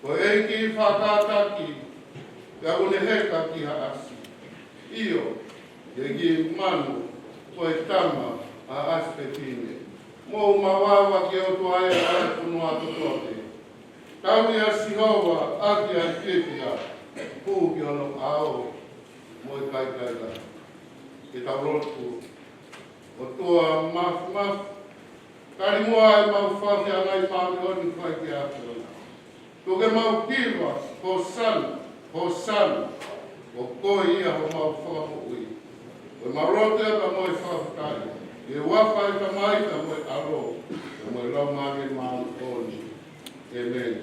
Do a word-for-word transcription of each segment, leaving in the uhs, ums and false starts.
Ko e ʻEiki fakataki, pea ʻoku ne heka ki haʻasi. ʻIo, ʻEiki manu, ko e tama ʻa ʻAsi Pepine. Mou mavava ki he ʻOtua ʻa e fonua kotoa pē. Tauhi ʻa Sihova ʻaki ʻa e fiefia, hū ki hono ʻao mo e kaikaila. Ke tau lotu. ʻOtua mafimafi, tali muʻa ʻemau fakafiefia ʻi he māʻoniʻoni kuo fai ki he ʻAfiona. Tuku ke mau hiva, Hosana, Hosana, ʻo koe ia homau Fakamoʻui. Ko ʻemau lotu ia pea mo e fakafetaʻi, ʻi he huafa ʻo e Tamai pea mo e ʻAlo, pea mo e Laumālie Māʻoniʻoni. ʻĒmeni.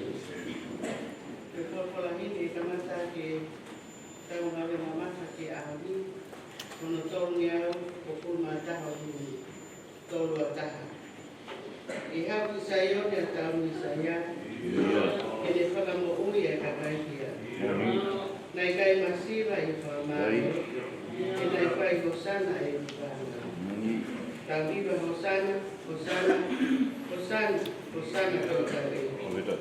Ko e folofola ʻeni ʻe kamata ke tau ngāue mamafa ki he ʻaho ni, ko hono tolungeau hongofulu mā taha ʻo Hune, tolu ua taha. ʻE haʻu ki Saione ʻa Tauhi ʻIsaia, ʻIo. Ke ne fakamoʻui ʻa e kakai hia. ʻIo. Naʻe ʻikai masiva ʻi he fakamālō, ʻIo. Pea naʻe fai hosana ʻi he ʻuha. ʻIo. Tau hiva hosana, hosana, hosana, hosana ki he ʻEiki. ʻOku ʻikai.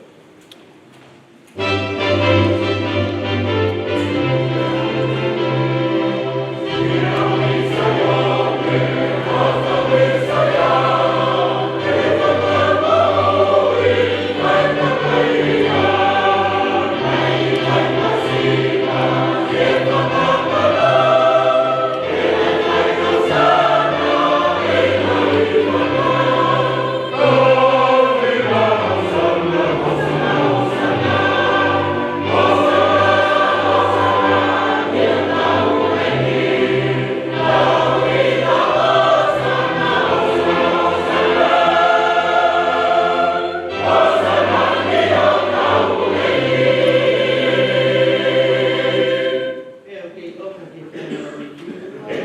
ʻOku ʻikai ʻofa ke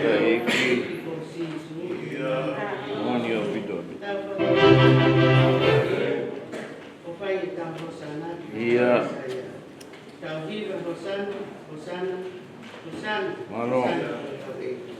tau ʻEiki. Moʻoni ʻaupito. ʻOfa ke tau hosana. ʻIo. Tau hiva hosana, hosana, hosana. Mālō. Hosana ki he ʻEiki.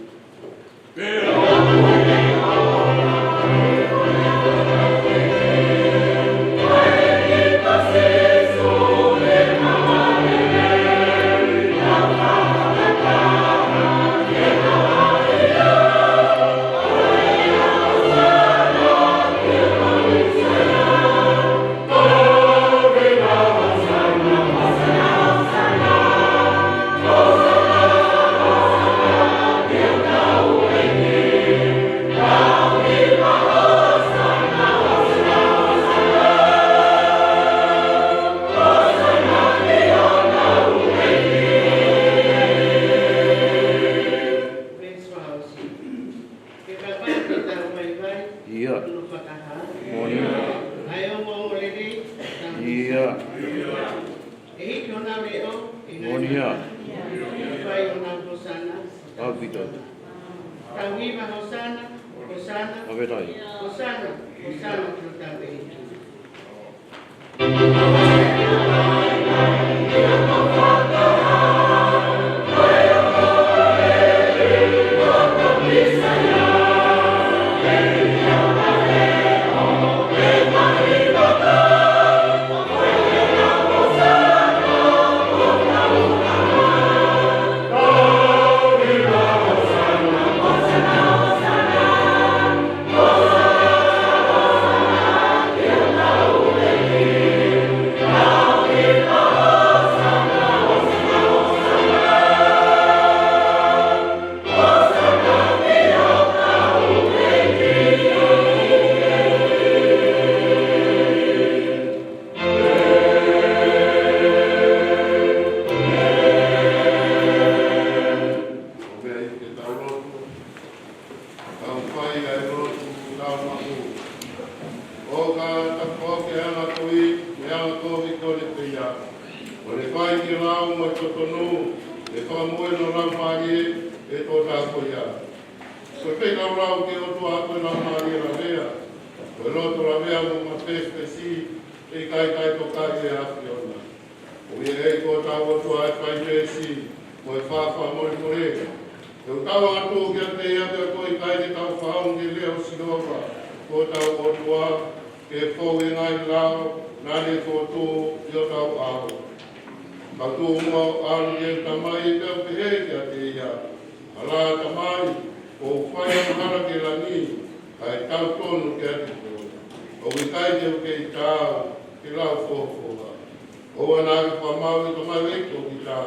ʻIo. Moʻoni. ʻE hiki honau leʻo, ʻe ngaahi Moʻoni. Fai honau hosana. ʻAupito. Tau hiva hosana, hosana. ʻAupito. Hosana, hosana ki hotau ʻEiki. ʻOku ʻikai ke tau lotu, tau fai ʻa e lotu tau maʻu. ʻOka takoke anga kovi, ʻe anga kovi ko ne peia. Ko ne fai ki he lao mo e totonu, ʻe fakamoʻui ʻe hono Laumālie ʻa e tōtā ko ia. Ko e fekau lau ki he ʻOtua ko e Laumālie lavea. Ko e loto lavea mo mafesifesi, ʻe ʻikai taʻetokaʻi ʻe he ʻAfiona. ʻOku ʻi he ʻEiki ko hotau ʻOtua ʻa e fai veesi, mo e fakamolemole. ʻOku tau ʻatu kiate ia pea ʻoku ʻikai te tau fakaongo ki he leʻo ʻo Sihova, ko hotau ʻOtua, ke fou e ngaahi lao naʻa ne fokotuʻu ʻi hotau ʻao. Ka tuʻu muʻa ʻo ʻalu ki he Tamai, pea u pehē kiate ia: Ala, Tamai, kuo u fai angahala ki langi, kae tautonu kiate koe. ʻOku ʻikai te u kei taau ke lau ho foha. ʻOua naʻa ke fakamaau ʻi he tamaioʻeiki ʻoku ʻita,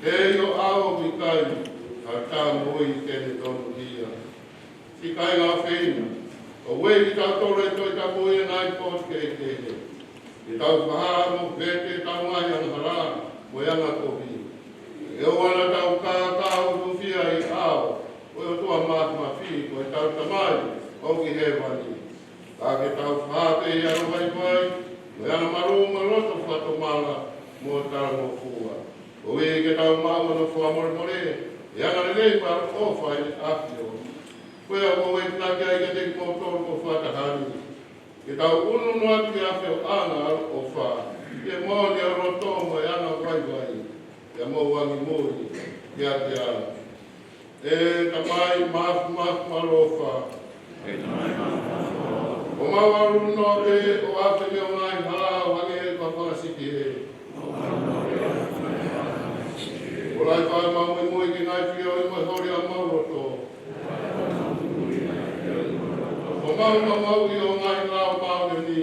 he ʻi ho ʻao ʻoku ʻikai ha tā moʻui ke ne tonuhia. Siʻi kāinga ʻofeina, ʻoku ʻi ai kiate kitautolu e Tohi Tapu ʻi he ngaahi potu kehekehe. Ke tau fakahā mo vete ʻetau ngaahi angahala mo e angakovi. Ke ʻoua naʻa tau kākā hūfia ʻi he ʻao ʻo e ʻOtua Māfimafi, ko ʻetau Tamai ʻoku ʻi hēvani. Ka ke tau fakahā pē ʻi he anga vaivai, mo e anga malū, mo e loto fakatomala, mo e talangofua. Koeʻuhi ke tau maʻu hono fakamolemole, ʻi he anga lelei mo e ʻaloʻofa ʻa e ʻAfio. Ko ia ʻoku ou enginaki ai kiate kimoutolu ko e fakataha ni, ke tau ʻunu noa atu ki he ʻafioʻanga ʻaloʻofa, ke moʻoni ʻa e loto mo e anga vaivai, pea mou angimui kiate au. ʻE Tamai Māfimafi mo ʻaloʻofa, ʻoku mau ʻalu noa pē ʻo afe mei he ngaahi hala ʻo hangē ko e fanga sipi hē. ʻOku lahi fau ʻemau muimui ki he ngaahi feohi mo e holi ʻa homau loto. ʻOku mau maumauʻi ho ngaahi lao māʻoniʻoni.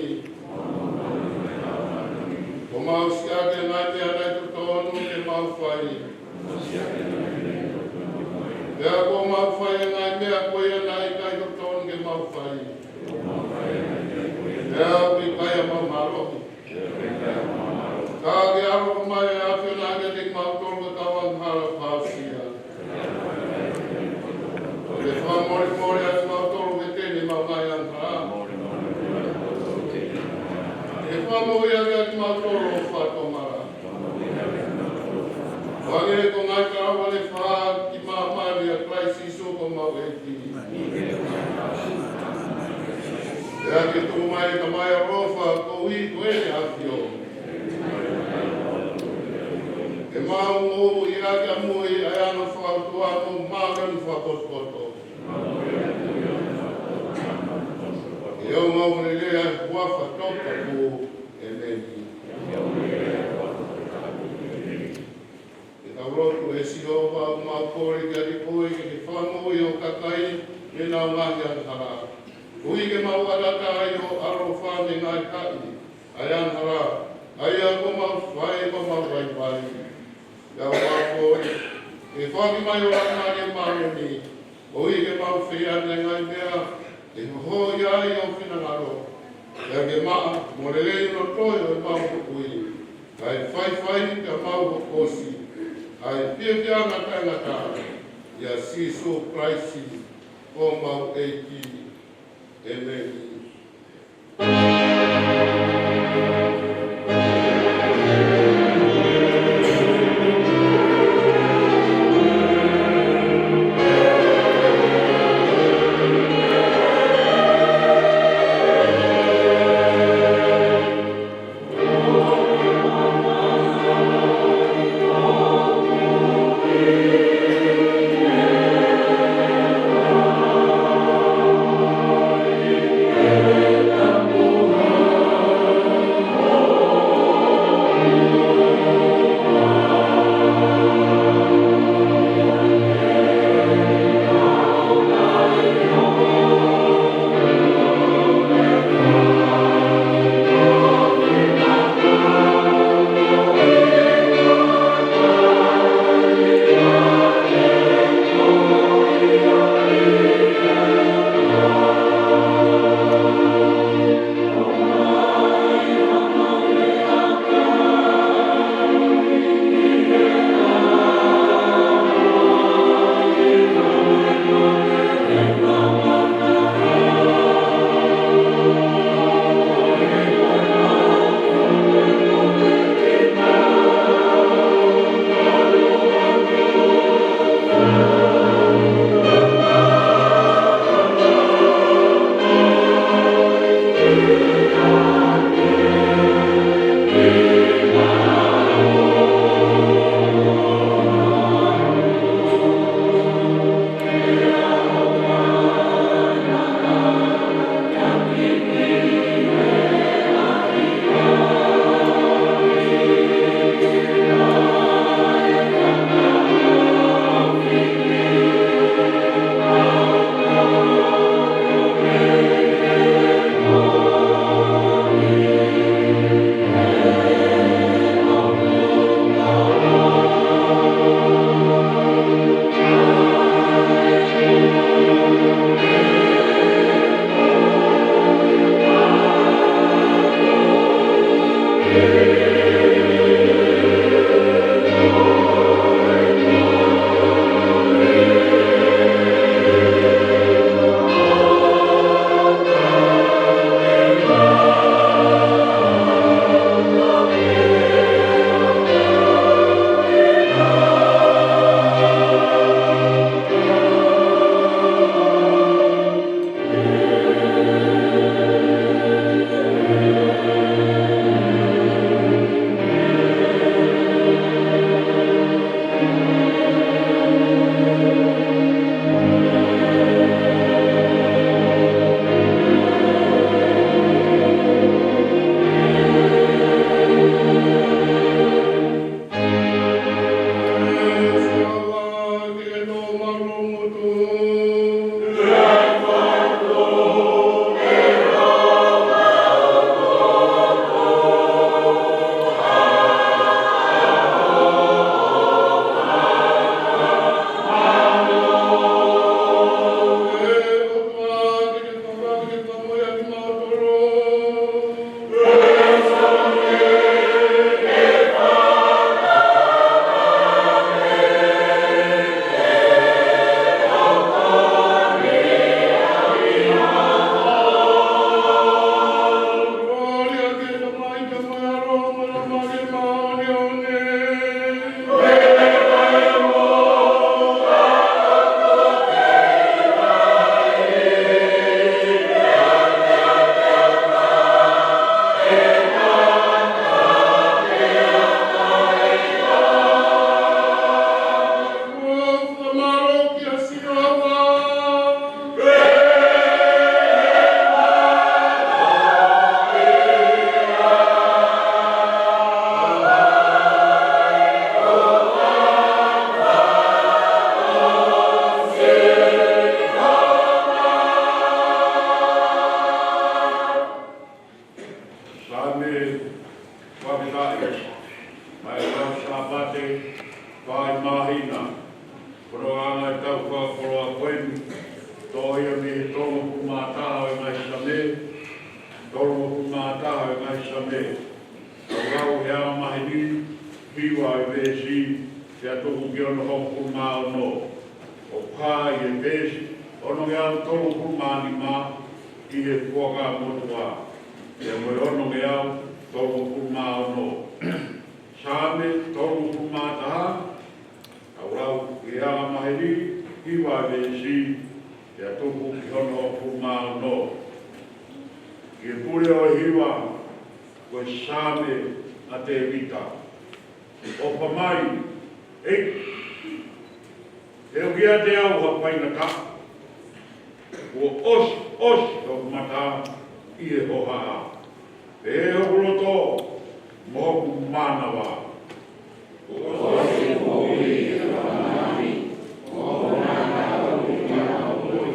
ʻOku mau siʻaki e ngaahi meʻa naʻe totonu ke mau fai. Pea kuo mau fai e ngaahi meʻa ko ia naʻe ʻikai totonu ke mau fai. Pea ʻoku ʻikai ʻa homau mālohi. Ka ke ʻaloʻofa mai ʻa e ʻAfiona kiate kimautolu ko e kau angahala fakaʻosi. Ke fakamolemole ʻa kimautolu mei heʻemau ngaahi angahala. Ke fakamoʻui ʻa kimautolu ʻo fakatomala. Hangē ko e ngaahi kalauni naʻe fakahā ki māmani ʻia Kalaisi Sīsū ko homau ʻEiki. Pea ke tuku mai, Tamai ʻaloʻofa, koeʻuhi ko ʻene ʻAfio, ke mau moʻui ʻaki ʻamui ʻa e anga fakaʻotua mo māmani fakapotopoto. Ke ʻoua naʻa mau lelea ʻi he huafa toputapu. ʻĒmeni. Ke tau lotu. ʻE Sihova, ʻoku mau kole kiate koe ke ke fakamoʻui ho kakai mei heʻenau ngaahi angahala. Koeʻuhi ke mau ʻatā ai ho ʻaloʻofa mei he ngaahi haʻi ʻa e angahala, ʻa ia kuo mau fai ʻi heʻemau vaivai. Pea ʻoku mau kole ke foaki mai ho Laumālie Māʻoniʻoni, koeʻuhi ke mau fai ʻa e ngaahi meʻa ʻe hohoʻi ai ho finangalo. Pea ke maʻa mo lelei hono toe ʻo ʻemau moʻui, kae faifai pea mau hoko ʻosi ʻa e fiefia taʻengata, ʻia Sīsū Kalaisi ko homau ʻEiki. ʻĒmeni. Saame, fakafetaʻi, maʻu e lau Sāpate, fai māhina, ko hono anga e tau fakakoloa ko eni, toʻo ia mei he tolungofulu mā taha ʻo e ngaahi Saame, tolungofulu mā taha ʻo e ngaahi Saame, ʻa e lau he anga maheni, hiva e veesi, pea tuku ki hono hongofulu mā ono. ʻOku hā ʻi he peesi onongeau tolungofulu mā nima ʻi he Fuakava Motuʻa, pea mo e onongeau tolungofulu mā ono. Saame tolungofulu mā taha, ʻa e lau he anga maheni, hiva e veesi, pea tuku ki hono hongofulu mā ono. Ki he pule ʻo e hiva, ko e Saame ʻa Tēvita. ʻOfa mai, ʻEiki, he ʻoku ʻiate au ha faingataʻa. Kuo ʻosi, ʻosi hoku mata ʻi he hohaʻa, pea hoku loto mo hoku mānava. Kuo ʻosi hoku moʻui ʻi he māmani, mo hoku nāunau ʻi he māmani.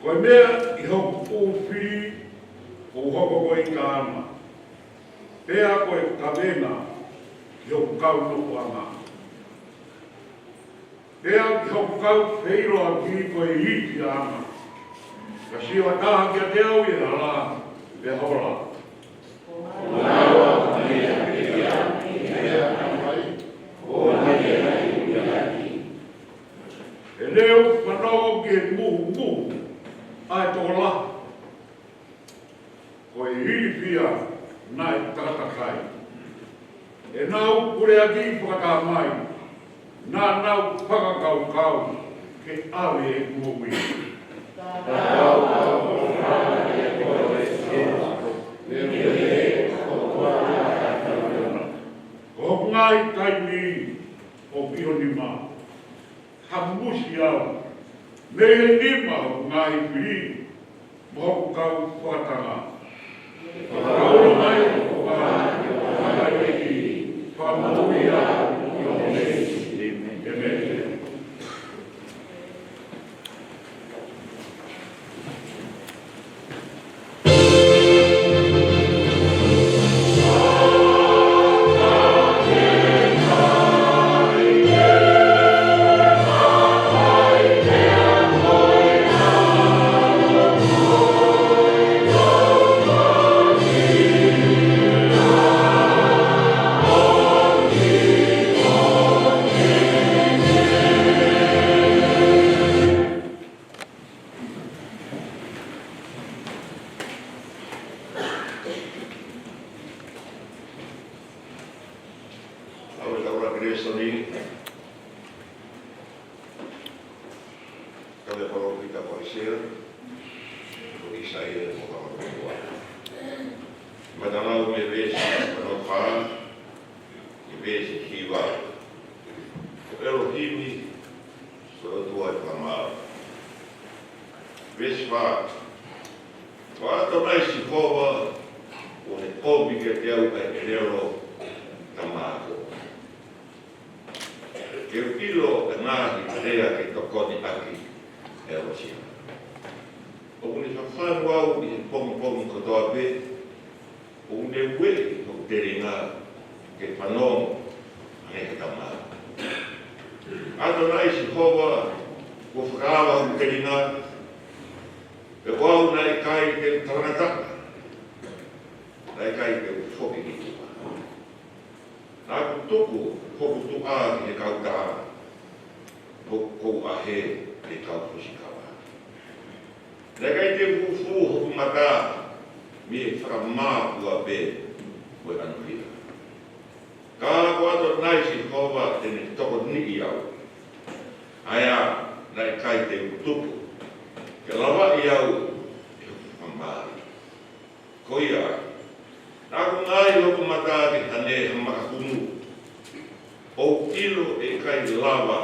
Ko e meʻa ʻi hoku fili, ʻoku hoko ko e ʻita ʻana, pea ko e kavenga ʻi hoku kau nofoʻanga. Pea ʻi hoku kau feʻiloaki ko e ʻita ʻana. Ka sio ha taha kiate au ʻi he hala, pea hola. Ko e leu fanongo ki he muhumuhu ʻa e tokolahi, ko e ilifia naʻe takatakai. ʻEnau puleʻaki fakatamai, naʻa nau fakakaukau ke ʻave ʻeku moʻui. Ko hoku ngaahi taimi ʻoku ʻi ho nima. Hamusi au mei he nima hoku ngaahi fili mo hoku kau fakatanga. Fakaulo mai hoku kaha ki ho ʻEiki, fakamoʻui au ʻi ho veesi. ʻĒmeni. ʻIsaia, ko ʻIsaia mo Habakuku. Matalau mei he veesi hono fā ki he veesi hiva. Ko ʻElohimi, ko e ʻOtua ʻe fakamāu. Veesi fā. Ko ʻAtonai Sihova, kuo ne ʻomi kiate au ʻa e ʻelelo ʻa e tama ako, ke u ʻilo ʻa e ngaahi lea ke tokoni ʻaki ʻa e ʻosi. ʻOku ne fafanu au ʻi he pongipongi kotoa pē, ʻoku ne ueʻi hoku telinga ke fanongo ange he tama. ʻAtonai Sihova, kuo fakaava hoku telinga, pea ko au naʻe ʻikai te u talangataʻa, naʻe ʻikai te u foki ki tuʻa. Naʻa ku tuku hoku tuʻa ki he kau tā, mo hoku ʻahe ki he kau fusi kava. Naʻe ʻikai te u fufū hoku mata mei he fakamāuʻi pē mo e ʻanuhia. Ka ko ʻAtonai Sihova te ne tokoniʻi au, ʻa ia naʻe ʻikai te u tuku ke lavaʻi au ʻe hoku fakamālō. Ko ia, naʻa ku ngaahi hoku mata ki he hane ha makakunu, ʻo u ʻilo ʻe ʻikai lava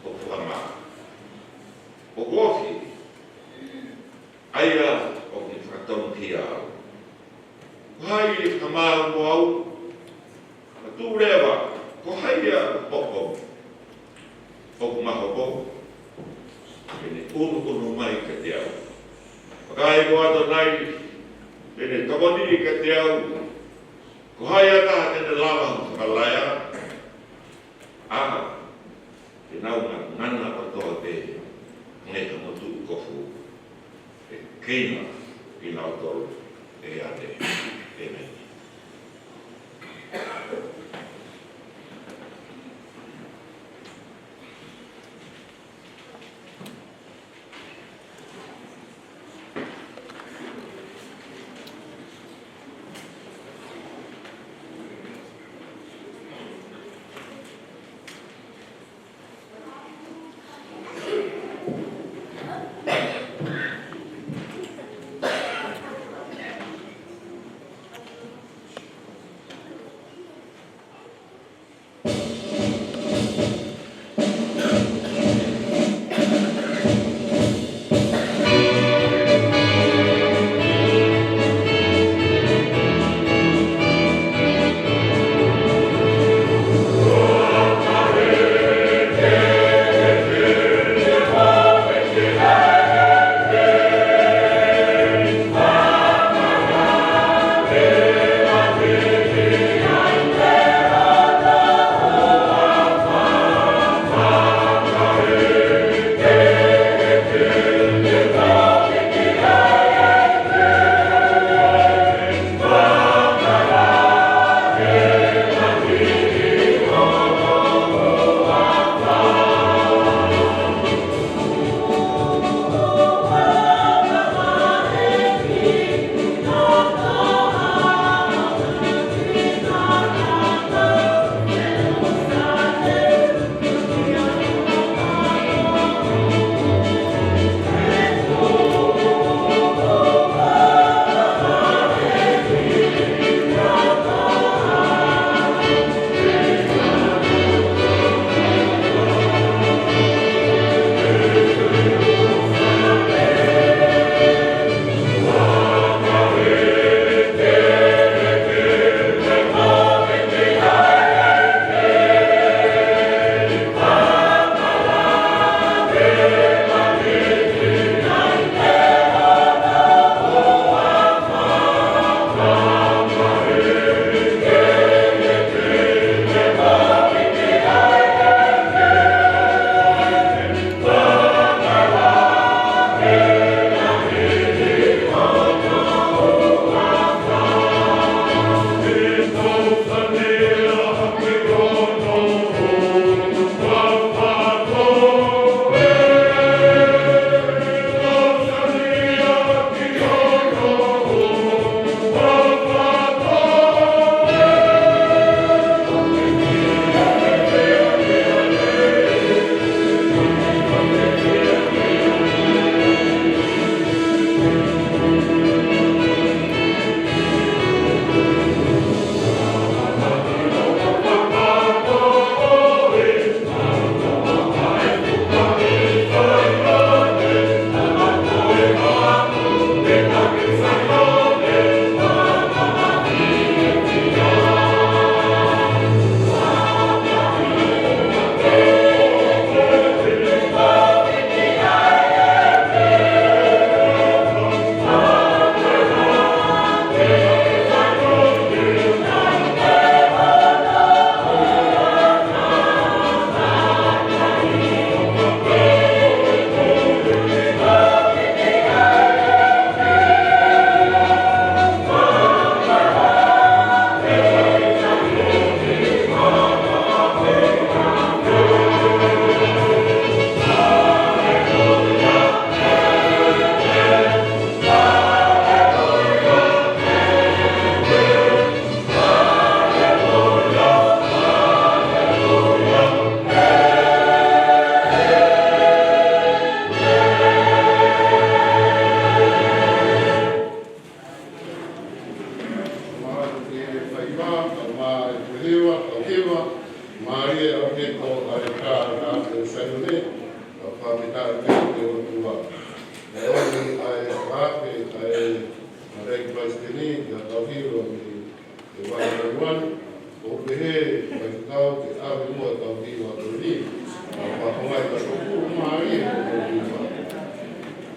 ʻo fakamā. ʻOku ofi ʻa ia ʻoku ne fakatonuhia au. Ko hai ʻe fakamālō mo au? Ka tuʻu leva, ko hai ʻa e hopo ʻoku ma hopo, ke ne ʻunuʻunu mai kiate au? Vakai, ko ʻAtonai te ne tokoniʻi kiate au. Ko hai ha taha te ne lava ʻo fakalaea? ʻA, te nau ngangana kotoa pē mei he motuʻa kofu, ʻe keina kinautolu ʻe he ʻaho. ʻĒmeni.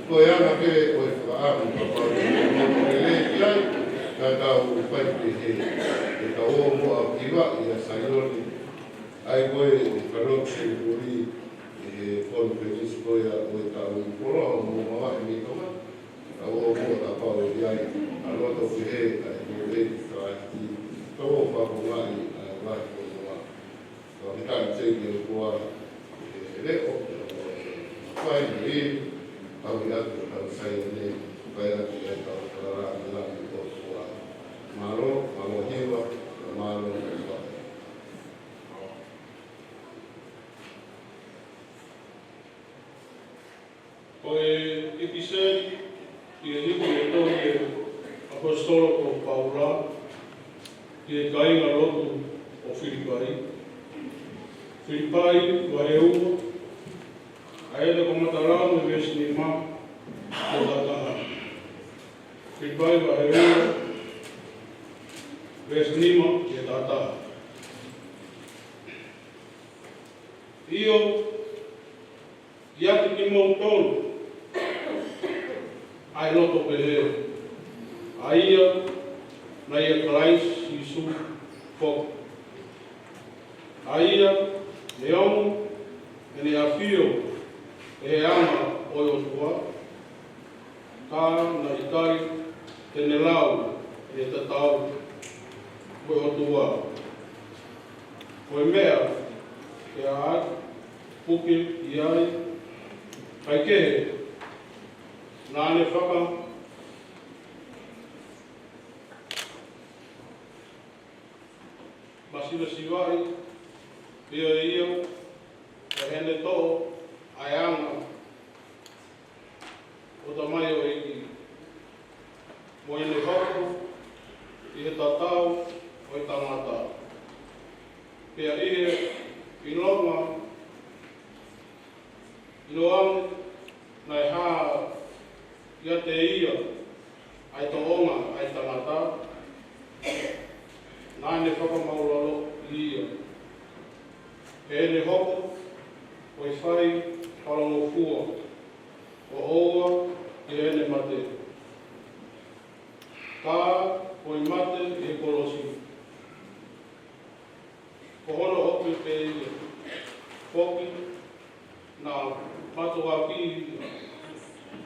Ko e anga pē ʻo e fakaʻamu kapau te mou lelei ki ai, ka tau fai pehē. Ke tau ō muʻa ʻo hivaʻi ʻa Saione, ʻa ia ko e kanoki senituli ʻi he konifelenisi ko ia ʻo e taʻu ni, poloha mo mavahe mei Tonga. Tau ō muʻa kapau ʻe ʻi ai ha loto pehē ʻa e Lelei Kalaisi, tau ō fakafofongaʻi ʻa e lahi ko ia. Ka ke tau teke ʻOtua, ʻe leʻo, ʻe fai ni, tau ʻi atu, tau Saione, fai atu ʻa e tau kalala ʻi langi ʻOtua. Mālō, mālō hiva, mālō hiva. Ko e ʻipiseli ʻi he Hepelū, tohi ʻa e ʻaposetolo ko Paula ki he kāingalotu ʻo Filipai. Filipai vahe ua, ʻa ia te u kamata lau mei he veesi nima ki he taha taha. Filipai vahe ua, veesi nima ki he taha taha. ʻIo, ʻoku ʻiate kimoutolu ʻa e loto pehē, ʻa ia naʻe ʻia Kalaisi Sīsū foki. ʻA ia, neongo ʻene ʻafio ʻi he anga ʻo e ʻOtua, ka naʻe ʻikai te ne lau ʻene tatau mo e ʻOtua ko e meʻa ke ʻā atu, puke ki ai, kaekehe, naʻa ne faka masivesivaʻi pē ʻe ia, ʻi heʻene toʻo ʻa e anga ʻo e tamaioʻeiki, mo ʻene hoko ʻi he tatau ʻo e tangata. Pea ʻi he ʻilonga, ʻiloange naʻe hā ʻiate ia ʻa e tōʻonga ʻa e tangata, naʻa ne fakamaʻulaloʻi ia, heʻene hoko ko e fai talangofua, ʻo ʻoua ʻi heʻene mate, ka ko e mate ʻi he kolosi. Ko hono ʻofa pē ia foki naʻa mātuʻaki ia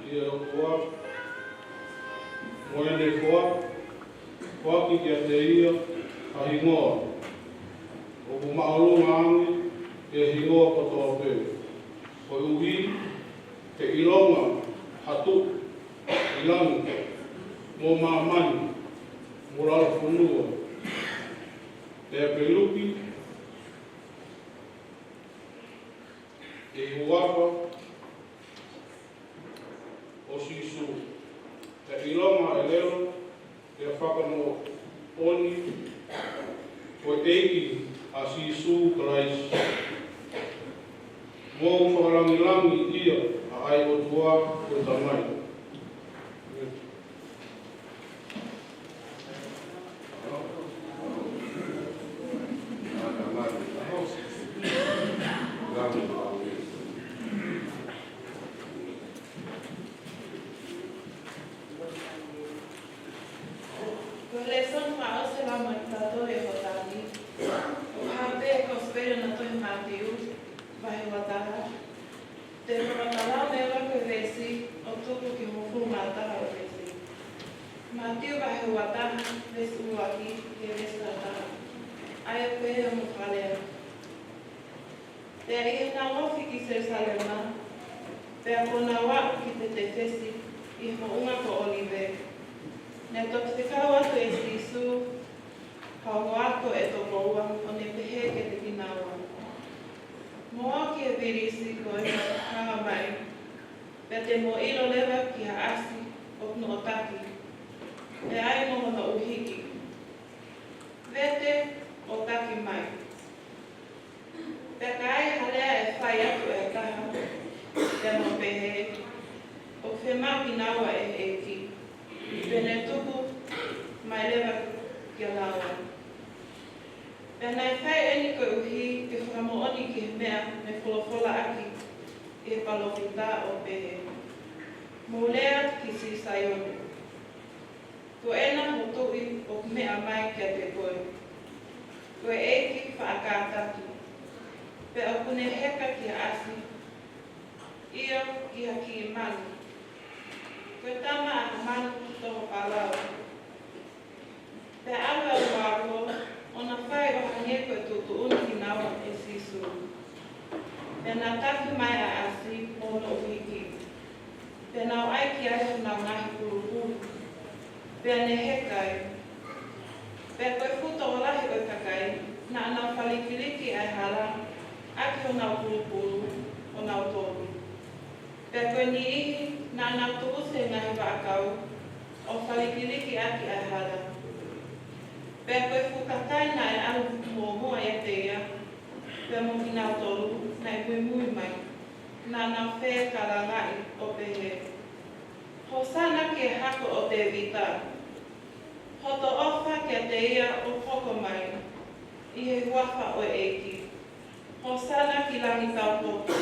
ʻi he ʻOtua, mo ʻene foa-, foaki kiate ia ha hingoa ʻoku māʻolunga ange ʻi he hingoa kotoa pē, koeʻuhi ke ʻilonga ha tuʻu ʻi langi, mo māmani, mo lalo fonua, pea ke luki ʻi he huafa ʻo Sīsū, pea ʻilonga ʻelelo, pea fakamoʻoni ko e ʻEiki ʻa Sīsū Kalaisi. Mou fakalangilangiʻia ʻa e ʻOtua ko e Tamai. Ko e lēsoni fakaʻosi ʻe lau maʻatautolu ʻi he hoʻatā ni, ʻoku hā pē ʻi he Kosipeli naʻe tohi ʻe Mātiu, vahe ua taha. Te u fakamatala leva ko e veesi ʻo tuku ki he hongofulu mā taha ʻo e veesi. Mātiu vahe ua taha, veesi ua ki he veesi taha taha. ʻA ia ʻoku pehē hono fakalea: Pea ʻi heʻenau ofi ki Selusalema, pea kuo nau aʻu ki Petefesi ʻi he moʻunga ko ʻŌlive, naʻe toki fekau atu ʻe Sīsū ha ongo ako ʻe toko ua, ʻo ne pehē kiate kinaua: Mou ō ki he vilisi ko eni ʻoku hā mai, pea te mou ʻilo leva ki ha ʻasi ʻoku noʻotaki, pea ʻai mo hono ʻuhiki. Vete ʻo taki mai. Pea ka ai ha lea ʻe fai atu ʻe ha taha, pea mo pehē, ʻOku fiemaʻu kinaua ʻe he ʻEiki, pea ne tuku mai leva kia naua. Pea naʻe fai eni koeʻuhi ke fakamoʻoni ki he meʻa naʻe folofola ʻaki ʻe he palōfita ʻo pehē: Mou lea ki Sisaione: Ko ena ho Tuʻi ʻoku meʻa mai kiate koe, ko e ʻEiki faʻa kātaki, pea ʻoku ne heka ki ha ʻasi, ʻio, ki ha kiʻi manu, ko e tama ʻa ha manu toho palau. Pea ʻalu ʻa e ʻalu ʻo na fai ʻo hangē ko e tuʻutuʻuni kinaua ʻe Sīsū. Pea na taki mai ʻa e ʻasi mo hono ʻuhiki, pea nau ʻai ki ai honau ngaahi pulupulu, pea ne heka ai. Pea ko e fuʻu tokolahi ʻo e kakai naʻa nau falikiliki ʻa e hala ʻaki honau pulupulu ʻo nau toki. Pea ko e niʻihi naʻa nau tuʻusi he ngaahi vaʻakau ʻo falikiliki ʻaki ʻa e hala. Pea ko e fuʻu kakai naʻe ʻalu muʻomuʻa ʻiate ia, pea mo kinautolu naʻe muimui mai, naʻa nau fekalangaʻi ʻo pehē: Hōsana ki he Hako ʻo Tēvita! Hoto ʻofa kiate ia ʻoku hoko mai ʻi he huafa ʻo e ʻEiki! Hōsana ki langi taupotu!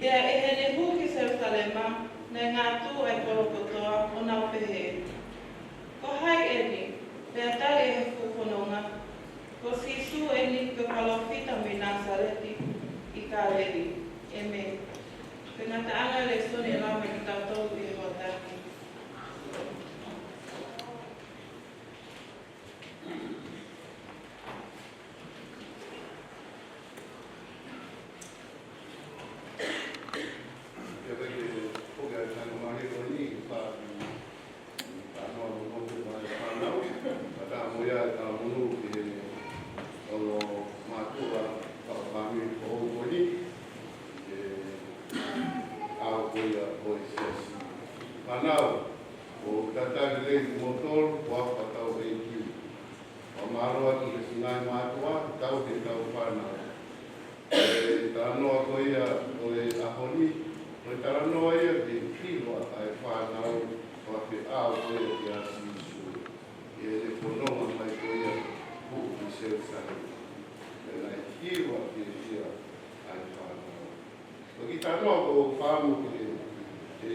Pea ʻi heʻene hū ki Selusalema, naʻe ngātū ʻa e kolo kotoa ʻo nau pehē: Ko hai eni? Pea tali ʻe he fuʻu fononga: Ko Sīsū eni, ko e palōfita mei Nāsaleti ʻi Kāleli. ʻĒmeni. Ko e ngataʻanga e lēsoni ʻe lava maʻa kitautolu ʻi he hoʻatā ni. Pea ʻoku ou kole atu ʻa e ngaahi ko eni, ka, ka noa mo mo te mai fānau, ka tā mo ia ka munu ki he ʻono mātuʻa, ka fāmili ko eni, ʻe, ʻa ko ia ko e siasi. Fānau, ʻoku tatali lelei kimoutolu, ʻoku ʻa e tau ʻEiki. Fakamālō atu ki he siʻi ngaahi mātuʻa, tauhi ʻetau fānau. Ko e talanoa ko ia ʻo e ʻaho ni, ko e talanoa ia ki he ʻilo ʻa e fānau, ʻo afe ʻa ko ia kia Sīsū. ʻI heʻene fononga mai ko ia ʻo hū ki Selusalema. Pea naʻe ʻilo ʻe ia ʻa e fānau. Ko e kiʻi talanoa ʻoku ou fakaʻamu ke, ke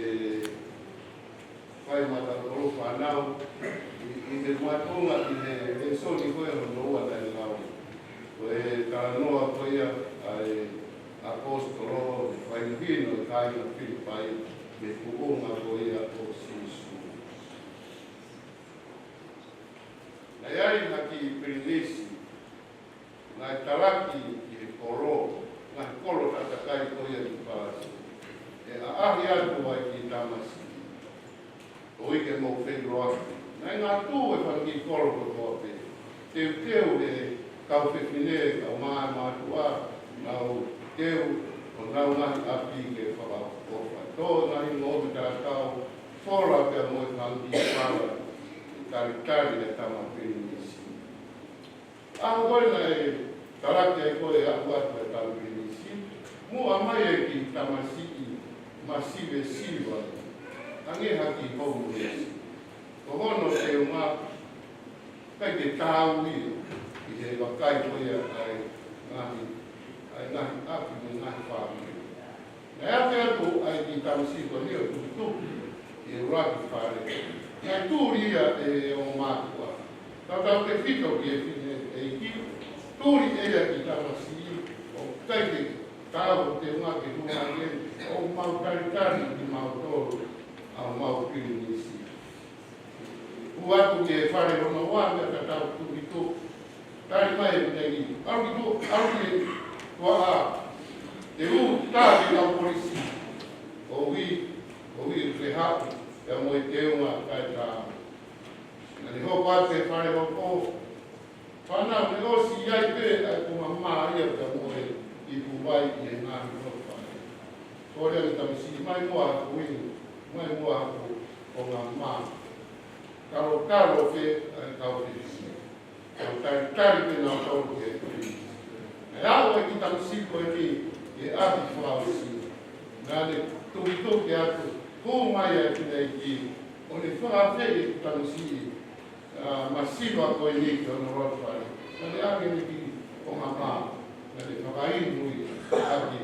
fai maʻatautolu fānau, ʻi, ʻi he makatuʻunga ʻi he lēsoni ko ē hono ua naʻe lau. Ko e talanoa ko ia ʻa e ʻaposetolo, ʻa e fakahinohino ʻa e kāinga Filipai, mei he tuʻunga ko ia ʻo Sīsū. Naʻe ʻi ai ha kiʻi pilinisi, naʻe talaki ki he kolo, ngaahi kolo takatakai ko ia ʻi Palasi, ʻe ʻaʻahi atu ʻa e kiʻi tamasiʻi. ʻOku ʻikai ke mou feʻiloaki. Naʻe ngātū e fanga kiʻi kolo kotoa pē. Teuteu ʻe he kau fefine, kau mā-, mātuʻa, nau teu honau ngaahi ʻapi ke fakaʻofoʻofa. Tō e ngaahi ngoue tatau, fola pea mo e fanga kiʻi fala, ʻo talitali e tama pilinisi. ʻAho ko ē naʻe talaki ai ko ē ʻa e ʻalu atu ʻa e tama pilinisi, muʻa mai e kiʻi tamasiʻi masive siva, hangē ha kiʻi homeless. Ko hono teunga, ʻikai ke taau ia ʻi he vakai ko ia ʻa e ngaahi, ʻa e ngaahi ʻapi mo e ngaahi fāmili. Naʻe afe atu ʻa e kiʻi tamasiʻi ko eni ʻo tukituki ʻi he ʻuluaki fale. Naʻe tuli ia ʻe he ongo mātuʻa. Tautautefito ki he fineʻeiki, tuli ʻe ia e kiʻi tamasiʻi, ʻo ʻikai ke taau e teunga ke hū mai ki ai, ʻo mau talitali kimautolu ʻa homau pilinisi. Hū atu ki he fale hono ua, meʻa tatau, tukituki. Tali mai e fineʻeiki, ʻalu ki tuʻa, ʻalu ki tuʻa ā. Te u tā ki he kau polisi. ʻOku ui, ʻoku ui ke haʻu, pea mo e teunga kae taau. Naʻa ne hoko atu ki he fale hono tolu. Fānau, naʻe ʻosi ʻi ai pē ʻa e konga mā ia pea mo e ipu vai ʻi he ngaahi loto fale. Kole ange tamasiʻi, mai muʻa haku inu, mai muʻa haku konga mā. Talotalo pē ʻa e kau fefine. Kau talitali pē nautolu ki he pilinisi. Naʻe aʻu e kiʻi tamasiʻi ko eni ki he ʻapi fakaʻosi. Naʻa ne tukituki atu, hū mai ʻa e fineʻeiki, ʻo ne fakaafeʻi e kiʻi tamasiʻi, ā, masiva ko eni ki hono loto fale. Naʻa ne ʻoange e kiʻi konga mā, naʻa ne fakainu ia ʻaki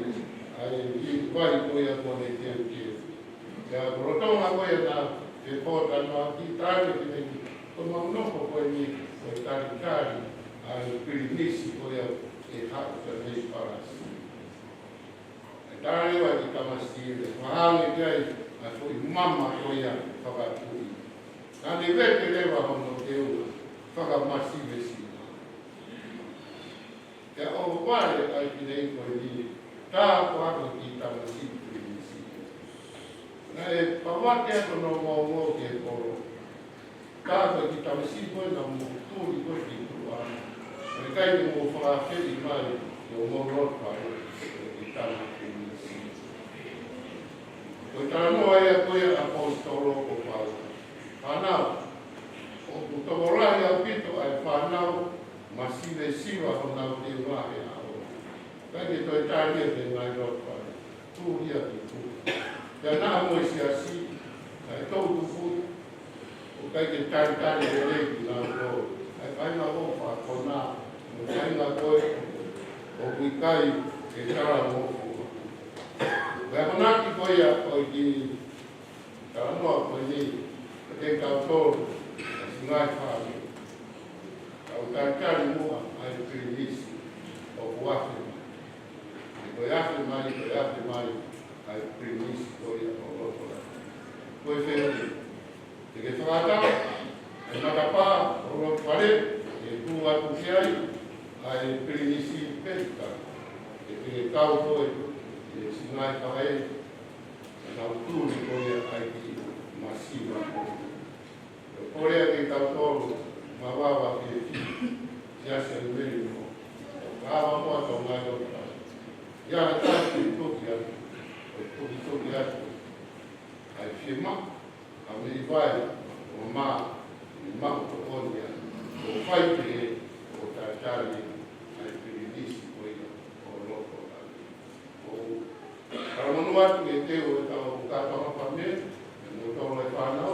ʻa e vai ko ia kuo ne teuteu. Pea ko e lolotonga ko ia naʻe pōtalanoaʻaki, tali ki he ʻEiki, ko ʻemau nofo ko eni ko e talitali ʻa e pilinisi ko ia ʻe haʻu mei Palesitine. ʻE tali ʻe he tamasiʻi, ʻe fakaange ki ai ʻa e foʻi mama ko ia fakatuʻi. Naʻa ne vete leva hono teunga fakamasivesiva. Pea ʻohovale ai ki he ʻEiki ko eni, tā ko ē ki he tamasiʻi pilinisi. Naʻe pavate atu hono ongoongo ki he kolo. Tā ko ē ki he tamasiʻi ko ē naʻa mou tuli ko ē ki tuʻa. Naʻe ʻikai te mou fakaafeʻi mai ʻo mou lotu ai ki he tamasiʻi pilinisi. Ko e talanoa ia ko ia ʻa e ʻaposetolo ko Paula. Fānau, ʻoku tokolahi ʻaupito ʻa e fānau masivesiva honau teunga he ʻaho. ʻIkai ke toe tali ia ki he ngaahi lotu ʻa e tuʻi ʻa e tuʻi. Pea naʻa mo e siasi, naʻe toʻutupu, ʻoku ʻikai ke talitali lelei kinautolu. ʻA e kāinga ʻoku fakakona, mo e kāinga ko ē ʻoku ʻikai ke talangofua. Pea ko e akonaki ko ia ʻo e kiʻi talanoa ko eni, kiate kitautolu, ʻa e siʻi ngaahi fāmili. Tau talitali muʻa ʻa e pilinisi ʻoku afe mai. Ko e afe mai, ko e afe mai ʻa e pilinisi ko ia ʻo loto lahi. Ko e fēfē, te ke fakatau ʻa e matapā ʻo loto fale, ʻe tuʻu atu ki ai ʻa e pilinisi pehika. ʻE te ke kau ko ē, ʻe siʻi ngaahi fakaʻeiki, ʻa e tau tuli ko ia ʻa e kiʻi masiva ko ē. ʻOku ou kole kiate kitautolu, mavahe ki he siasi ʻa e Melino. Ka ava mo ʻetau ngaahi lotu fale. ʻI ai ha taha ʻe tuki atu, ʻe tuki tuki atu ʻa e fiemaʻu, ʻa e meʻi vai, ʻo mā, ʻi he maʻu tokoni atu, ʻo fai pehē, ʻo talitali ʻa e pilinisi ko ia ʻo loto lahi. ʻOku ou talamonū atu ki he teu ʻo ʻetau kātoanga fāmili, mo e tolo e fānau,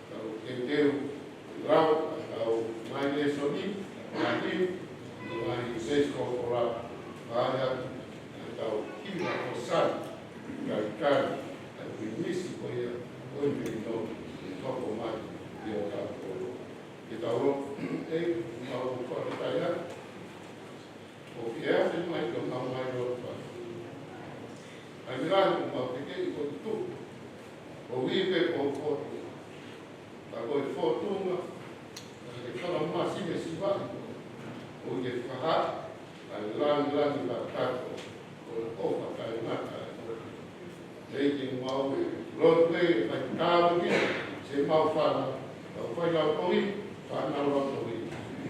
tau teuteu, lau, ʻetau ngaahi lēsoni, ngaahi, ngaahi lēsoni ko e lau, ngaahi atu, ʻetau hiva ʻo sani, talitali ʻa e pilinisi ko ia ʻo e Melino, ʻe hoko mai ʻi hotau kolo. Ke tau lotu, ʻEiki, mau fakafetaʻi atu. ʻOku ke afe mai ki homau ngaahi lotu fale. ʻA e meʻa ʻoku mau tekeʻi ko e tuʻu. ʻOku ui pē ko e fotu. Ka ko e fotunga, ka ke fakamasivesivaʻi koe. ʻOku ke fakahā, ʻa e langilangi fakataha, ko e ʻofa taʻengata ʻa e fotu. ʻEiki, mau lotu ē, fai tāpuaki, siʻemau fānau, ʻo fai lau tohi, fānau lau tohi.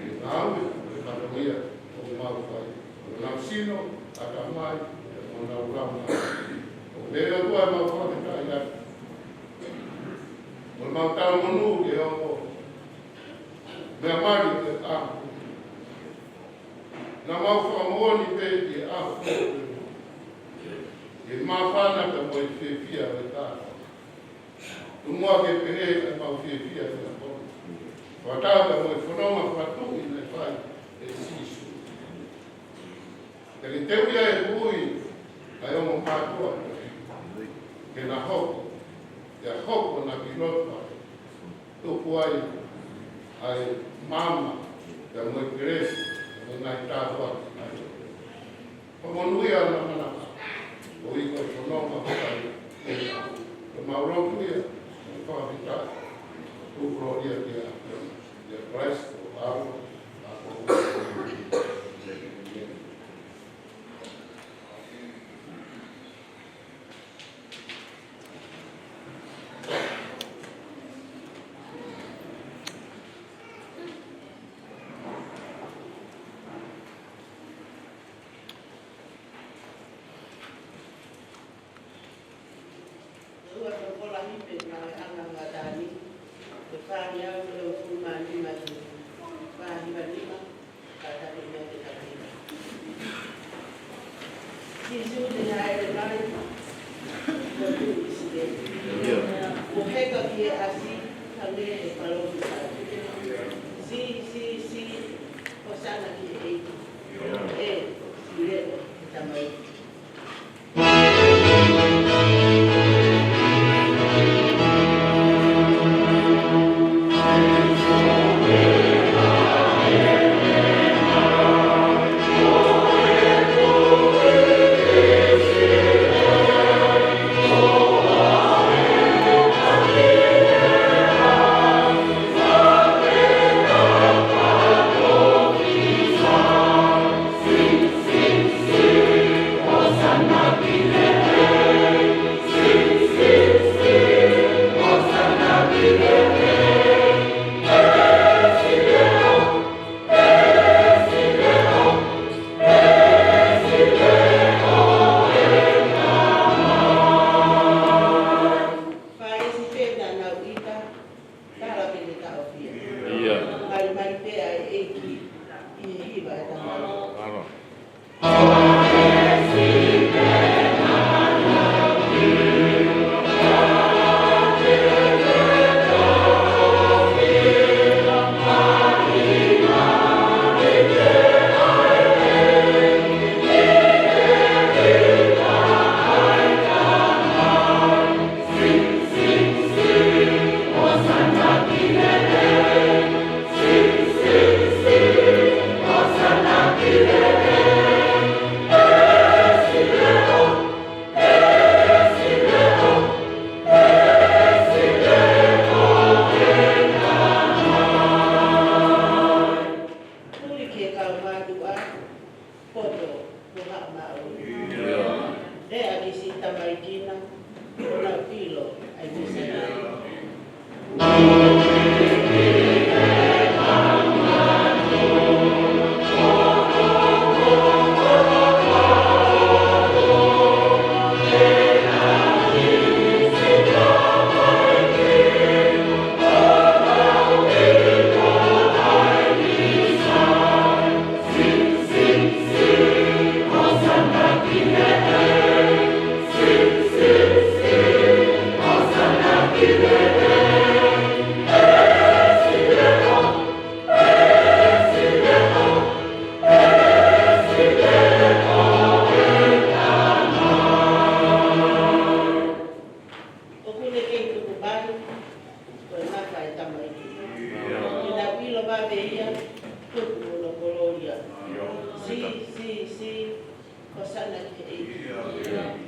ʻE ngāue, ʻe fatongia, ʻoku mau fai. ʻO nau sino, ʻatamai, ʻo nau lama. ʻOku pehē ʻOtua ʻemau fakafetaʻi atu. ʻOku mau talamonū ke ongo. Meʻa mali ke ʻaho. Naʻa mau fakamoʻoni pē ʻi he ʻaho ko eni. ʻE māfana pea mo e fiefia ʻo e kātoa. Tuku muʻa ke pehē ʻemau fiefia ʻi he ʻaho ni. Fakataha pea mo e fononga fakatuʻi naʻe fai ʻe Sīsū. Pea ke teuʻi ʻa e moʻui ʻa e ongo mātuʻa. Ke na hoko. Ke hoko na ki loto ai. Tuku ai ʻa e maama, pea mo e kelesi, pea mo e ngaahi tāpuaki. Fakamonūʻia ʻa e manako, ʻo e fononga ko eni. Ko ʻemau lotu ia, ʻo fakafetaʻi, tuku kolōlia kia, kia Kalaisi, ko e ʻAlo, ʻa e Ua toko lahi pē naʻe anga ngata ni, ko e fānau ʻe uofulu mā nima ʻi he fā hiva nima, ka tapu mai ke tapu. Sīsū te na ʻalu mai, ko e tuʻi ʻIsileli. Kuo heka ki he ʻasi, hangē ko e palōfita. Sī, sī, sī, hōsana ki he ʻEiki. ʻE, sī leva, he Tamai.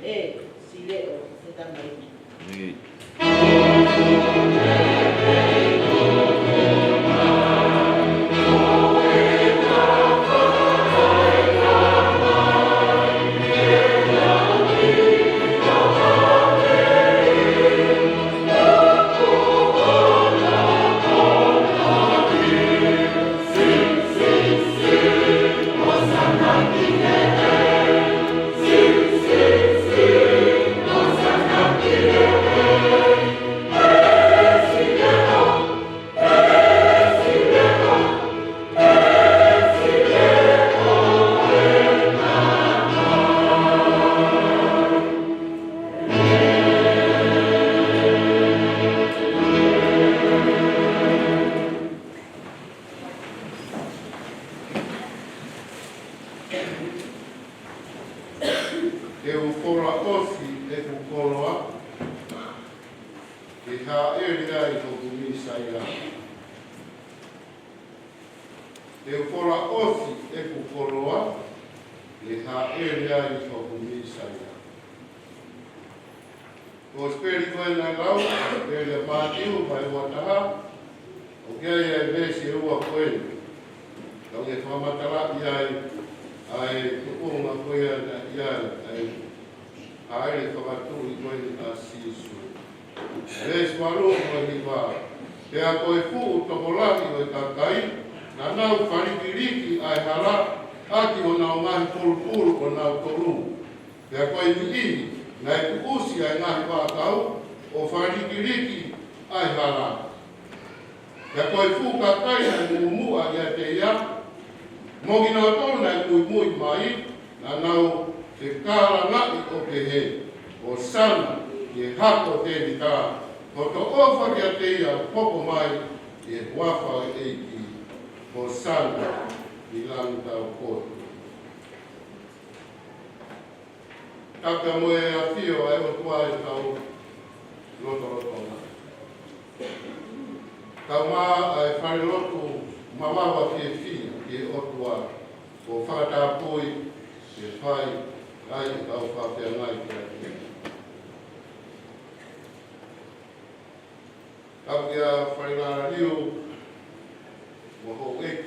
ʻE, sileʻo, he tamaiki. Te u folaʻosi ʻeku koloa, ke hāʻele ai hoku Mīsaia. Te u folaʻosi ʻeku koloa, ke hāʻele ai hoku Mīsaia. Ko e kosipeli ko ē naʻe lau, kosipeli ʻa Mātiu, vahe ua taha, ʻoku ʻi ai ʻa e veesi ʻe ua ko ē. Ka ʻoku fakamatalaʻi ai ʻa e tuʻunga ko ia naʻe ʻi ai ʻa e hāʻele fakatuʻi ko eni ʻa Sīsū. Veesi valu mo e hiva. Pea ko e fuʻu tokolahi ʻo e kakai, naʻa nau falikiliki ʻa e hala ʻaki honau ngaahi pulupulu ʻonautolu. Pea ko e niʻihi naʻe tuʻusi ʻa e ngaahi vaʻakau ʻo falikiliki ʻa e hala. Pea ko e fuʻu kakai naʻe muʻomuʻa ʻiate ia, mo kinautolu naʻe muimui mai, naʻa nau fekalangaʻi ʻo pehē, Hōsana ki he Hako ʻo Tēvita, ko hono ʻofa kiate ia ʻoku hoko mai ʻi he huafa ʻo e ʻEiki. Hōsana ʻi langi taupotu. Tapu mo e ʻafio ʻa e ʻOtua ʻi hotau lotolotonga. Kae ʻumaʻā ʻa e falelotu mavava fiefia ki he ʻOtua, kuo fakatapui ke fai ai ʻetau fakafeangai kiate ia. Tapu kia Falelāliu mo e houʻeiki.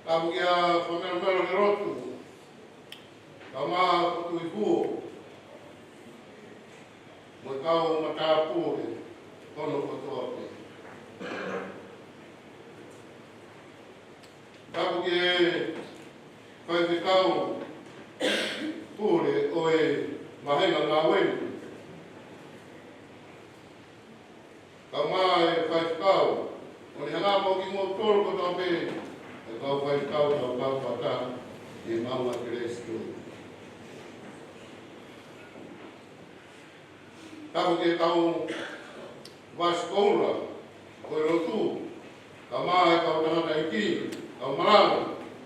Tapu kia Famelomelo he lotu, kae ʻumaʻā Tuʻi Fuo, mo e kau matāpule hono kotoa pē. Tapu ki he faifekau pule ʻo e vāhenga ngāue ni. Kae ʻumaʻā e faifekau, ʻoku ne hanga mo kimoutolu kotoa pē, e kau faifekau, kau kau fakataha, ʻi he Maʻunga Kelesi ko eni. Tapu ki he kau vasikoula ʻo e lotu, kae ʻumaʻā e kau tangataʻeiki, kau malanga,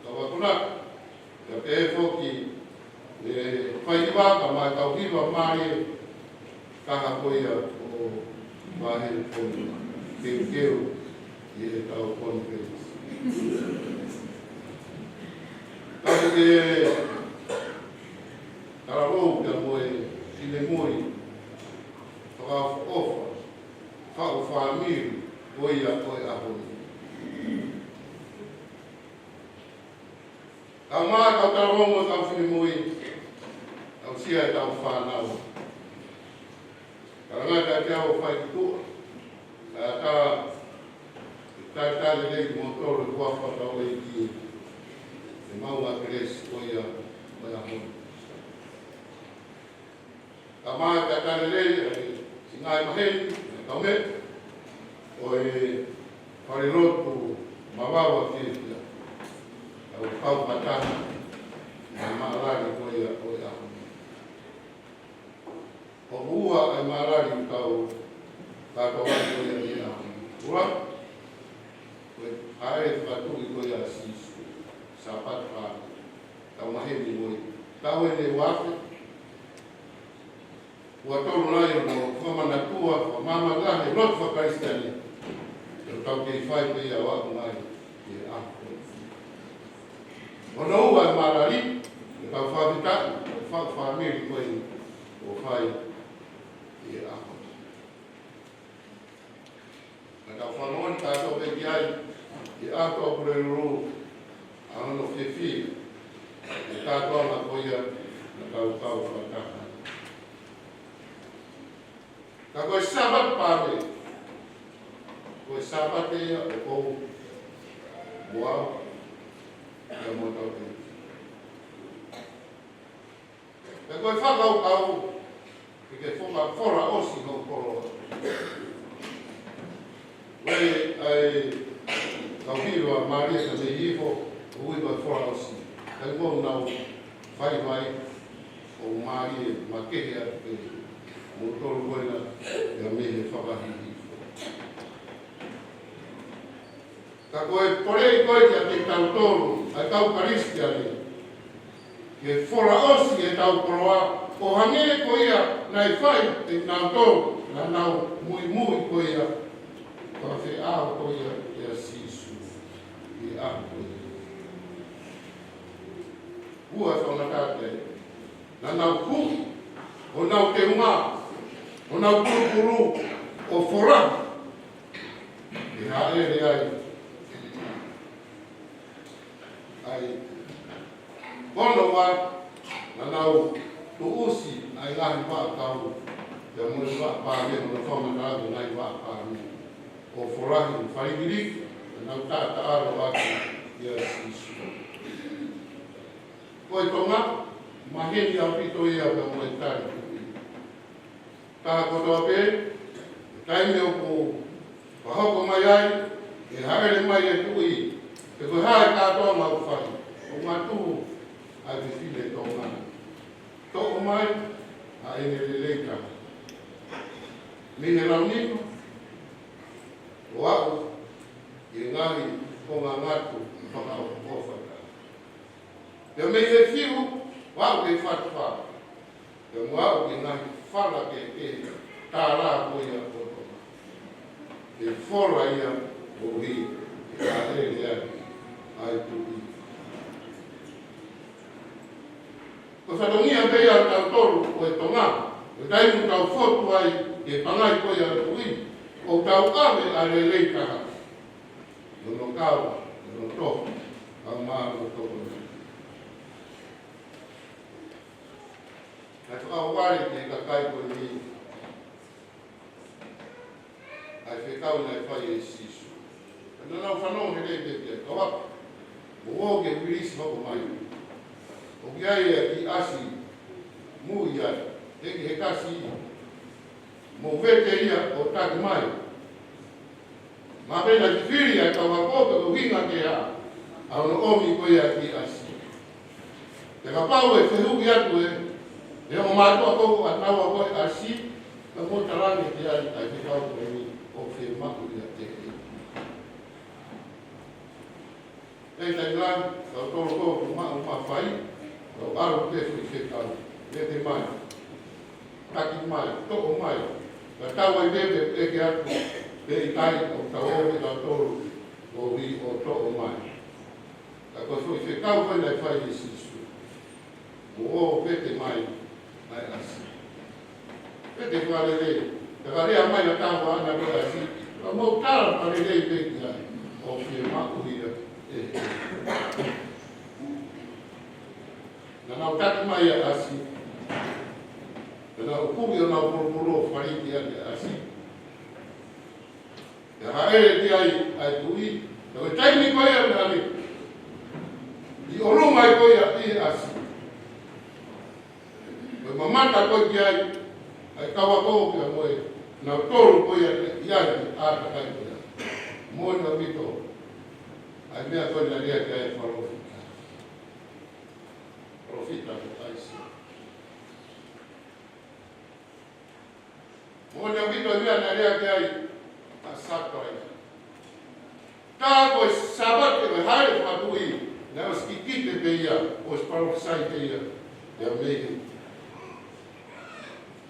kau akonaki, pea pehē foki e faihiva kae ʻumaʻā e kau hiva mālie, taha ko ia ʻo e vahe ko eni, keukeu ʻi heʻetau konifelenisi. Tapu ki he talavou pea mo e finemui fakaʻofoʻofa, faʻu fāmili ko ia ʻo e ʻaho ni. Kae ʻumaʻā e kau talavou mo e kau finemui, kau sia e kau fānau. Kalanga ka te au fai ki tuʻa, ka ta, ka ta lelei kimoutolu ʻi he huafa ʻo hotau ʻEiki, ʻi he Maʻunga Kelesi ko ia ʻo e ʻaho ni. Kae ʻumaʻā e kakai lelei ʻa e siʻi ngaahi maheni, ʻa e kau meʻa ʻo e falelotu mavava fiefia. Kau kau fakataha, ʻa e mālali ko ia ʻo e ʻaho ni. ʻOku ua ʻa e mālali ʻoku tau kātoa ai ko ia ʻi he ʻaho ni. Ua, ko e hāʻele fakatuʻi ko ia ʻa Sīsū, Sāpate Fāmili. Kau maheni mo e, kau ʻe uaafe ua tolu nai ʻo nau fakamanatua, fakamāmani he lotu faka-Kalisitiane. Te tau kei fai pē ia ʻo aʻu mai ki he ʻaho ko eni. Hono ua e malali, ʻe kau fakafetaʻi, ʻe fai fāmili ko eni ʻo fai ʻi he ʻaho. Naʻa tau fakamoʻoni kātoa pē ki ai, ʻi he ʻaho Pulelulu, ʻa hono fiefia, ʻi he kātoanga ko ia naʻa tau kau fakataha. Ka ko e Sāpate Paame, ko e Sāpate ia ʻoʻoku mo au, ʻa mo tau pē. Ka ko e fakakaukau, ke ke fola, fola ʻosi hoʻo koloa. Ko e, ʻa e, kau hiva mālie ka mei hifo, ʻo ui ko e fola ʻosi. Ka ko ʻenau vaivai, ʻo mālie, makehe atu pē, mo tolu ko ena, ia mei he fakahihifo. Ka ko e pole ko ē kiate kitautolu, ʻa e kau Kalisitiane, ke fola ʻosi ʻetau koloa, ʻo hangē ko ia naʻe fai ʻe kinautolu naʻa nau muimui ko ia, fakafeʻao ko ia ʻia Sīsū, ʻi he ʻaho ko ia. Ua e fakamatala, naʻa nau huʻi honau teunga, honau pulupulu, ʻo fola, ʻe hāʻele ai ʻa e. Ko hono ua, naʻa nau tuʻusi ʻa e ngaahi vaʻakau, pea mo e vaʻa paame, mo e fakamatala ki he ngaahi vaʻa paame, ʻo folahi, falikiliki, naʻa nau taʻataʻalo atu ʻia Sīsū. Ko e Tonga, maheni ʻaupito ia pea mo e tali Tuʻi. Taha kotoa pē, taimi ʻoku fakahoko mai ai, ʻe hāʻele mai e Tuʻi, pe ko e hā e kātoanga ʻoku fai, ʻo ngatu ʻa e fefine Tonga. Toʻo mai ʻa ʻene lelei taha mei he launiu, ʻo aʻu ki he ngaahi konga ngatu fakaʻofoʻofa taha. Pea mei he fiu, ʻo aʻu ki he fatu fā. Pea mo aʻu ki he ngaahi fala kehekehe, tālā ko ia ʻo Tonga. ʻE fola ia koeʻuhi ke hāʻele ai ʻa e Tuʻi. Ko e fatongia pē ia ʻo tautolu ko e Tonga, ko e taimi ʻoku tau fotu ai ki he pangai ko ia ʻo e Tuʻi, ʻoku tau ʻave ʻa e lelei taha. Hono kava, hono toho, ʻa e mālō toko na. Ka tau ʻalu ki he kakai ko eni, ʻa e fekau naʻe fai ʻe Sīsū. Naʻa nau fanongo lelei pē ki ai, ka ʻoku ʻoku ke vilisi hoko mai. ʻOku ʻi ai e kiʻi ʻasi mui ai, ʻe ki he kasi, mou vete ia ʻo taki mai. Mahalo pē naʻe fifili ʻa e kau ako pe ko e ʻuhinga ke ʻa, ʻa hono ʻomi ko ia e kiʻi ʻasi. Pea kapau ʻe fehuʻi atu ē, ʻe ongo mātuʻa ko ē ʻa naua ko e ʻasi, ka mou talaange ki ai ʻa e fekau ko eni ʻoku fiemaʻu ia ʻe he ʻEiki. ʻE taimi lahi, tautolu ko ē ʻoku maʻu mafai, tau ʻalu ki he foʻi fekau, vete mai, taki mai, toʻo mai, ka tau ʻai pē pe ʻeke atu, pe ʻikai, ʻoku tau ō pē tautolu, koeʻuhi ʻo toʻo mai. Ka ko e foʻi fekau ko ē naʻe fai ʻe Sīsū. Mou ō vete mai ʻa e ʻasi. Vete fakalelei. Ka ka lea mai ʻa e tau ana ko e ʻasi. Ka mou tala fakalelei pē ki ai. ʻOku fiemaʻu ia ʻe he. Naʻa nau taki mai ʻa e ʻasi. Naʻa nau kuki ʻo nau pulupulu ʻo fali ki ai ʻa e ʻasi. Pea hāʻele ki ai ʻa e Tuʻi, ka ko e taimi ko ia naʻa ne ʻi ʻolunga ai ko ia ʻi he ʻasi. Ko e mamata ko ē ki ai, ʻa e kau ako pea mo e, nautolu ko ia ʻi ai ʻi he ʻātakai ko ia. Moʻoni ʻaupito, ʻa e meʻa ko ē naʻe lea ki ai e palōfita. Palōfita ko ʻAisea. Moʻoni ʻaupito e meʻa naʻe lea ki ai ʻa Sakalaia. Tā ko e Sāpate ko e hāʻele fakatuʻi, naʻe ʻosi kikite pē ia, ʻosi palōfisai pē ia, ia mei he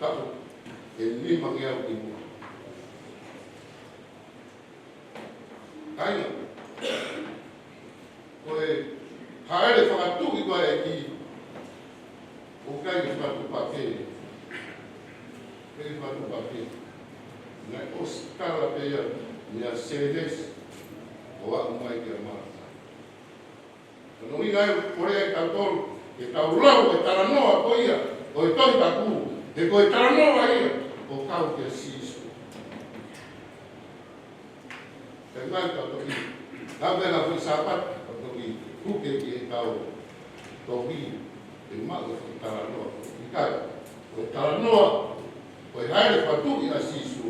taʻu ʻe nimangeau ki muʻa. Kāinga, ko e hāʻele Pea fakapapauʻi, naʻe ʻosi tala pē ia meia Sēnesi ʻo aʻu mai kia Malakai. Ko hono ʻuhinga ia ʻoku kole ai kitautolu ke tau lau e talanoa ko ia ʻo e Tohi Tapu, he ko e talanoa ia ʻo kau kia Sīsū. Pea ʻikai ke tau toki, ka pea ka fai Sāpate, tau toki puke ki heʻetau tohi, ʻe maʻu e foʻi talanoa. ʻIkai, ko e talanoa, ko e haʻele fakatuʻi ʻa Sīsū,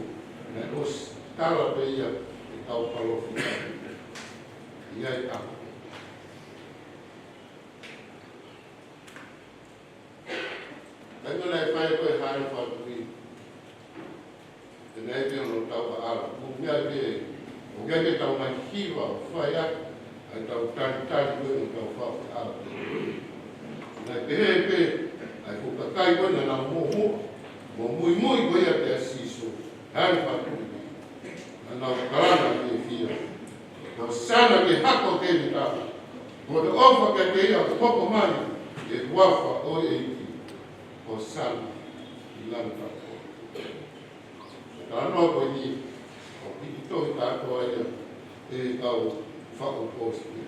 naʻe ʻosi tala pē ia ʻe he kau palōfita. ʻI ai ka. Taimi naʻe fai ko ē haʻele fakatuʻi. Pea naʻe pē ʻo tau ʻaʻala. Mo meʻa pē, ʻoku ʻikai ke tau mai hiva ʻo fai ʻaki ʻa ʻetau talitali ko ē ʻo tau fai ʻaʻala. Naʻe pehē pē ʻa e fuʻu kakai ko ē naʻa nau moʻua, mo muimui ko ia kia Sīsū. Haʻele fakatuʻi. Naʻa nau kalanga fiefia. Hōsana ki he hako ʻo Tēvita. Ko e ʻofa kiate ia ʻoku hoko mai ʻi he huafa ʻo e ʻEiki. Hōsana ʻi langi. Talanoa ko eni, ʻoku piki tohi kātoa ia ʻe he kau faʻu kosipeli.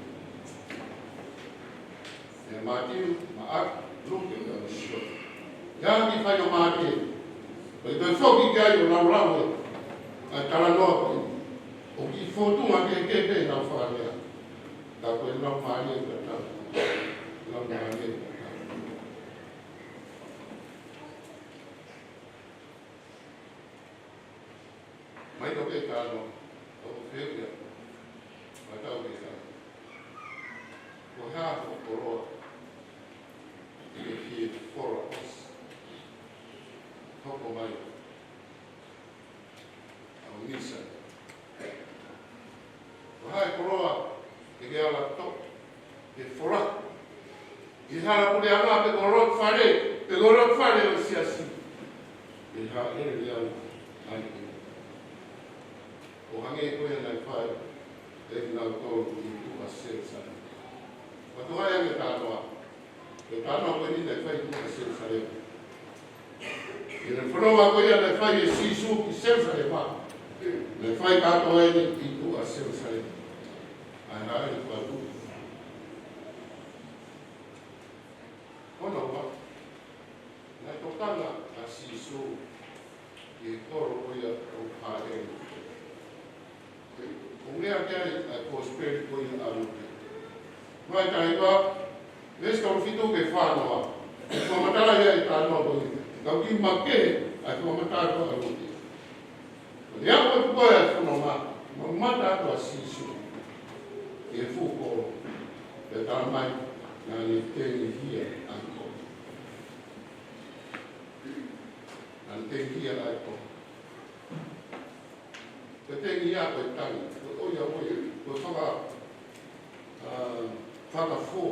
ʻIa Mātiu, Maʻake, Luke, pea mo Sione. ʻIa ki he fai ʻo Maʻake. Ko e toe foki ki ai ʻo laulau ʻa e talanoa ko ē. ʻOku kiʻi fōtunga kehekehe pē ʻenau fakalea. Ka ko e laumālie ʻo e tangata. Laumālie ʻo e tangata. Mai ka pē ka no, ʻoku feʻunga ia. Mai tau ke ka. Ko e hā hoʻo koloa ʻi he fie fola ʻosi. Hoko mai. ʻA e misa. Ko e hā e koloa ʻe ke ala toʻo, ʻe fola. ʻI he hala puleʻanga pe ko e loto fale, pe ko e loto fale ʻo e siasi. ʻE haʻele ʻa e ʻai. ʻO hangē ko ia naʻe fai ʻe kinautolu ʻi tuʻa Selusalema. Ko e tuʻa ia ʻa e talanoa. Ko e talanoa ko eni naʻe fai ʻi tuʻa Selusalema. ʻI he fononga ko ia naʻe fai ʻe Sīsū ki Selusalema. Naʻe fai kātoa eni ʻi tuʻa Selusalema. ʻA e haʻele fakatuʻi. Ko hono ua, naʻe tokanga ʻa Sīsū ki he kolo ko ia ʻoku haʻele. ʻOku meʻa ki ai ʻa e kosipeli ko ia ʻa Luke. Vahe taha hiva, veesi tolu fitu ki he fā noa. ʻE fakamatala ia ʻa e talanoa ko ia. Ka ʻoku kiʻi makehe ʻa e fakamatala ko ia ʻa Luke. Ko e aʻu atu ko ē ʻa e fononga, mamata atu ʻa Sīsū ki he fuʻu kolo. Pea talamai, naʻa ne tengihia ʻa e kolo. Naʻa ne tengihia ʻa e kolo. Ko e tengihia ko e tangi, ko e ʻoiauē, ko e faka-, ā, fakafō.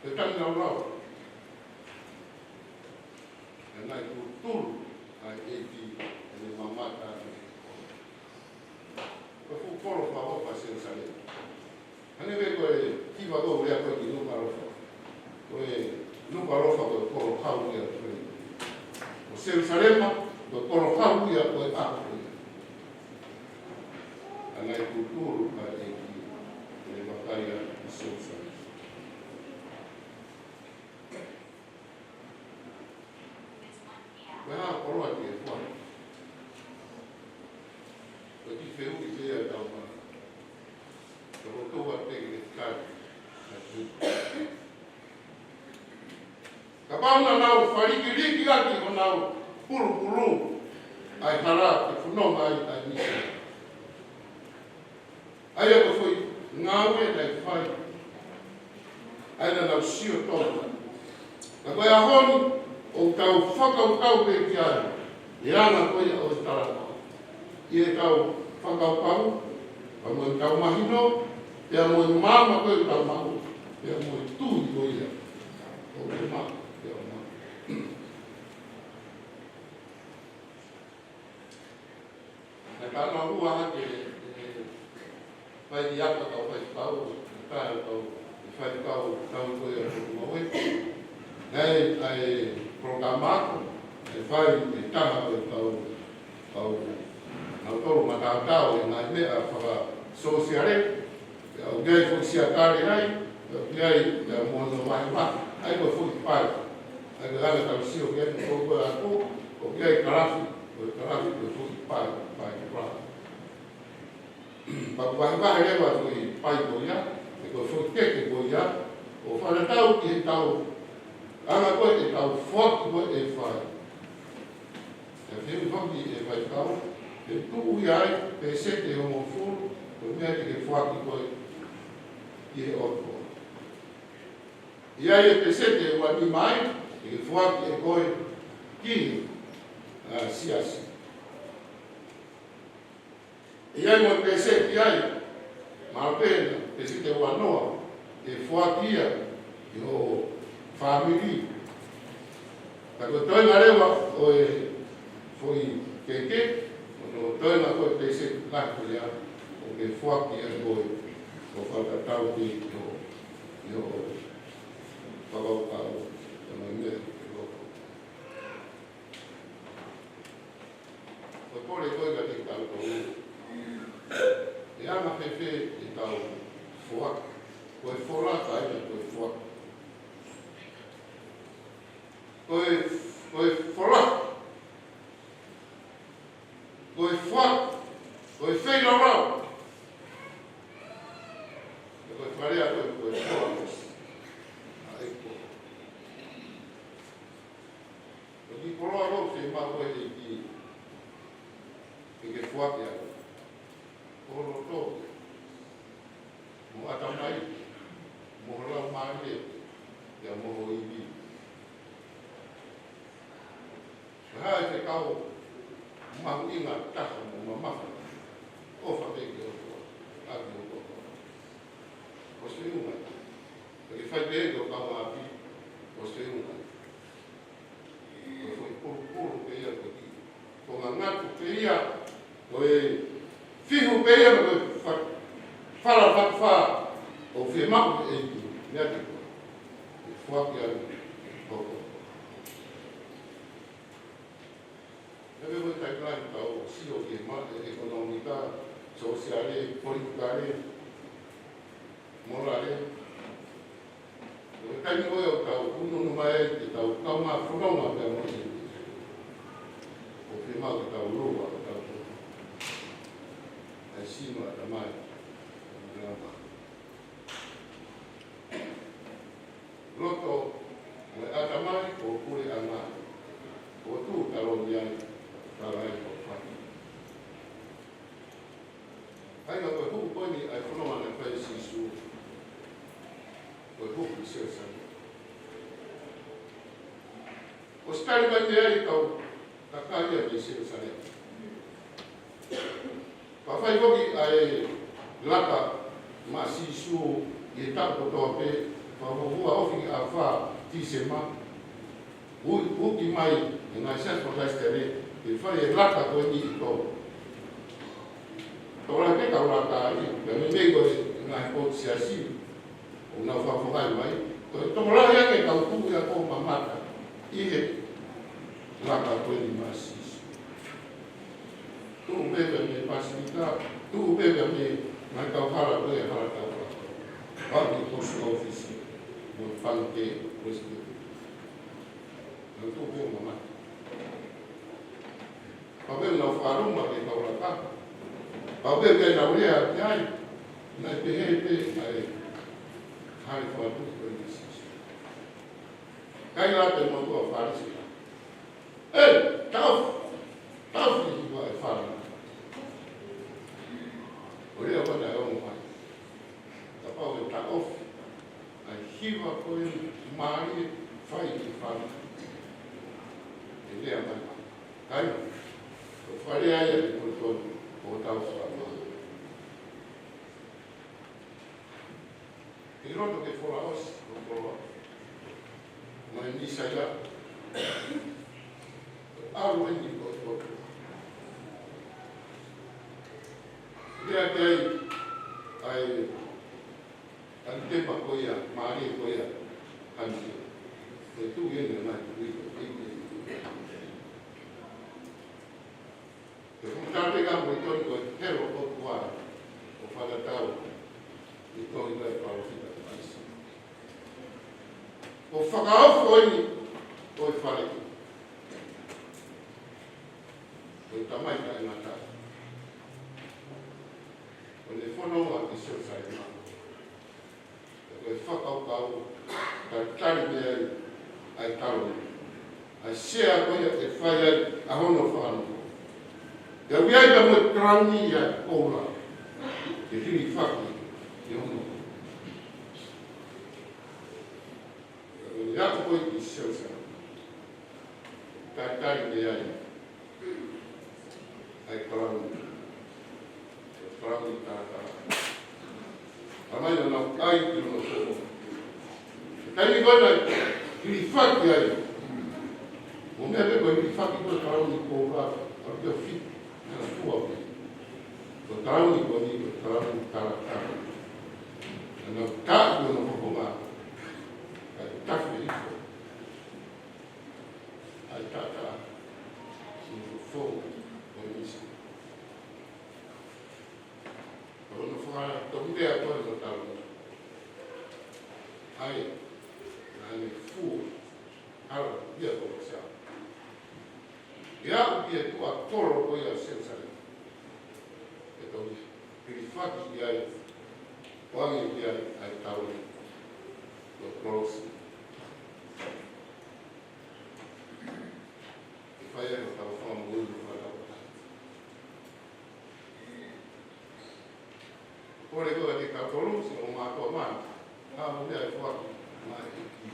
Ko e tangi laulau. Pea naʻe tūtulu ʻa e ʻEiki, ʻene mamata atu. Ko e fuʻu kolo fakaʻofa ʻa Selusalema. Hangē pē ko e kiʻi vakai ʻo lea ko ē ki Nukuʻalofa. Ko e Nukuʻalofa ko e kolo hau ia ko ē. Ko Selusalema, ko e kolo hau ia ko ē ʻa ko ē. Pea naʻe tūtulu ʻa e ʻEiki, ʻene vakai ʻa Selusalema. Ko e hā hoʻo koloa ki he fua? Ko e kiʻi fehuʻi pē ia ʻa e tau mā. Ka ko e tau ua te ke kai. Kapau naʻa nau falikiliki ʻaki honau pulupulu ʻa e hala ke fononga ai ʻa e misa. ʻA ia ko e foʻi ngāue naʻe fai. ʻA ia naʻa nau sio tonu. Ka ko e ʻaho ni, ʻoku tau fakakaukau pē ki ai, ʻi he anga ko ia ʻo e talanoa. ʻI heʻetau fakakaukau, pea mo ʻetau mahino, pea mo e maama ko ē ʻoku tau maʻu, pea mo e tui ko ia ʻoku tau maʻu, pea maʻu. Naʻe talanoa hake ʻa e, ʻa e fai ʻi ata kau faifekau, ʻa e kau, ʻa e faifekau tau ko ia ʻo Tuvalu. Naʻe ʻi ai e polokalama ako, ʻe fai ʻe he taha ʻo e kau, kau nautolu mataotao ʻi he ngaahi meʻa fakasōsiale, ʻoku ʻi ai foʻi siakale ai, ʻoku ʻi ai ʻa e mono vahevahe, ʻa ia ko e foʻi pai. ʻA ia ko e anga ʻetau sio ki ai, ko e ako, ʻoku ʻi ai kalafi, ko e kalafi ko e foʻi pai, pai kalafi. Pea ʻoku vahevahe leva e foʻi pai ko ia, pe ko e foʻi keke ko ia, ʻo fakatatau ki heʻetau anga ko ē ʻetau foaki ko ē ʻe fai. ʻE fehuʻi foki ʻe he faifekau, ʻe tuʻu ia ai, pēseti ʻe hongofulu, ko e meʻa te ke foaki ko ē ki he ʻOtua. ʻI ai e pēseti ʻe uanima ai, te ke foaki ʻe koe ki he, ʻa, siasi. ʻI ai mo e pēseti ai, mahalo pē ʻe pēseti ʻe uanoa, ʻe foaki ia ki ho fāmili. Ka ko e toenga leva ʻo e foʻi keke, ko e toenga ko e pēseti lahi ko ia, ʻoku ke foaki ia ko ē, ʻo fakatatau ki ho, ki ho fakakaukau, ʻa e meʻa ke loko. Ko e kole ko ē kiate kitautolu, ʻe anga fēfē ʻetau foaki? Ko e fola ka ʻi ai ko e foaki. Ko e, ko e fola, ko e foaki, ko e feilaulau. Ko e fakalea ko ē, ko e foaki. ʻA e ko Ko e kiʻi koloa ʻoku fiemaʻu ʻe he ʻEiki ke ke foaki ʻaki ho loto, mo ho ʻatamai, mo ho laumālie, pea mo ho ivi. Ko e hā e fekau mahuʻinga taha mo mamafa ʻoku fai ʻe he ʻOtua ʻaki ho loto? ʻOsi feʻunga. Ke fai pē ki ho kaungāʻapi, ʻosi feʻunga. Ko e foʻi pulupulu pē ia ko e kiʻi konga ngatu pē ia, ko e fihu pē ia, ko e fa-, fala fakafā ʻoku fiemaʻu ʻe he ʻEiki, meʻa ke ko e foaki ʻa e hoko. He ko e taimi lahi ʻoku tau sio ki he ma-, ʻekonōmika, sōsiale, politikale, mōlale. Ko e taimi ko ē ʻoku tau ʻunuʻunu mai ai ki heʻetau kaungā fononga pea mo e, ʻoku fiemaʻu ke tau lua, ke tau ʻai sino ʻatamai, ʻatamai. Loto mo e ʻatamai ʻoku puleʻanga, ʻoku tuʻu taloni ai, tala ai ʻoku fai. Kāinga, ko e hū ko eni ʻa e fononga naʻe fai ʻe Sīsū, ko e hū ki Selusalema. ʻOsi tali mai mei ai e kau kakai ia mei Selusalema. Pea fai foki ʻa e laka maʻa Sīsū ʻi he taʻu kotoa pē, fakafuofua ofi ʻa e fā Tīsema. Ui, uki mai e ngaahi siasi fakakalisitiane ke fai e laka ko eni ʻi Tonga. Tokolahi pē kau laka ai, pea meimei ko e ngaahi potu siasi ʻoku nau fakafoki mai, ko e tokolahi ange kau tuʻu ia ʻo mamata ʻi he laka ko eni maʻa Sīsū. Tuʻu pē pea mei Pasilika, tuʻu pē pea mei ngaahi kauhala ko ē, hala kauhala. Pea mei post office, mo e pangikē, Westfield. Nau tuʻu pē ʻo mamata. Pea pehē nau fakaluma ki he kau laka. Pea pehē nau lea ki ai. Naʻe pehē pē ʻa e hali fakatuʻi ko eni ʻa Sīsū. Kaila atu e motuʻa Fālesi. ʻE, taʻofi, taʻofi e hiva ʻa e fale. ʻO lea ko ē naʻe ongo mai. Kapau ʻe taʻofi ʻa e hiva ko ē mālie fai ʻi fale, ʻe lea mai mai. Kaila, ko e fale ia ʻe tolitoli ʻo tau fakamaau. ʻI loto ki he folaʻosi ʻo e koloa, mai Mīsaia, ʻalu eni ko e ʻOtua. Lea ki ai ʻa e ʻAlitepa ko ia, mālie ko ia, Kamisio. Ko e tuʻi eni ʻa e ngaahi tuʻi ko e tuʻi. Fakaofo eni ʻo e fale ʻo e Tamai Taʻengata, ʻo ne fononga ʻi Selusalema. Ko e fakakaukau, talitali mei ai ʻa e taloni, ʻa e sea ko ia ʻe fai ai ʻa hono fakanofo. Pea ui ai pea mo e kalauni ia ʻo e koula, ke hilifaki ʻi hono. Ko e ako ko ē ʻi Selusalema, talitali mei ai ʻa e kalauni, kalauni talatala. Talamai naʻa nau ʻai ki hono fofonga. Taimi ko ē naʻe hilifaki ai, mo e meʻa pē ko e hilifaki ko e kalauni koula, ʻalu ki ʻo fiti, naʻe fua pē. Ko e kalauni ko eni, ko e kalauni talatala. Naʻa nau ʻai ki hono fofonga, kae tafe hifo ʻa e talatala ʻi he fofonga ʻo e misi. Ko hono fakatoki pea ko hono taloni, ʻa ia naʻa ne fua, ʻalu ia ki Kolosae, ʻi he aʻu ki he tuʻa kolo ko ia ʻo Selusalema, ke toki hilifaki ki ai, ʻoange ki ai ʻa e taloni, ko e kolosi. Ke fai ai hotau fakamoʻui mo hotau tauʻatāina. Kole ko ē ke tau kolosi ʻo mātuʻa mai, ha mo meʻa ʻe foaki mai ʻe he ʻEiki,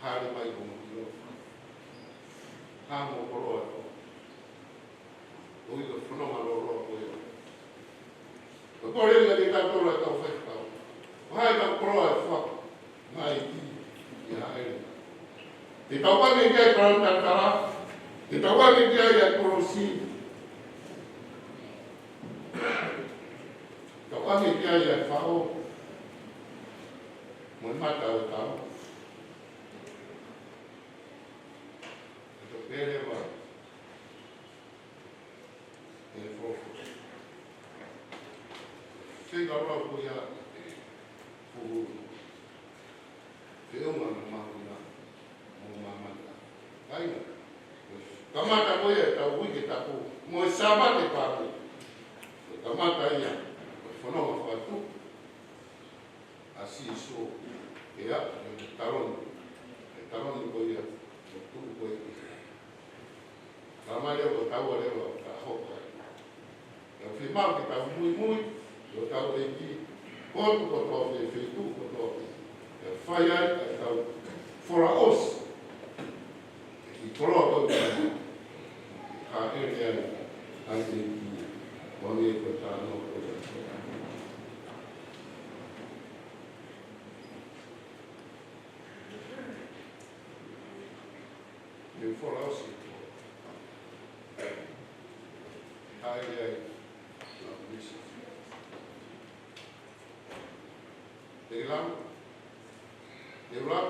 hāʻele mai ko mo kilo, ha mo koloa ko, ʻo ʻi he fononga lōloa ko ia. Ko e kole ia ke tau koloa ʻetau faifekau. Ko hai ʻetau koloa ʻe foaki mai ki ai? Te tau ʻoange ki ai e kalauni talatala, te tau ʻoange ki ai ʻa e kolosi, tau ʻoange ki ai ʻa e fao, mo e mata ʻo e tau. Te tau pele mai ʻe he folofola. Fekau lau ko ia, fuhu. Feʻunga na mahina mo māmani. Kāinga, kamata ko ia ʻetau uike tapu mo e Sāpate Paame. Kamata ia ko e fononga fakatupu ʻa Sīsū, ʻa ia ko e taloni, e taloni ko ia, ko e tuʻu ko ē. Talamai leva ko e taua leva ʻo ka hoko ai. ʻE fiemaʻu ke tau muimui, ʻo tau ʻEiki, ko e tuʻu kotoa pē, feituʻu kotoa pē, ʻe fai ai ʻetau folaʻosi. ʻI he koloa ko ē, hāʻele ai ʻa e ʻEiki, ʻo ne ko e talanoa ko ē. ʻE folaʻosi ko ē, hāʻele ai ʻa Kalaisi. Te u lau, te u lau,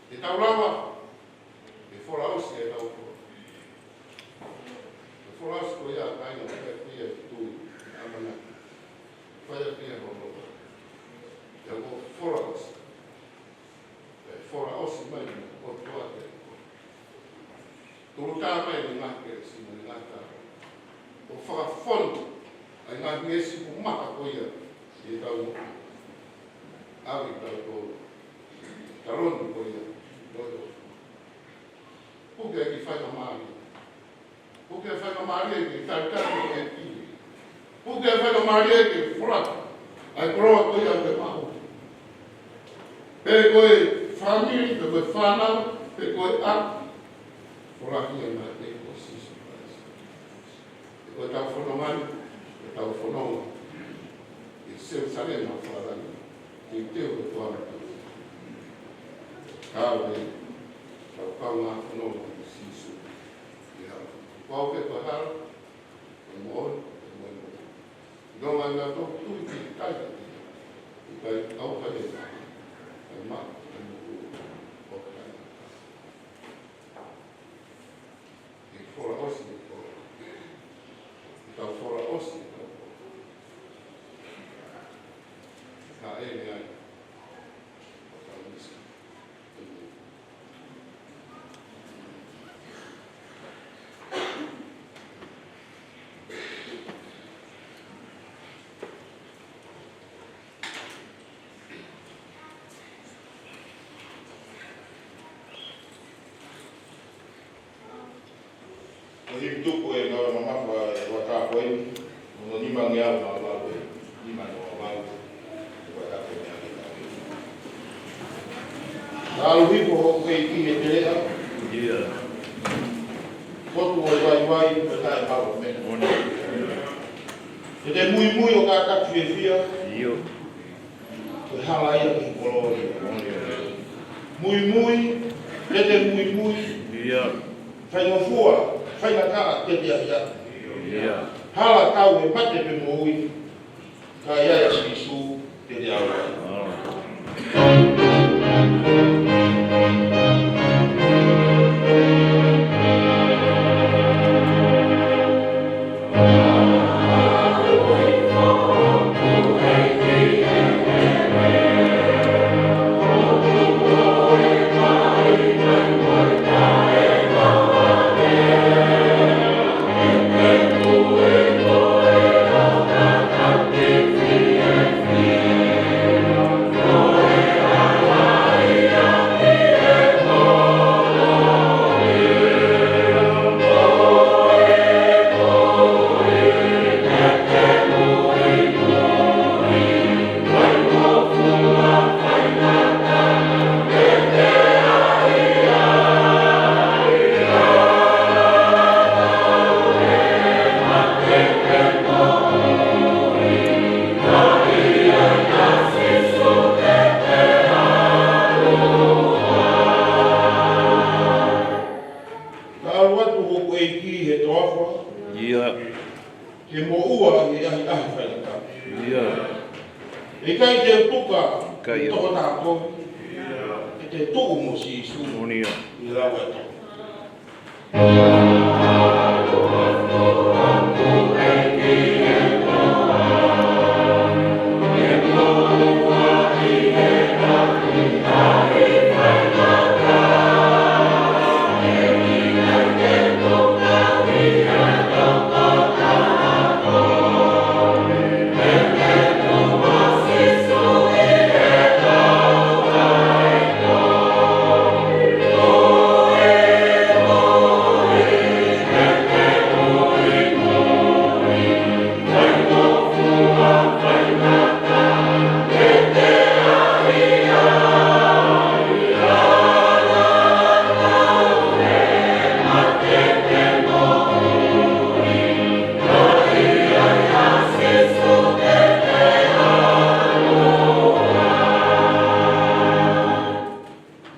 te tau lava, ʻe folaʻosi ʻetau koloa. ʻE folaʻosi ko ia ʻa e kāinga, ʻe fai ʻa e tui, ʻamanaki. Fai ʻa e hono. ʻE ko e folaʻosi. ʻE folaʻosi mai ʻa e ʻOtua ke. Tolotā mai ʻene ngaahi kelesi mo ʻene ngaahi tala, ʻo fakafonu ʻa e ngaahi meesi kuo maka ko ia ʻi heʻetau moʻui. ʻAve kitautolu e taloni ko ia, ʻo e ʻOtua. Puke ʻa e kiʻi faingamālie. Puke ʻa e faingamālie ke talitali mo e ʻEiki. Puke ʻa e faingamālie ke foaki ʻa e koloa ko ia ke maʻu. Pe ko e fāmili, pe ko e fānau, pe ko e ʻapi. Foaki ia maʻa e ʻEiki ko Sīsū Kalaisi. He ko ʻetau fononga ni, ko ʻetau fononga ʻi Selusalema fakalangi, teuteu ʻa e ʻOtua. Ka ʻoku tau kaungā fononga ʻia Sīsū. ʻIo, ko au pē ko e hala, ko e moʻoni, ko e moʻoni. Nonga na tō tui ki he kai, ʻikai au kai e ma, e ma, e moʻoni, ʻo kai. ʻE folaʻosi e koloa. ʻE tau folaʻosi e koloa. Ka ʻe meʻa ai. ʻO tau misi. Ko e himi tuku ʻe ngāue mamafa ʻe ua tāpoi, ono nima ngeau mā lau ʻe nima noa lau. Ua tāpoi meʻa ke tāpoi. Ka ʻalu hifo hoku ʻEiki he teleʻa. ʻIo. Ko e tuʻu ʻo e vaivai, ko e taʻepau ʻo e meʻa. Ke te muimui ʻo kātaki fiefia. ʻIo. Ko e hala ia ki he kolōlia. Muimui, ke te muimui. ʻIo. Faingofua, faingataʻa, ke te ahiahi. ʻIo. Hala tau he mate pe moʻui. Ka ʻi ai ʻa Sīsū, ke te aʻu ai. Ka ʻalu atu hoku ʻEiki he toafa. ʻIo. Ke moʻua ʻi he ʻahiʻahi faingataʻa. ʻIo. ʻIkai te u tuka, ʻikai, ʻe toko tāpoi. Ke te tuʻu mo Sīsū. Moʻoni ia. ʻI he lau ʻa e tohi.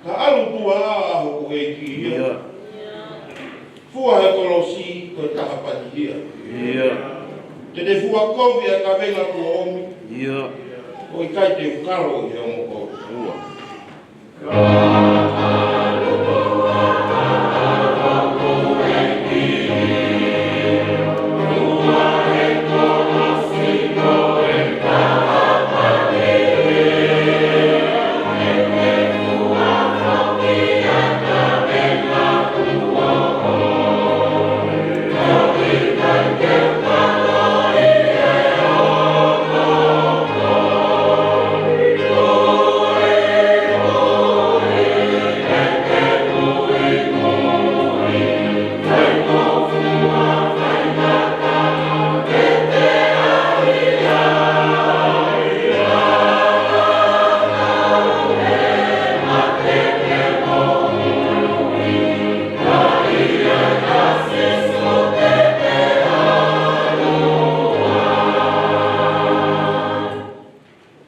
Ka ʻalu tuʻa ʻa hoku ʻEiki ia. ʻIo. Fua he kolosi ko e taha pani ia. ʻIo. Te te fua kovi ʻa e kavenga kuo ʻomi. ʻIo. ʻO ʻikai te u kalo ʻi he ongo kovi. ʻIo.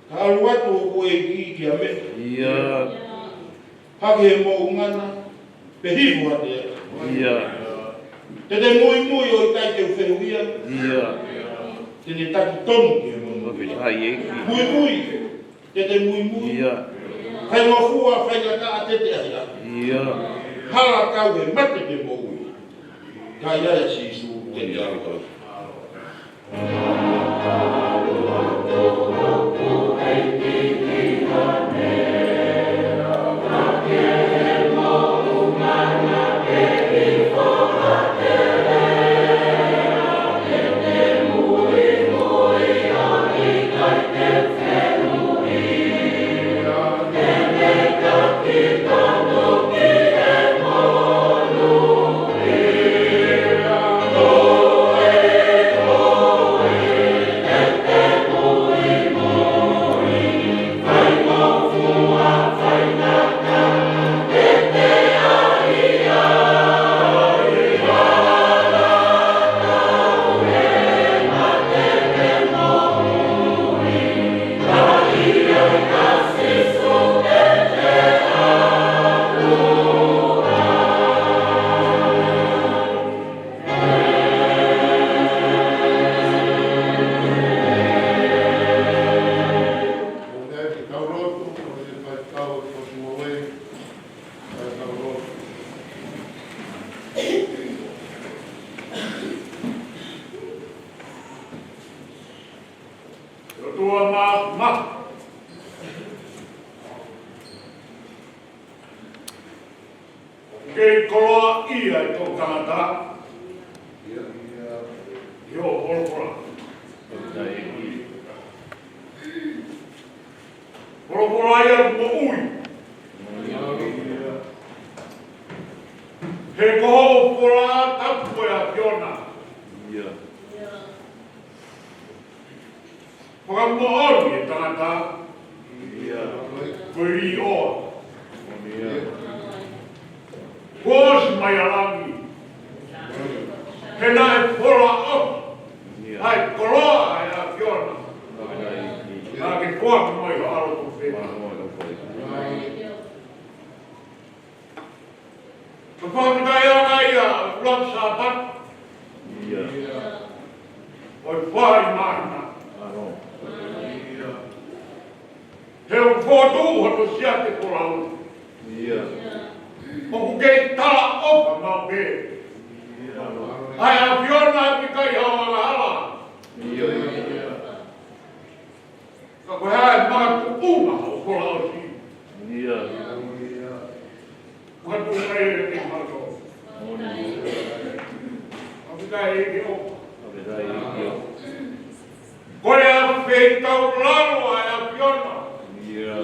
Ka ʻalu atu hoku ʻEiki kia meʻa. ʻIo. Hake he moʻunga na, pe hifo atu ia. ʻIo. Te te muimui ʻo ʻikai te u fehuʻia. ʻIo. Te ne taki tonu ki he moʻunga. Ko e fetaʻi ʻEiki. Muimui. Te te muimui. ʻIo. Faingofua, faingataʻa, te te ahiahi. ʻIo. Hala tau he mate pe moʻui. Ka ʻi ai ʻa Sīsū, te te aʻu ai. tangata. ʻIo, folofola. Folofola ia moʻui. He ko hoʻo fola tapu ko e ʻAfiona. Fakamoʻoni e tangata. Ko e liʻoa. Kuo ʻosi mai ʻa langi. He naʻe fola ʻosi ʻa e koloa ʻa e ʻAfiona. Naʻa ke foaki mai ho ʻAlo ko Feta. Ka fakafetaʻi ʻa ia ʻoku laku Sāpate. ʻIo. ʻO e fai mai na. ʻIo. He ʻoku fotu hono siate folau. ʻIo. ʻOku kei talaʻofa maʻu pē. ʻIo. ʻA e ʻAfiona ʻoku ʻikai ha angahala. ʻIo. Ka ko e hā e makatuʻunga ʻo e fola ʻosi? ʻIo. Makatuʻunga ʻe te mato. ʻOku ʻikai ke ʻo. Ko e ʻafeitaulalo ʻa e ʻAfiona. ʻIo.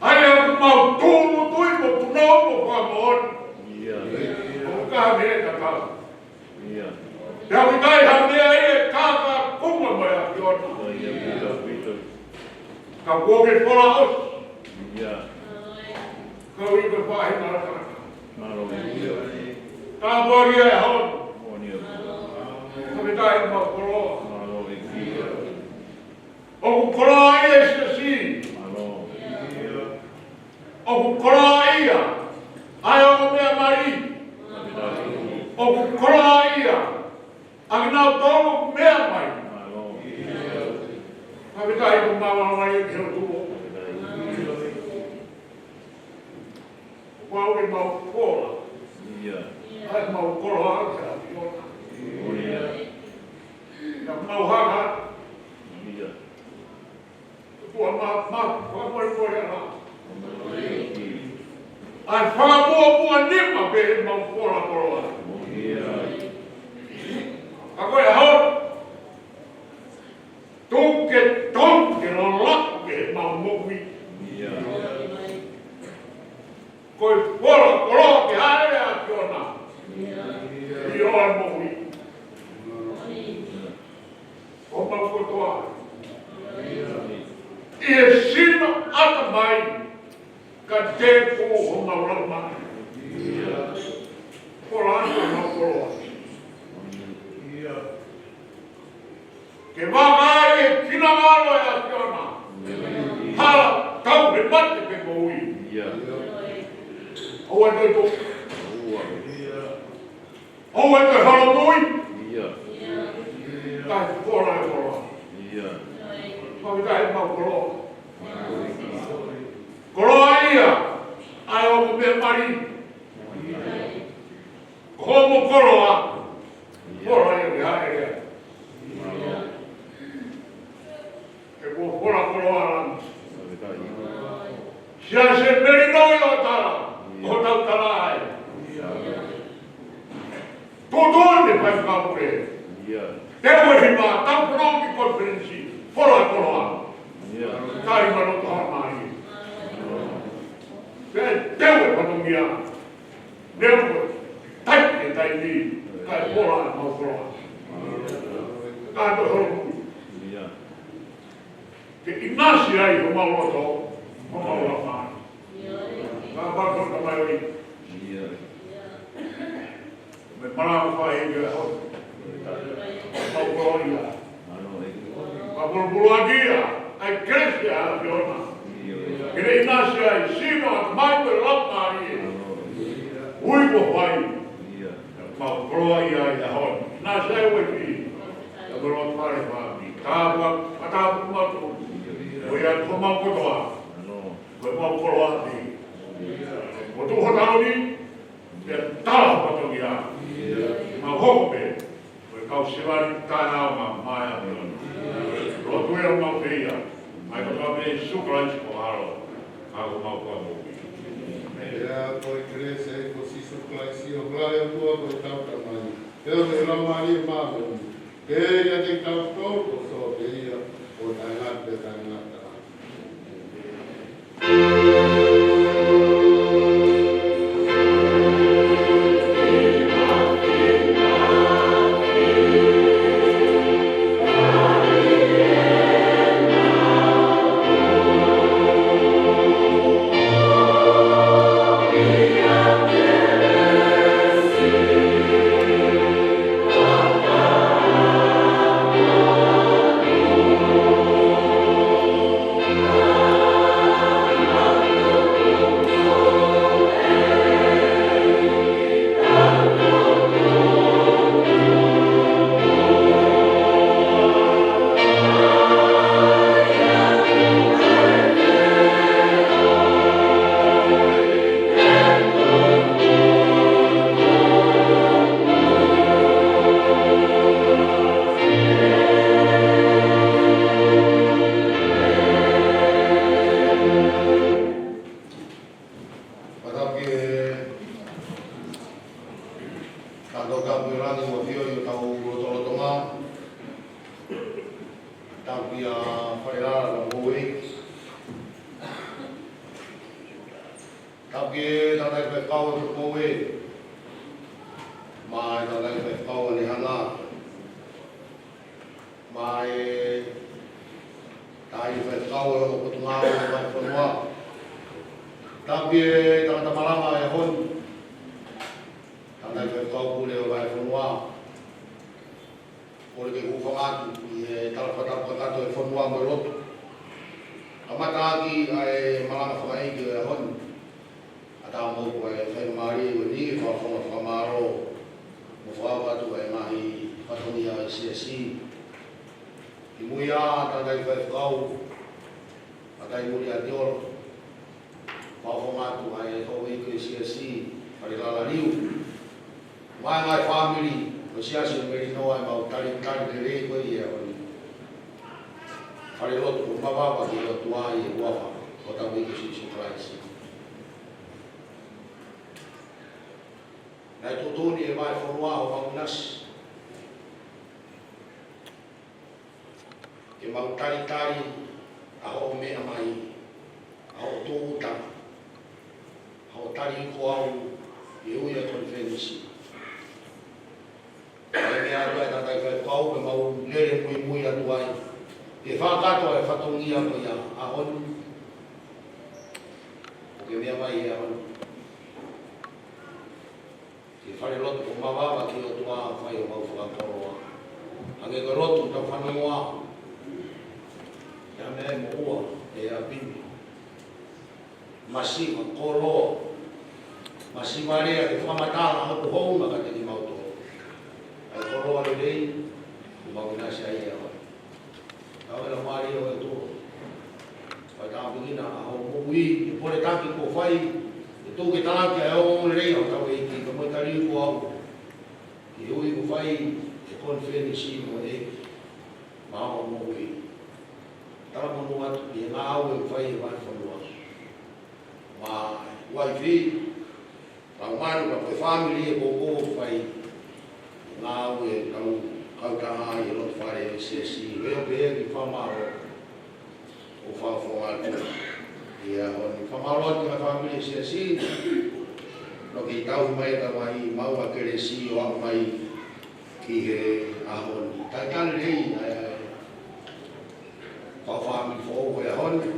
ʻA ia ʻoku mau tūʻulutui mo punou mo fakamoʻoni. ʻIo. ʻOku ka me e tatau. ʻIo. Pea ʻoku ʻikai ha meʻa ia ʻe kākā kuma mai ʻa e ʻAfiona. ʻIo, ʻio, ʻio. Ka kuo ke fola ʻosi. ʻIo. Ka ui ko e faʻahinga ʻo e tangata. Mālō. Tāpuaki ʻa e ʻAfiona. Moʻoni ʻio. Ka me tai mau koloa. Mālō, ʻio. ʻOku koloaʻia e siasi. Mālō. ʻOku koloaʻia ʻa e ongo meʻa mali. ʻOku koloaʻia ʻa kinautolu ʻoku meʻa mai. Mālō. Ka me tai ko mau ala mai ki he ʻOtua. Mau ke mau fola. ʻIo. ʻA e mau koloa ki he ʻAfiona. ʻIo. Ka mau hanga. ʻIo. Tuʻa ma, ma, fakamolemole ʻa. ʻA e fakamuʻomuʻa nima pē ʻemau fola koloa. ʻIo. Ka ko e ʻaho. Tuku ke, tuku ke lalaku ke mau moʻui. ʻIo. Ko e fola koloa ke haʻele ʻa e ʻAfiona. ʻIo. ʻI hoʻo moʻui. ʻO mau kotoa. ʻI he sino ʻatamai ka tēpū homau laumālie. Fola atu homau koloa. Ke vaka ai e finangalo ʻo e ʻAfiona. Hala, tau he mate pe moʻui. ʻOua te to. ʻOua te holomui. ʻIo. Ka fola e koloa. ʻIo. Ka me tai mau koloa. Koloaʻia ʻa e ongo meʻa mali. Ko homo koloa. Fola ia ke haʻele. He kuo fola koloa ʻa langi. Siasi Melino ʻi ʻo tala, ʻo tau tala ai. Tuʻutuʻuni e faifekau pule. Teu e hiva, tau punou ki konifelenisi, fola koloa. Tali mano taha mai. Pea teu e fatongia. Neu ko, tai e taimi, kae fola e mau koloa. Ka to holo. Ke ʻinasi ai homau loto, homau laumālie. Ka pā ko tamai oi. Me malanga fai ke ho. Mau koloa ia. Ka pulupulu ʻaki ia, ʻa e kelesi ʻa e ʻAfiona. Ke ne ʻinasi ai, sino, ʻatamai mo e laumālie. Ui ko fai. Mau koloa ia ʻi he ʻaho ni. ʻInasi ai uefi. Ka pulupulu fale fami. Tāpua, ka tāpua matu. Ko ia ko mau kotoa. Ko mau koloa ʻi. Ko tu hotau ni. Pea tala ho fatongia. Mau hoko pē. Ko e kau sevāniti taʻeʻaonga maʻa e ʻAfiona. Lotu ē ʻo mau pē ia. Mai kotoa pē ʻi Sīsū Kalaisi ko e ʻAlo. Ka ko mau koloa moʻui. Pea ko e kelesi ʻa e ʻEiki ko Sīsū Sīsū Kalaisi, ʻoku ʻikai ko e ʻOtua ko ʻetau Tamai, pea ko e Laumālie Māʻoniʻoni, ke ʻiate kitautolu kotoa pē ia ʻo taʻengata pea taʻengata. Fakatapu ki he Tamai ʻoku ʻi langi mo ʻafio ʻi hotau lotolotonga. Tapu ki he Fale Alea mo e Tapu ki he tangataʻeiki faifekau ʻo e Poupou, mo e tangataʻeiki faifekau ʻo Nehanga, mo e tangataʻeiki faifekau ʻo e Potungāue ʻo e Vahefonua. Tapu ki he tangata malanga ʻo e ʻaho ni, tangataʻeiki faifekau pule ʻo e Vahefonua. Kole ke u hūfanga atu ʻi he tala fakatapu kakato ʻo e fonua mo e lotu. Kamata ʻaki ʻa e malanga fakaʻeiki ʻo e ʻaho ni, ʻa e tau mau ko e faingamālie ko eni ke fakafofonga fakamālō mo fakaʻapaʻapa atu ʻa e ngaahi fatongia ʻa e siasi. Kimuʻa, tangataʻeiki faifekau, Matai Muliatiola, fakafofonga atu ʻa e houʻeiki ʻo e siasi, Fale Lala Liu, mo e ngaahi fāmili ʻo e Siasi ʻo e Melino, ʻa e mau talitali lelei ko ia ʻo e falelotu, ʻoku mau mavahe ki he ʻOtua ʻi he huafa ʻo hotau ʻEiki ko Sīsū Kalaisi. Naʻe tuʻutuʻuni ʻe he Vahefonua homau ʻinasi ke mau talitali ʻa hoʻo meʻa mai, ʻa hoʻo tūʻuta, ʻa hoʻo tali iku au ʻi he ui ʻa e konifelenisi. ʻA e meʻa atu ʻa e tangataʻeiki faifekau, ke mau lele muimui atu ai ke fakakakato ʻa e fatongia ko ia ʻo e ʻaho ni. ʻOku ke meʻa mai he ʻaho ni ki he falelotu, ʻoku mau mavahe ki he ʻOtua ʻo fai homau fakakoloa. Hangē ko e lotu ʻoku tau fanongoa, ʻa e meʻa ʻe moʻua ʻi ʻapi ni. Masiva, koloa, masiva lea, ke fakamatala ʻa e hounga kiate kimautolu. ʻA e koloa lelei ʻoku mau ʻinasi ai he ʻaho ni. Tau ʻi he Laumālie ʻo e ʻOtua. Fai tāpuekina ʻa hoʻo moʻui, ʻa e pole taki kuo fai, ʻa e tuku ke talaki ʻa e ongoongolelei ʻa hotau ʻEiki, kae mo e tali iku au ʻi he ui kuo fai ʻe he konifelenisi mo e ʻEiki maʻa hoʻo moʻui. Talamonū atu ki he ngāue kuo fai ʻe he Vahefonua, mo e uaifi, Laumanu, kae pehē ki he fāmili ʻoku kei fai ngāue kau, kautaha ʻi he loto fale ʻo e siasi. Pea ʻoku pehē ki he fakamālō ʻoku fakafofonga atu ʻi he ʻaho ni. Fakamālō atu ki he fāmili ʻo e siasi, ʻoku kei tauhi mai ʻetau ngaahi maʻu ʻa e kelesi ʻo aʻu mai ki he ʻaho ni. Talitali lelei ʻa e, ʻa e kau fāmili foʻou ʻo e ʻaho ni,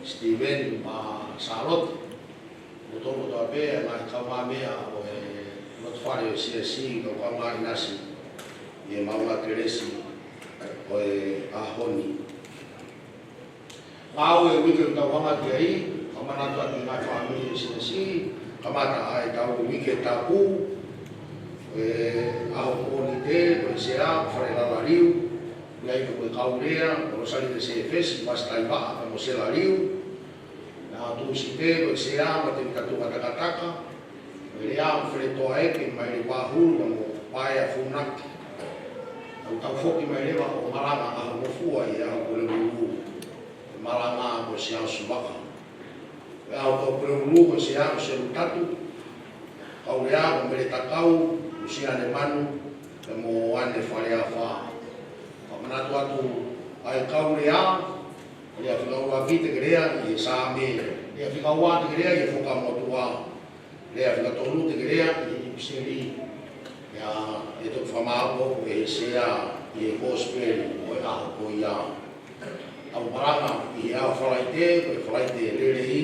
Steven mo Sālote. Mo kimoutolu kotoa pē ʻa e ngaahi kaungāmeʻa ʻo e loto fale ʻo e siasi, kau kaungā ʻinasi ʻi he maʻu ʻa e kelesi ʻo e ʻaho ni. Ngāue uike ʻoku tau hanga ki ai, kae manatu atu ki he ngaahi fāmili ʻo e siasi, kamata ʻa ʻetau uike tapu, ʻa e ʻaho Mōnite, ko e sea, Fale Lala Liu, ʻi ai ko e kau lea, ko Losaline Sefesi, Vasi Taivaʻa, pea mo Sela Liu, ʻa e ʻaho Tūsite, ko e sea, ko Tēvita Tuʻungatakataka, ko e lea, ko Feletoa ʻEke, Maile Pahulu, pea mo Paea Funaki. Tau tau foki mai leva ʻo malanga ʻaho Ngofua ʻi he ʻaho Pulelulu. Malanga ko Siaosi Vaka. Ko e ʻaho Pulelulu ko Siaosi Lutatu. Kau lea, ko Mele Takau, Lusiane Manu, pea mo ʻAne Faleafa. Fakamanatu atu ʻa e kau lea, lea fika ua ki te ke lea ʻi he Saame, lea fika ua te ke lea ʻi he Fuakava Motuʻa, lea fika tolu te ke lea ʻi he ʻIpiseli. Pea ʻe toki fakamāʻopoʻopo ʻe he sea ʻi he Kosipeli ʻo e ʻaho ko ia. Tau malanga ʻi he ʻaho Falaite, ko e Falaite Lelei,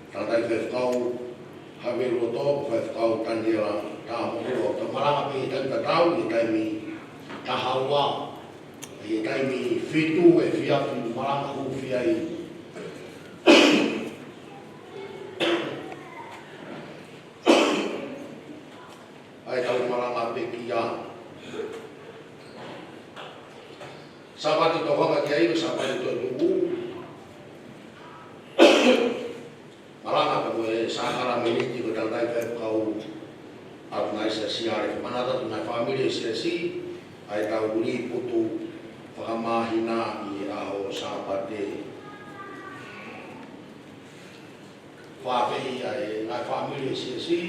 tangataʻi faifekau Havelu Loto, faifekau Taniela Tamoʻua. Tau malanga pē ʻi he taimi tatau, ʻi he taimi taha ua, ʻi he taimi fitu efiafi, malanga hūfia ai. ʻA e tau malanga pekia. Sāpate tau hanga ki ai, ko e Sāpate toetuʻu. Malanga pea mo e sākalameniti, ko e tangataʻi faifekau ʻAtunaisa Siale. Fakamanatu atu ngaahi fāmili ʻo e siasi, ʻa e tau lipotu fakamāhina ʻi he ʻaho Sāpate. Fafeʻi ʻa e ngaahi fāmili ʻo e siasi,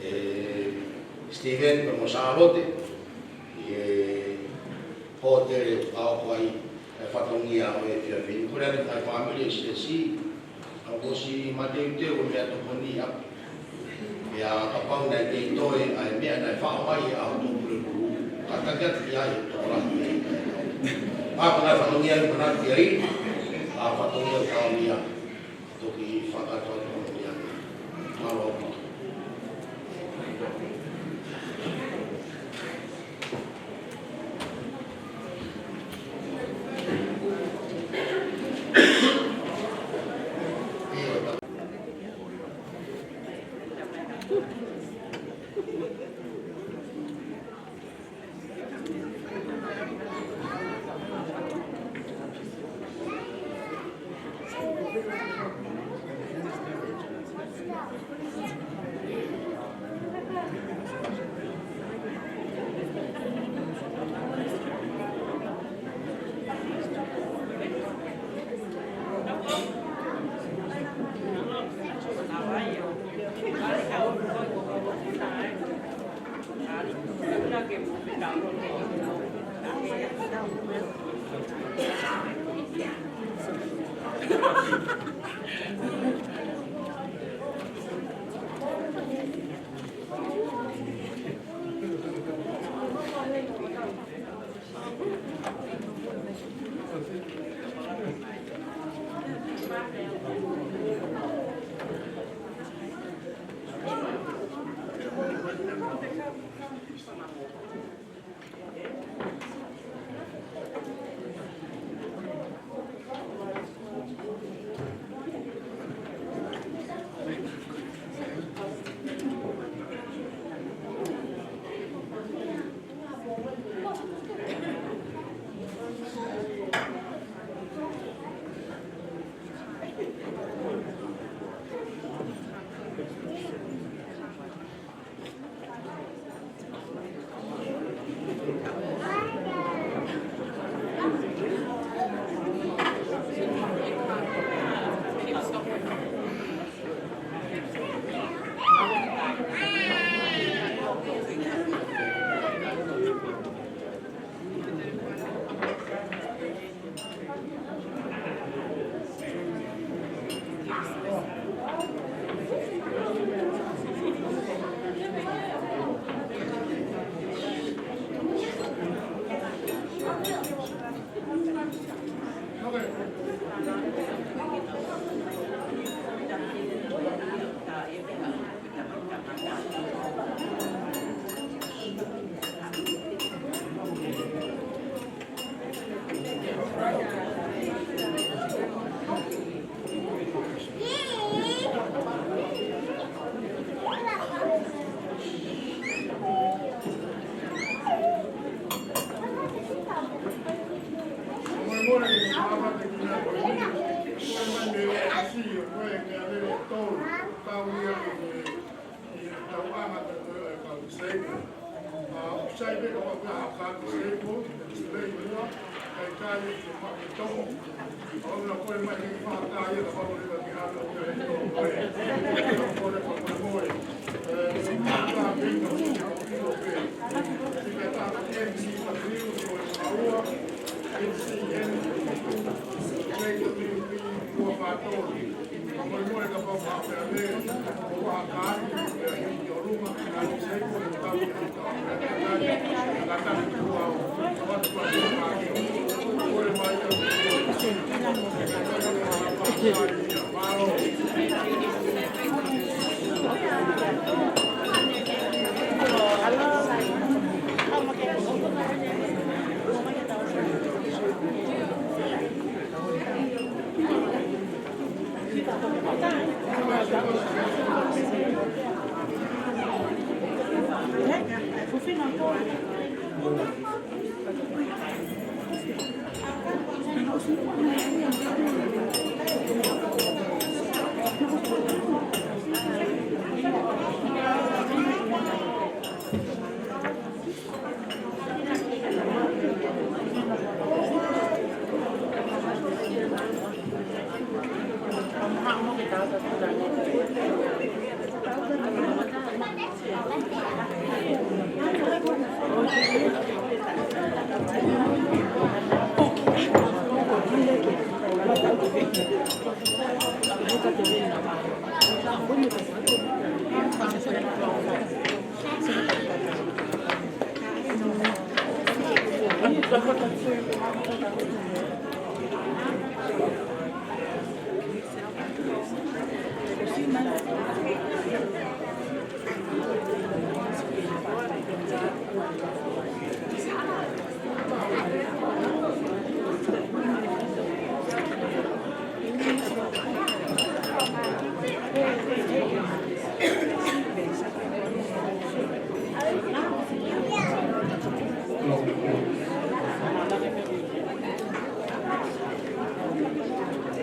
ʻe Steven pea mo Sālote, ʻi he hōtele ʻoku ʻi ai e fatongia ʻo e efiafi ni. Kole atu ki he ngaahi fāmili ʻo e siasi, ka kuo ʻosi mateuteu e meʻatokoni ʻi ʻapi. Pea kapau naʻe kei toe ʻa e meʻa naʻe faʻo mai ʻi he ʻaho Tupulupulu, kātaki atu ki ai e tokolahi. Pea ko e ngaahi fatongia ni manatu ki ai, ʻa e fatongia ʻoku tau ia. Toki fakatoa toa ia. Mālō.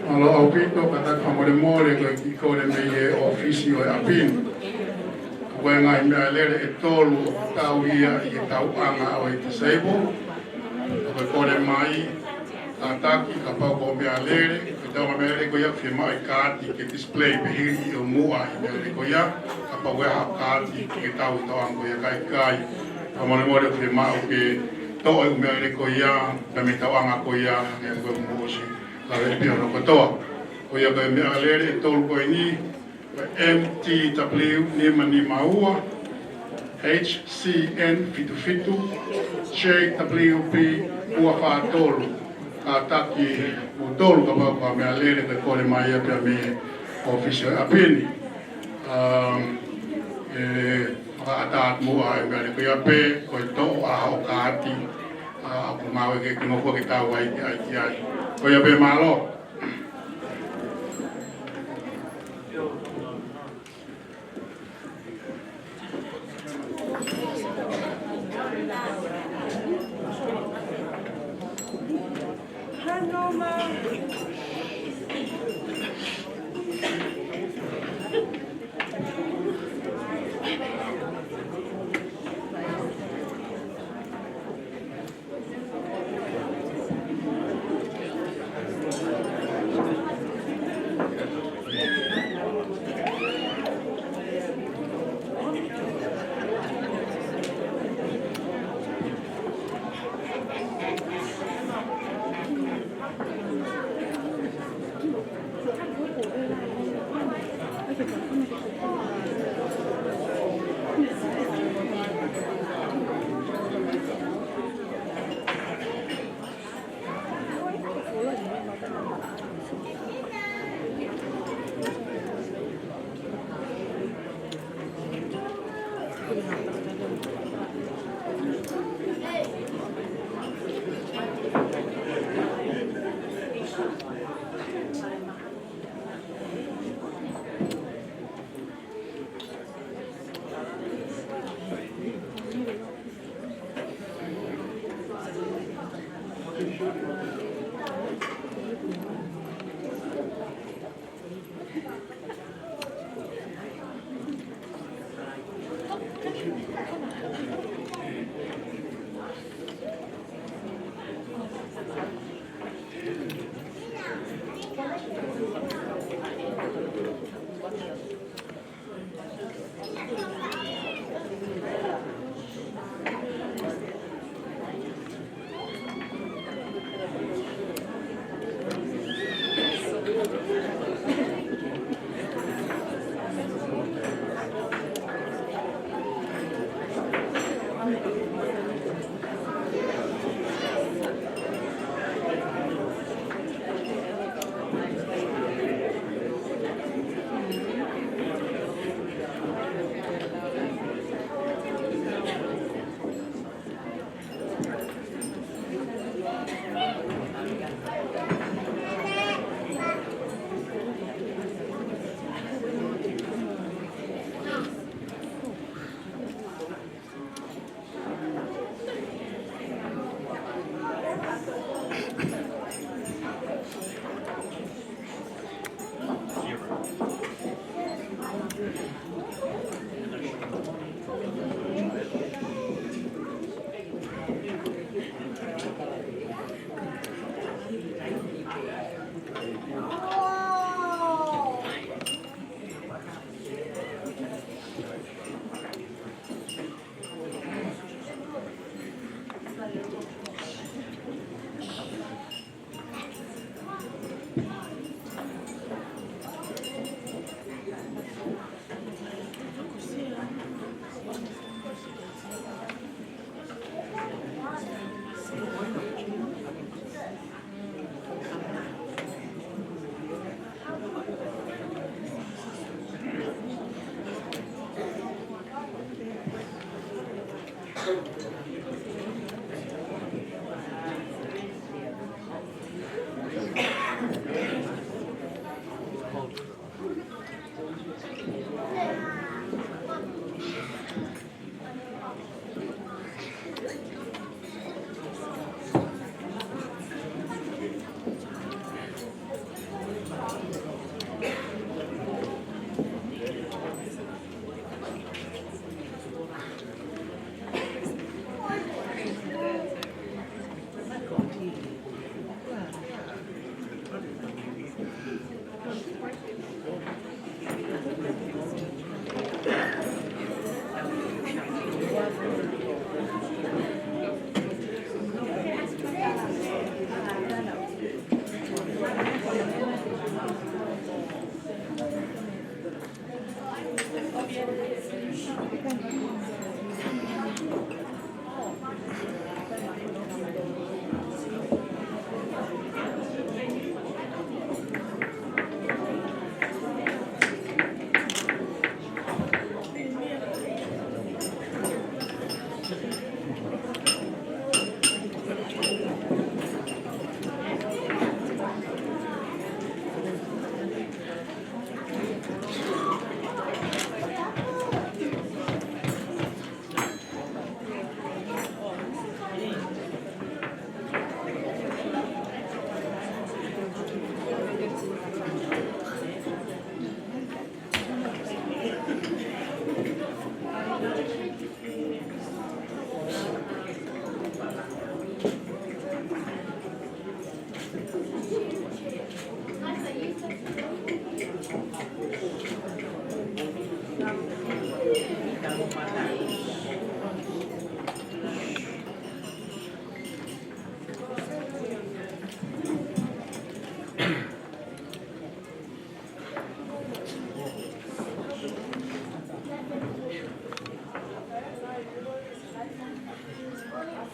Mālō ʻaupito, kātaki fakamolemole ko e kiʻi kole mei he ʻōfisi ʻo e ʻapi ni. Ko e ngaahi meʻalele ʻe tolu ʻoku tau ia ʻi he tauʻanga ʻo e disabled. Ko e kole mai, kātaki, kapau ko e meʻalele, ko e tauʻanga meʻalele ko ia ʻoku fiemaʻu e kaati ke display pē hili ʻo muʻa ʻi he meʻalele ko ia, kapau ʻe ʻi ai ha kaati ke tau ʻi he tauʻanga ko ia, ka ʻikai. Fakamolemole, ʻoku fiemaʻu ke toʻo e ʻū meʻalele ko ia, pea mei he tauʻanga ko ia, hangē ko e mōsi, ka ʻe pia no kotoa. Ko ia ko e meʻalele ʻe tolu ko eni, M T W nima nima ua, H C N fitu fitu, J W P ua fā tolu. Kātaki mou tolu kapau ko e meʻalele ʻoku kole mai ia pea mei he ʻōfisi ʻo e ʻapi ni. Um, ʻe fakaʻatā atu muʻa e meʻalele ko ia pea ko e toʻo ʻa hoʻo kaati, ʻa, ʻoku mau ʻeke ke ngofua ke tau ʻai, ʻai, ʻai. Ko ia pē, mālō.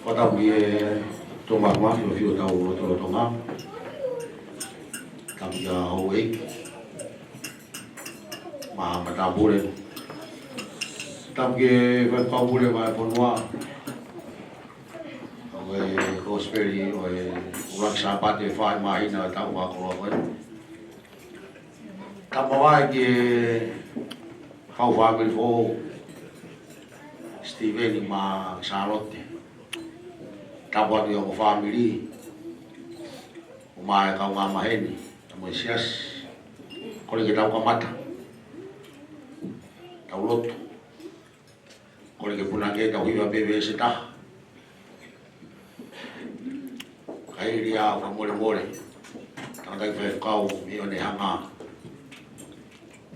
Fakatapu ki he tō māmā, ʻi he ʻafio ʻetau lotolotonga. Tapu ki he houʻeiki, mo e matāpule. Tapu ki he faifekau pule vahefonua. ʻO e Kosipeli ʻo e ʻuluaki Sāpate ʻo e fai māhina ʻo e taʻu ua koloa ko ē. Tapu mo e kau fāmili foʻou, Steven mo Sālote. Tapu atu ki he ongo fāmili, ʻo e kaungā maheni, tapu mo e siasi. Kole ke tau kamata, tau lotu. Kole ke punake, tau hiva pē veesi ʻe taha. Kae ʻai ʻa e fakamolemole. Tangataʻeiki faifekau, mei ʻene hanga ʻo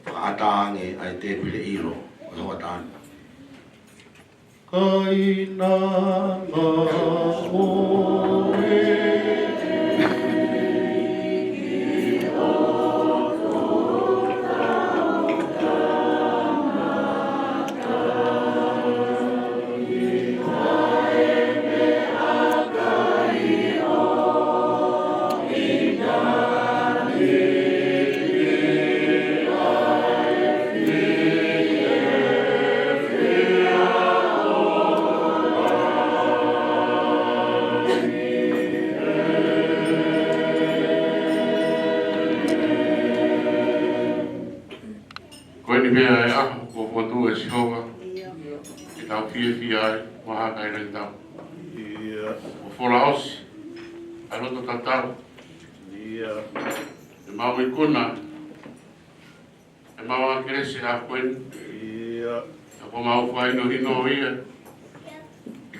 fakaʻatā ange ʻa e tēpile ʻilo ʻo e hoʻatā ni. Kainanga mo e Ko eni pē ʻa e ʻaho kuo fokotuʻu ʻe Sihova, ke tau fiefia ai, mo haka ʻi he langi tau. ʻIo. Kuo fola ʻosi ʻa e loto tatau. ʻIo. ʻEmau ikuna, ʻemau kelesi ʻa ko eni. ʻIo. Kuo mau fakahinohino ia.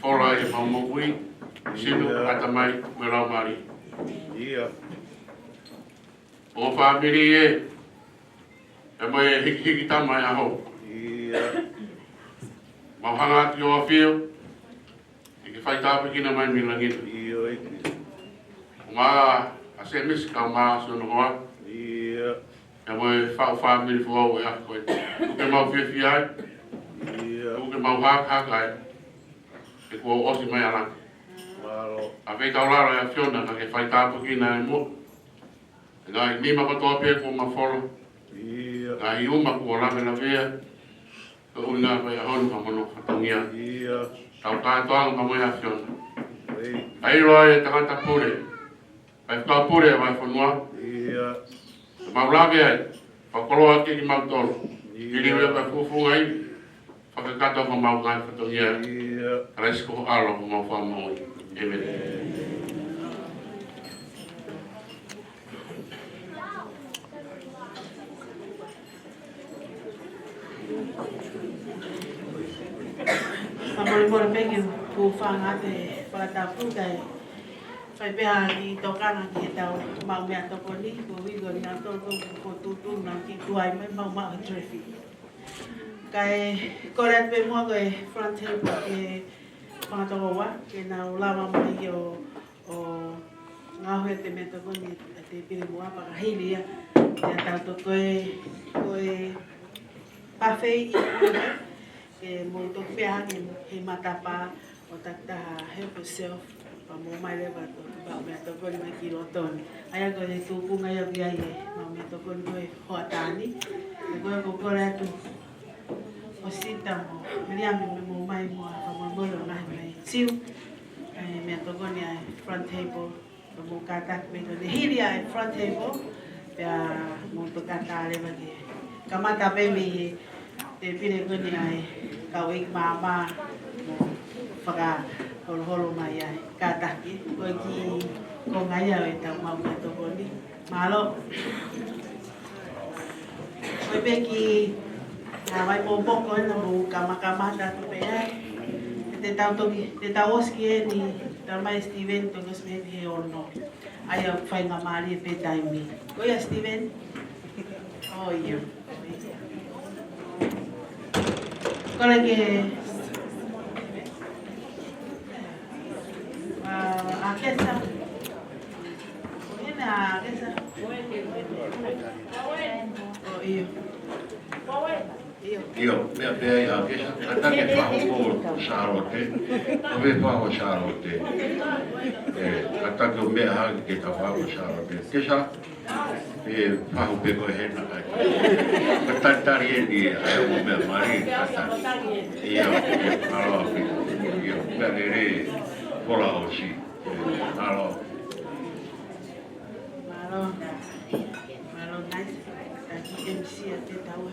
Fola ʻi heʻemau moʻui, sino, ʻio, ʻatamai, mo e laumālie. ʻIo. ʻO fāmili ē, ʻa e hikihiki tama ʻi he ʻaho. ʻIo. Mau hanga ki hoʻo ʻafio, ke ke fai tāpuekina mai mei langi na. ʻIo, ʻEiki. Mo e Semisi kae ʻumaʻā ʻa Sonohoa. ʻIo. Pea mo e faʻu fāmili foʻou ʻi he ʻaho ko ē. Tuku ke mau fiefia ai. ʻIo. Tuku ke mau hakahaka ai. He kuo ʻosi mai ʻa langi. Mālō. ʻAve ʻi he taulalo ʻa e ʻAfiona, ka ke fai tāpuekina ʻa e moʻui. Ngaahi nima kotoa pē kuo mafola. ʻIo. Ngaahi uma kuo lavelavea. Ko e ʻuhinga pē ʻa hono fakamono fatongia. ʻIo. Kau kātoanga mo e ʻAfiona. ʻA ia ʻoku ʻi ai e tangata pule, ʻa e kau pule ʻa e fonua. ʻIo. Mau lave ai, fakakoloa kimautolu. ʻIo. Liliu ia ka fufunga ai, fakakakato ko homau ngaahi fatongia. ʻIo. Kalaisi ko ho ʻAlo ko homau Fakamoʻui. ʻĒmeni. Fakamolemole pē ke u hūfanga he fakatapu kae fai pē ha kiʻi tokanga ki heʻetau maʻu meʻatokoni, ko e uike ni naʻa tau tō ko tutu na ki tuai mai mau maʻu he traffic. Kae kole atu pē muʻa ko e Front Table ke fanga tokoua, ke nau lava mai ʻo ʻo ngaohi ʻete meʻatokoni ʻa e tēpile muʻa pea ka hili ia, ʻe tau toki ko e, ko e buffet ʻi he mou toki pehē hake he matapā ʻo takitaha help yourself, pea mou ō mai leva ʻo toki maʻu meʻatokoni mai ki loto ni. ʻA ia ko e tūkunga ia ʻoku ʻi ai ʻemau meʻatokoni ko e hoʻatā ni. Ko ia ʻoku ou kole atu ʻo Sita mo Miriam ke mou ō mai mo fakamolemole ʻo ngaohi mai Siu ʻa e meʻatokoni ʻa e Front Table, ʻo mou kātaki mai ko eni hili ʻa e Front Table, pea mou toki kātaki leva ke kamata pē mei he tēpile ko eni ʻa e kau ʻeiki maama mo fakaholoholoi mai ʻa e kātaki. Ko e kiʻi konga ia ʻo ʻetau maʻu meʻatokoni. Mālō. Ko e pē kiʻi, ʻa, vai pōpoko ena mou kamakamata atu pē ai. Te tau toki, te tau ʻosi ki heni, tau mai Steven, toki ʻosi mei heni he ono. ʻA ia ʻoku faingamālie pē taimi. Ko ia Steven? ʻOi, ʻio. Kole ke, ʻa, ʻa Kesa. Ko ena ʻa Kesa. ʻOi, ʻio. ʻIo. ʻIo, meʻa pē ai ʻa Kesa, kātaki fahu mo Sālote, ʻo me fahu Sālote. ʻE, kātaki ʻo meʻa hake ke ta fahu Sālote. Kesa, ʻe fahu pē ko ē hena kai. Ka talitali eni ʻa e ongo meʻa mali, kātaki. ʻIo, ʻio, mālō ʻaupito. ʻIo, meʻa lelei, pola ʻosi. ʻIo, mālō. Mālō. Mālō, nice. Taki M C ʻa te taua.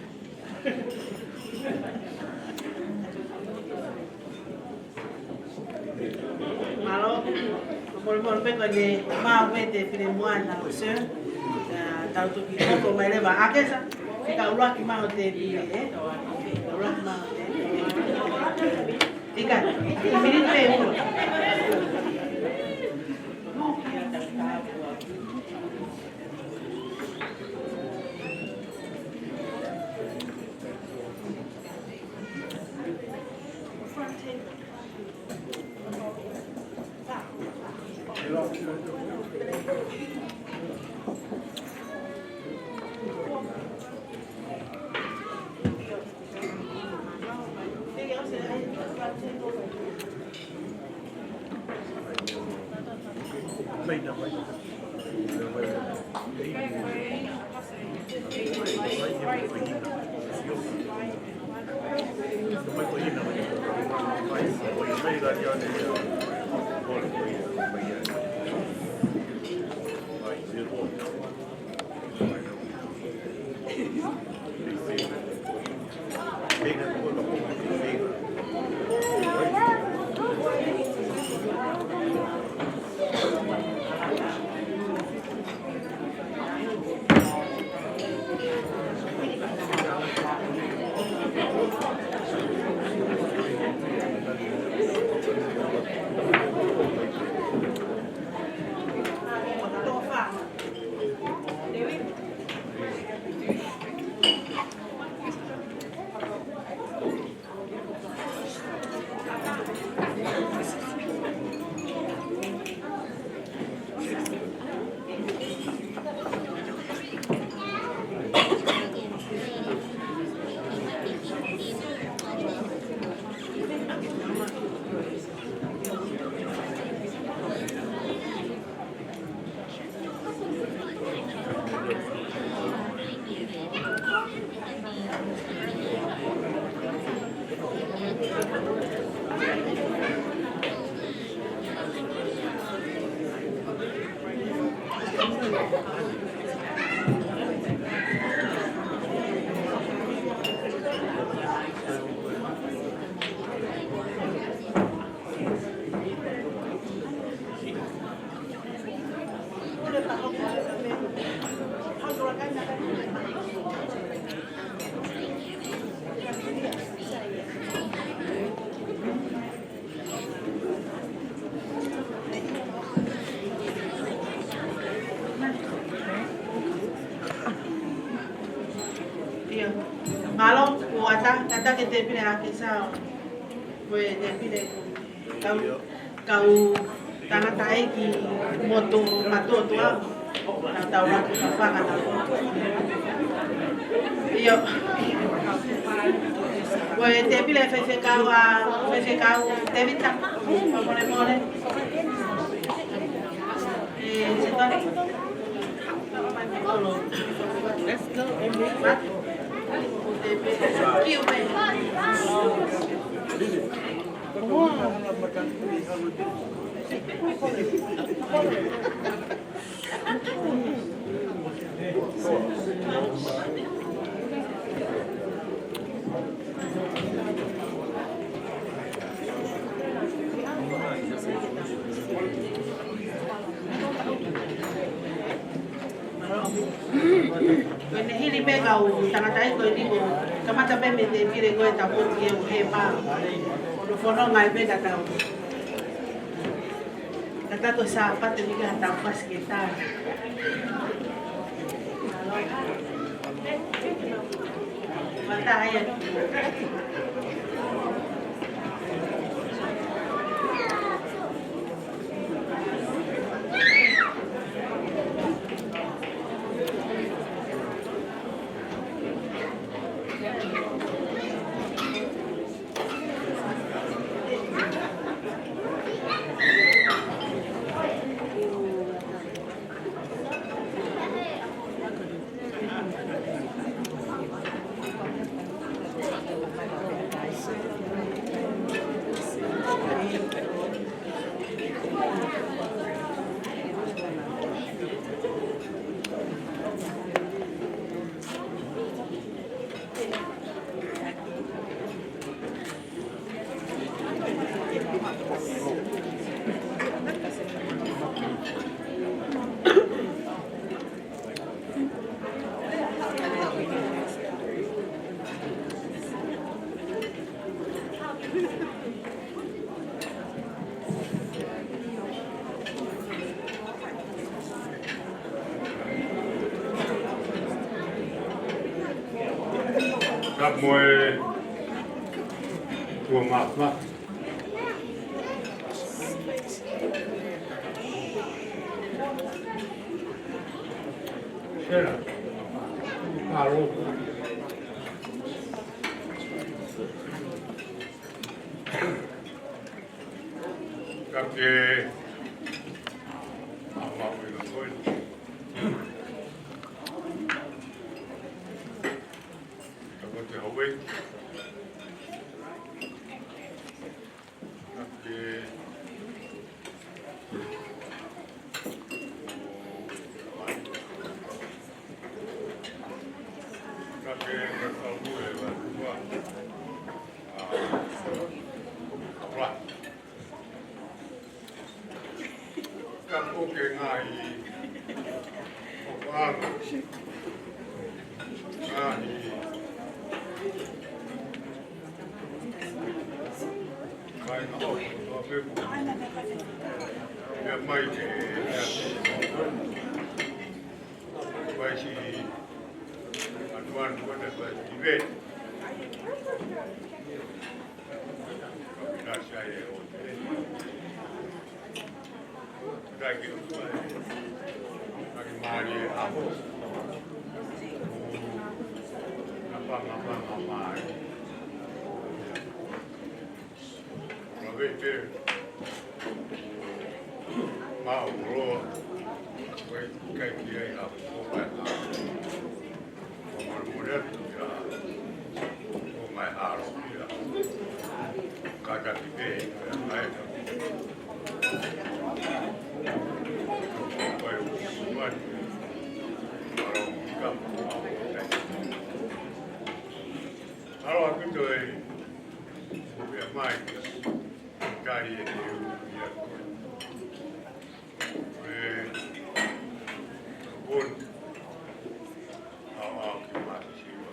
Mālō. Fakamolemole pē ko eni maʻu pē tēpile muʻa na, sir. ʻA, tau toki hoko mai leva ʻa Kesa. Ka ʻuluaki maʻu tēpile, ē? Ka ʻuluaki maʻu tēpile. ʻIkai, miniti pē ua. Tataki e tēpile ʻa Kesao, ko e tēpile kau, kau tangataʻeiki motu matuʻotuʻa, na tau laku ka fanga na. ʻIo. Ko e tēpile faifekau ʻa, faifekau Tevita, mole mole. Let's go. Ko ʻene hili pē kau tangataʻeiki ko eni kuo kamata pē mei he tēpile ko e tapu ki he ʻū hema. Ko hono fononga ia pē ka tau. Ka tau ko Sāpate ni ka tau fasi ke tau. Mata ia. Ka mo e tua mafa. Sera. Palo. Ka ke a mau ina koe. Ka ko te hove. Ka ke ka ke ka ka mule wa tua. A, a, Ka ko e ngaahi ʻoku anga. Ngaahi kāinga ʻoku tua pepu. Ia mai ke, ia. Vai si atuan kone vai si ve. Alo, ʻaupito e, ʻo pea mai, tali e te u ia koe. Ko e, bon, au, au, ki masi siwa.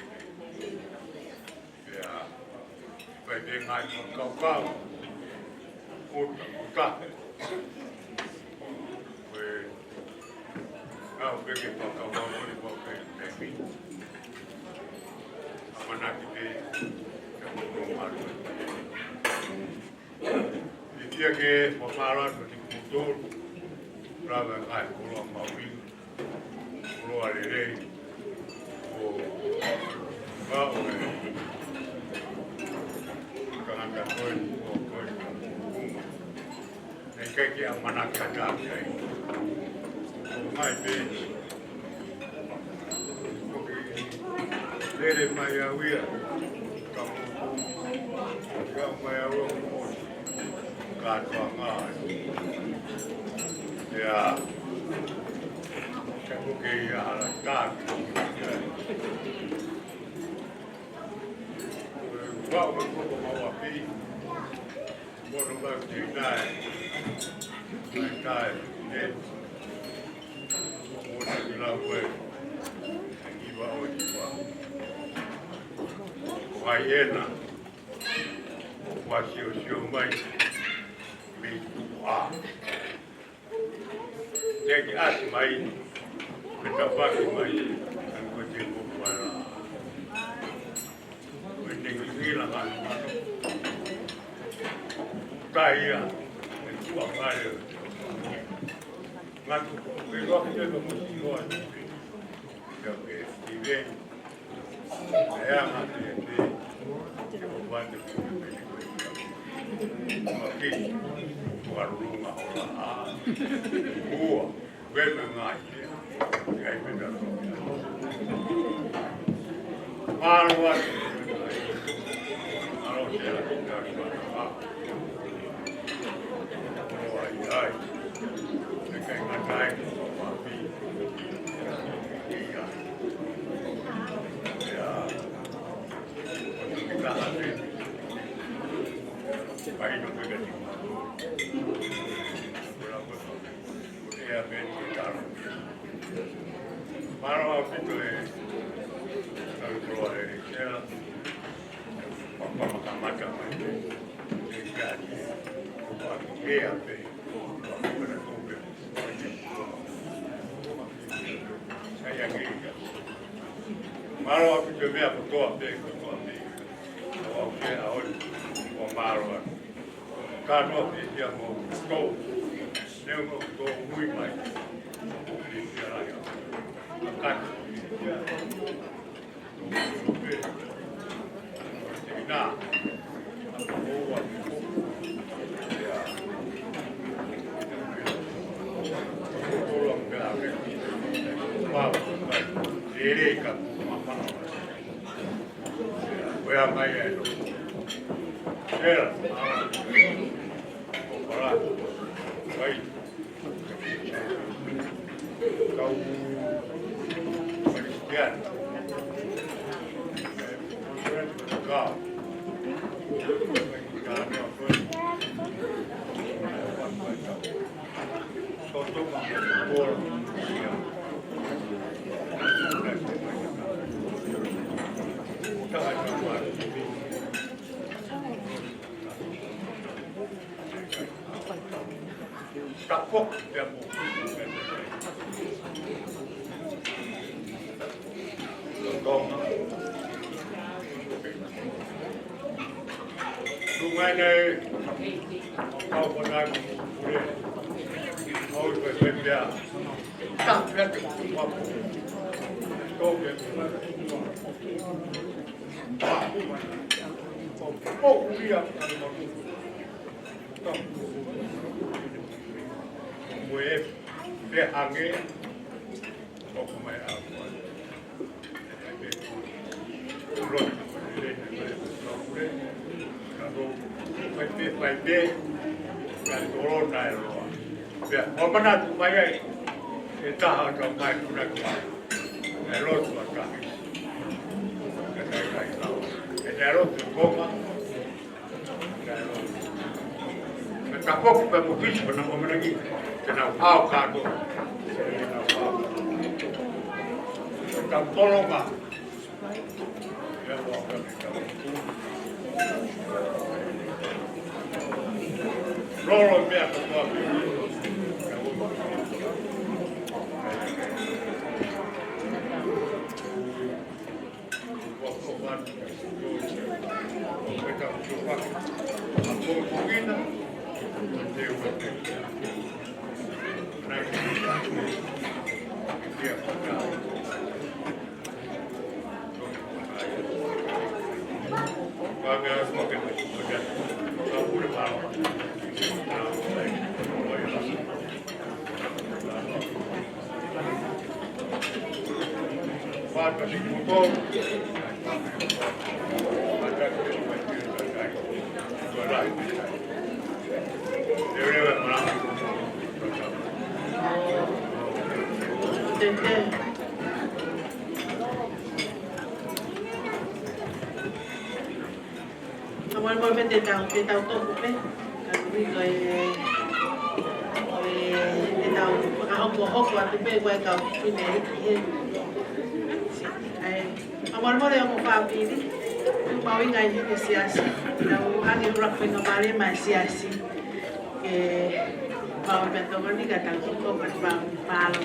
Pea, pai pē ngaahi fakakaukau. Ota, ota. Ko e, ngau pē ke fakakaukau, ko e, ko e, ko e, Manaki pē, ka ko e malu. ʻIkai ke fakamālō atu ki he motu, lava e ngaahi koloa mahuʻinga, koloa lelei, ʻo ngāue, tangata ko eni, ʻo ko eni, ʻoku ʻikai ke ʻamanaki ʻaʻaku ai. ʻOku ʻomai pē. Ko e lele mai au ia. Ka ko e, ka mai au ia mo kātoanga. Ia. Ka ko e ia ala tāki. Ia. Ko e vau e koko mau api. Mono mau te nai. Mai tai. Ne. Mono te lau e. Iva o iva. Ko hai ena. Ko ʻasi ʻo sio mai. Mei tuʻa. Te ke ʻasi mai, ke tapaki mai, ʻa ko te moku ala. Ko e te ki ngila ngano ngano. Taia, e tua kare. Ngatu, ke loa ke te moku tua. Ke ke, i ve. Mālō ʻaupito e kau koloa e Sela. Papa makamata mai. E kiate. Papa ke ape. Papa na kope. Mālō ʻaupito e meʻa kotoa pē, kotoa pē. ʻOku ou fiemaʻu ʻo mālō atu. Ka noa pē ia mo ʻoutou. Ne mo ʻoutou ui mai. Ka kata. Tapu, tapu. Tonga. Tunga nei, kau konai, kure. Kau pe pe pea. Tapu, tapu. Tonga. Ko ia, ko e pehē ange, ʻoku mai ʻa koe. Lotu, lele, lele, lele, ka ko, fai pē, fai pē, ka tolo na e loa. Pea, ʻo manatu mai ai, e taha ka mai kuna ki. E lotu a tahi. Ka kai kai tau. E te lotu konga. Ka tapoki pē mo kisi ko na mo manaki. Ke nau hao kātoa. Ke nau hao. Ka tolonga. Lolo meʻa ko tua. Ka molemole pē te tau, te tau tofu pē. Ka ui ko e, ko e, te tau fakahokohoko atu pē ko e kau fefine ʻi he. ʻAi, ka molemole ʻo mo fāmili. Ko e mahuʻinga ʻi he siasi. Tau ʻange ʻuluaki ko e ngaahi mālie mai siasi. Ke pau pē tokoni ka tau kiko pē pau palo.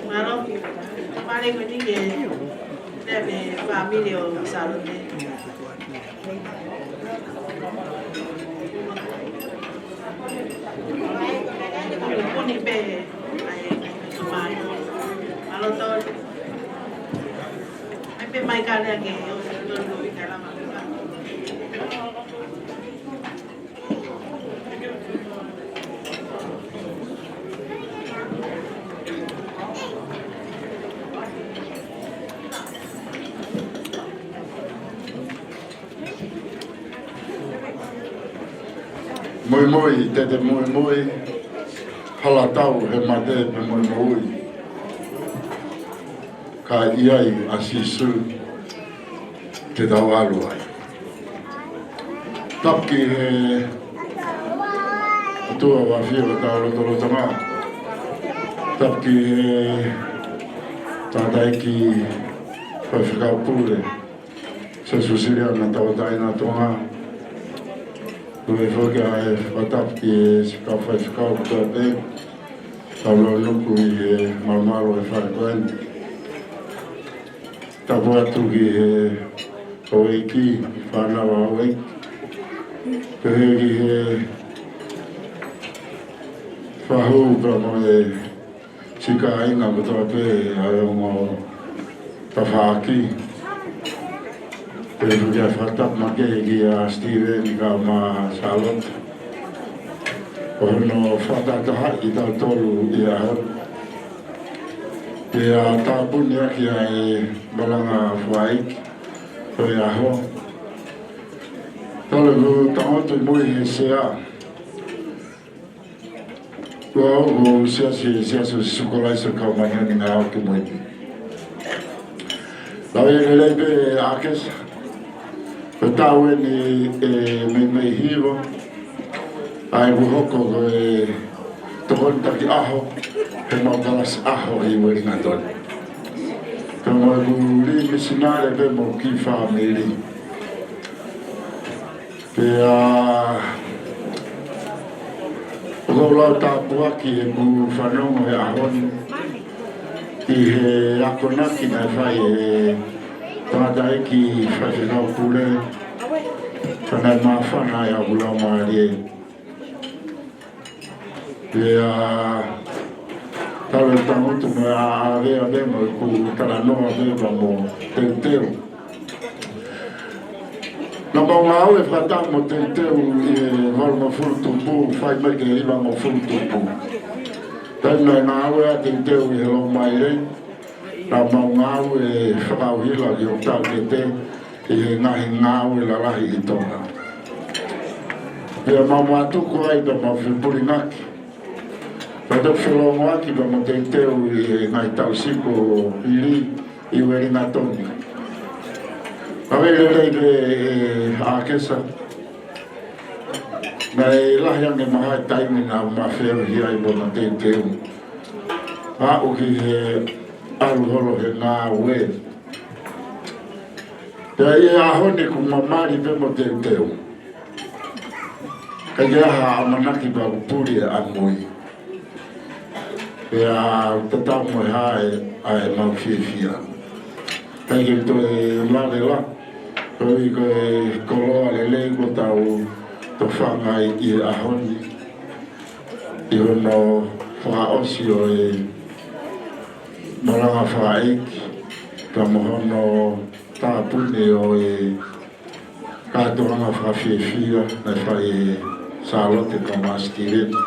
Mālō, mālō ko eni ke, ke me fāmili ʻo Sālote. Kuni pē, ʻai, mālō. Mālō tolu. ʻAi pē mai ka lea ke, ʻo, tolu, ʻi ka lama. Muimui, te te muimui, hala tau he mate pea mo e moʻui. Ka ʻi ai ʻa Sīsū te tau ʻalu ai. Tapu ki he ʻOtua ʻoku ʻafio ʻi hotau lotolotonga. Tapu ki he tangataʻeiki faifekau pule, Siaosi Uēsiliana Tauʻatāina ʻo Tonga. Pehē foki ʻa e fakatapu ki he siʻi kau faifekau kotoa pē, kau launuku ʻi he malumalu ʻo e fale ko eni. Tapu atu ki he houʻeiki, fānau ʻa e houʻeiki. Pehē ki he fahu pea mo e siʻi kāinga kotoa pē ʻa e ongo tafaʻaki. Pehē foki ʻa e fakatapu makehe kia Steven kae ʻumaʻā Sālote. Ko hono fakatahatahaʻi kitautolu ʻi he ʻaho ni. Pea tāpuni ʻaki ʻa e malanga fakaʻeiki ʻo e ʻaho. Talu ʻeku tangutu ʻi mui he sea. Ko au ko e siasi, Siasi ʻo Sīsū Kalaisi ʻo e Kau Māʻoniʻoni ʻi he Ngaahi ʻAho Kimui Ni. Lave lelei pē ʻa e kesi. Ko e taʻu eni ʻe meimei hiva. ʻA ʻeku hoko ko e tokoni taki ʻaho he mau kalasi ʻaho ʻi Uelingatoni. Pea mo ʻeku lī misinale pea mo e kiʻi fāmili. Pea ʻoku ou lau tāpuaki ʻeku fanongo he ʻaho ni ʻi he akonaki naʻe fai ʻe he tangataʻeiki faifekau pule, ka naʻe māfana ai ʻa hoku laumālie. Pea talu e tangutu mo e ʻāvea pē mo ʻeku talanoa pē pea mo Teuteu. Naʻa mau ngāue fakataha mo Teuteu ʻi he valungofulu tupu, fai mai ki he hivangofulu tupu. Taimi naʻe ngāue ai ʻa Teuteu ʻi he Lomailei, naʻa mau ngāue fakaʻuhila ki hoku taʻokete ʻi he ngaahi ngāue lalahi ʻi Tonga. Pea mau mātuku ai pea mau fepulingaki. Pea toki felōngoaki pea mo Teuteu ʻi he ngaahi taʻu siku hili ʻi Uelingatoni. Ka ʻoku lelei pē ʻe ʻAkesa. Naʻe lahi ange mahalo e taimi naʻa ma feohi ai mo Teuteu. Aʻu ki he ʻalu holo he ngāue. Pea ʻi he ʻaho ni kuo ma mali pē mo Teuteu. ʻIkai ke ʻi ai ha ʻamanaki pe ʻoku puli e ʻamui. Pea tatau mo e hā ʻa ʻemau fiefia. ʻIkai ke toe lave la, koeʻuhi ko e koloa lelei kuo tau tofanga ai ʻi he ʻaho ni, ʻi hono fakaʻosi ʻo e malanga fakaʻeiki, pea mo hono tāpuni ʻo e kātoanga fakafiefia naʻe fai ʻe Sālote kae ʻumaʻā Sitīveni.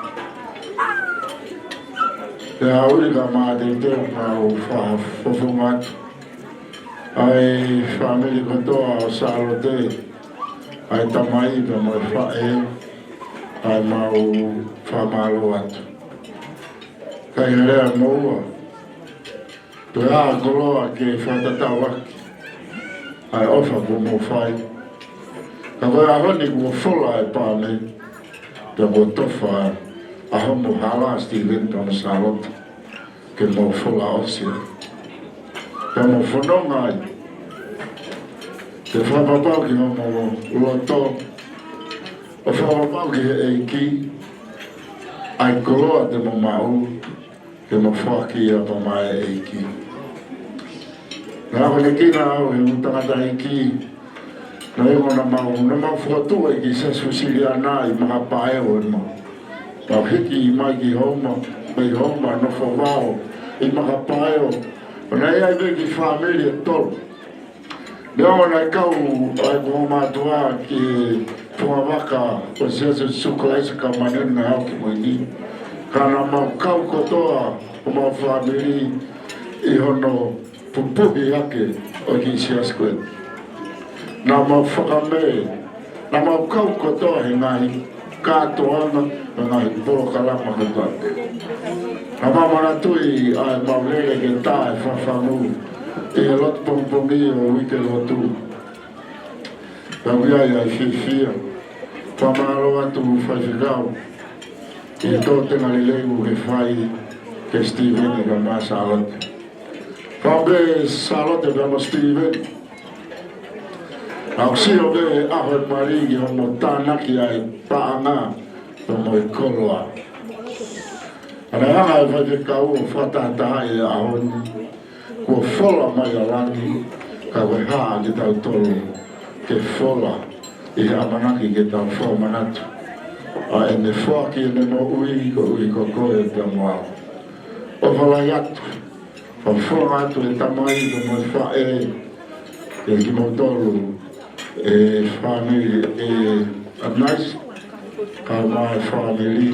Pea ʻoku ou kole ke ma teuteu ʻo fakafofonga atu ʻa e fāmili kotoa ʻo Sālote, ʻa e tamai pea mo e faʻē, ʻa ʻemau fakamālō atu. Kae ʻi he lea mo ua, toe ʻā koloa ke fakatatau ʻaki ʻa e ʻofa kuo mou fai. Ka ko e ʻaho ni kuo fola e pā nei, pea kuo tofa ʻa hoʻomou hala, Sitīveni pea mo Sālote, ke mou fola ʻosi ai. Pea mou fononga ai ke fakapapau ki hoʻomou loto, ʻo fakapapau ki he ʻEiki ʻa e koloa te mou maʻu, ke mou foaki ia pea maʻa e ʻEiki. Naʻa ku ʻeke ʻe au ʻe he tangataʻeiki, naʻe ʻi ai ʻemau, naʻa mau fokotuʻu e kiʻi Siasi Uēsiliana ʻi Makapaʻeo ʻemau. Mau hiki mai ki Houma, mai Houma, nofo vao ʻi Makapaʻeo. Pea naʻe ʻi ai pē kiʻi fāmili ʻe tolu. Naʻe ʻi ai ʻa e kau ʻa e kau mātuʻa ki he fungavaka ʻo e Siasi ʻo Sīsū Kalaisi ʻo e Kau Māʻoniʻoni ʻi he Ngaahi ʻAho Kimui Ni. Ka naʻa mau kau kotoa ko homau fāmili ʻi hono pupuhi hake ʻo e kiʻi siasi ko ē. Naʻa mau fakamē, naʻa mau kau kotoa he ngaahi kātoanga, he ngaahi polokalama kotoa. Naʻa mau manatuʻi ʻa ʻemau lele ke tā e fafangu ʻi he lotu pongipongi ʻo e uike lotu. Pea ʻoku ʻi ai ʻa e fiefia. Fakamālō atu Faifekau ʻi he tō tenga lelei ʻoku ke fai kia Sitīveni kae ʻumaʻā Sālote. Fāmili Sālote pea mo Sitīveni, naʻa ku sio pē he ʻaho ʻo e mali ki hoʻomo tānaki ʻa e paʻanga pea mo e koloa. Ka naʻe hanga ʻe he Faifekau ʻo fakatahatahaʻi e ʻaho ni. Kuo fola mai ʻa langi, ka ko e hā kitautolu ke fola ʻi he ʻamanaki ke tau fakamanatu ʻa ʻene foaki ʻene moʻui koeʻuhi ko koe pea mo au. ʻOfa lahi atu, fakafofonga atu e tamai pea mo e faʻē, ʻe kimoutolu, e fāmili, ʻe ʻAnanaiso, kae ʻumaʻā e fāmili,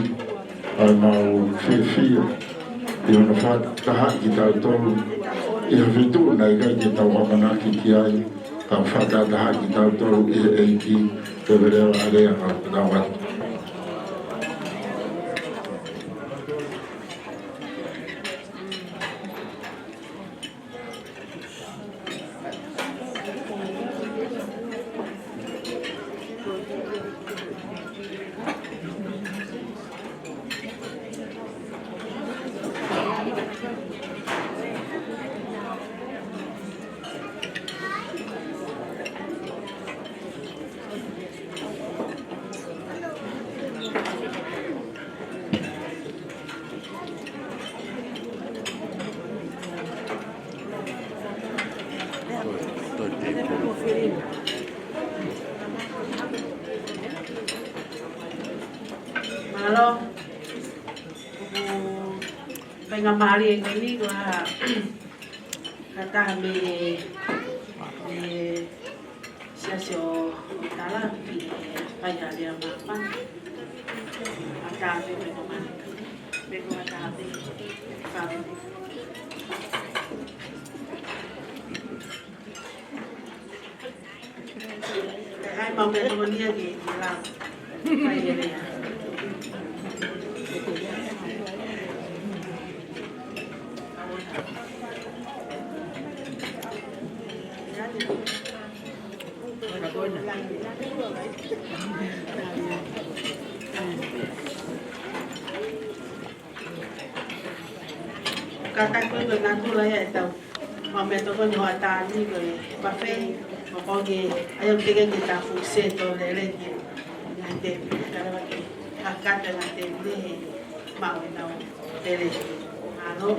ʻa ʻemau fiefia ʻi hono fakatahaʻi kitautolu ʻi ha feituʻu naʻe ʻikai ke tau ʻamanaki ki ai, ka fakatahaʻi kitautolu ʻi he ʻEiki. Pea ʻofa lahi atu, ka tau atu. Mālō. ʻOku faingamālie ko eni ko ha, ha taha mei he Siasi ʻo Tala, ʻi he Paia Lea Māpana. ʻA tā pē mo e kau mātuʻa. Ai, mau meʻa tokoni ia ki, ki la. Mai ia. Kātaki ko e natula ia ʻetau mau meʻa tokoni hoʻatā ni ko e buffet, mo ko ke ai au teke ke ta fuʻu seto lele ke ngaahi tēpile, ka lava ke kakata ngaahi tēpile he maʻu ʻenau lele. Mālō.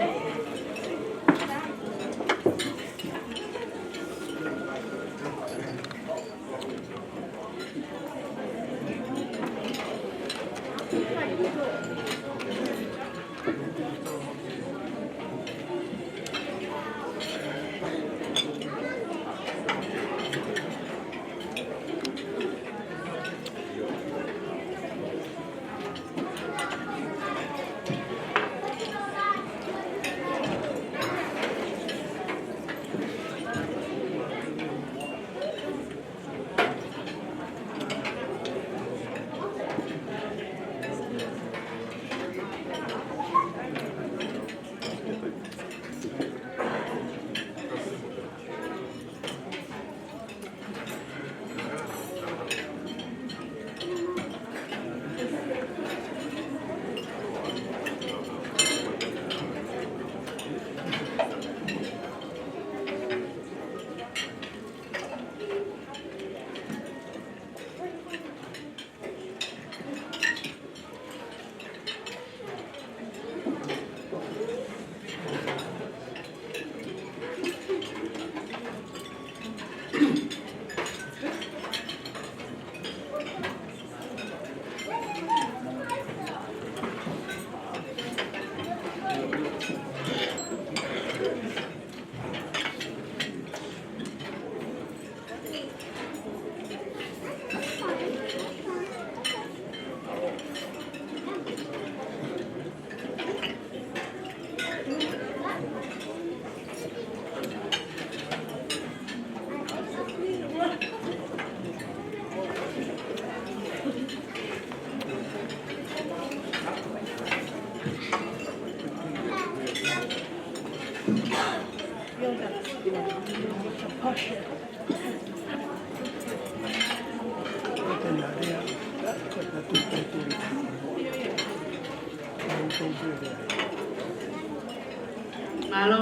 Mālō.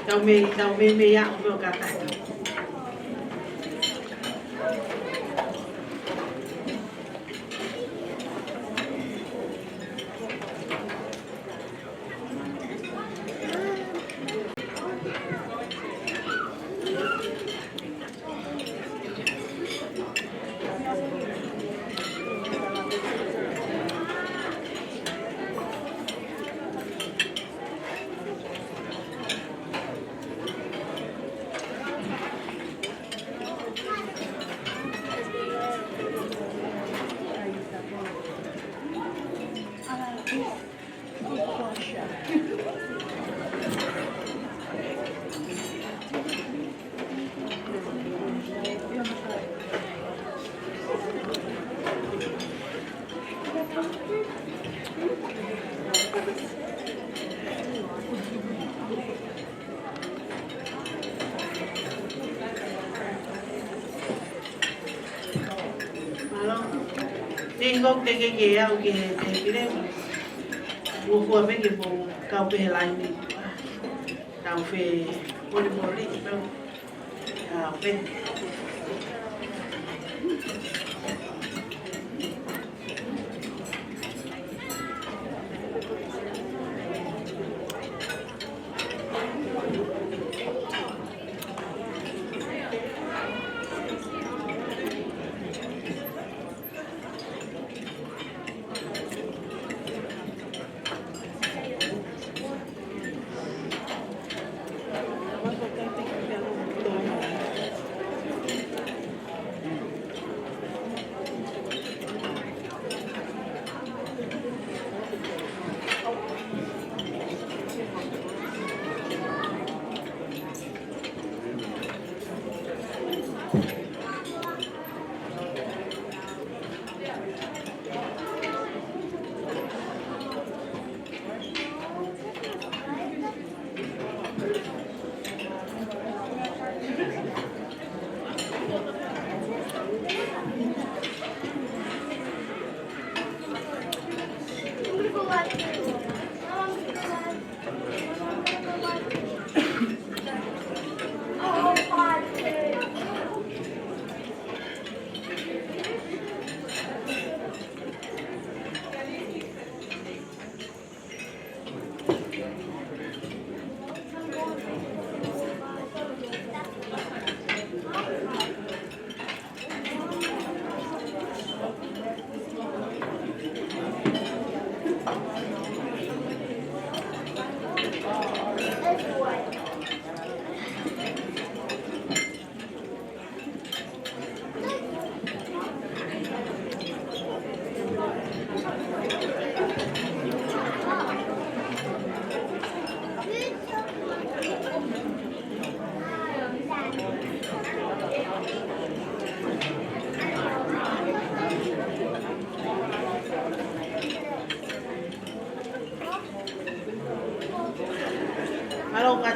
Tau mei, tau mei mei a o meo kata. Mālō. Tēngoku teke ke aʻu ki he tēpile. Mo kua pē ke mou kau pē he laine. Tau femolemole, tau. Kau pē.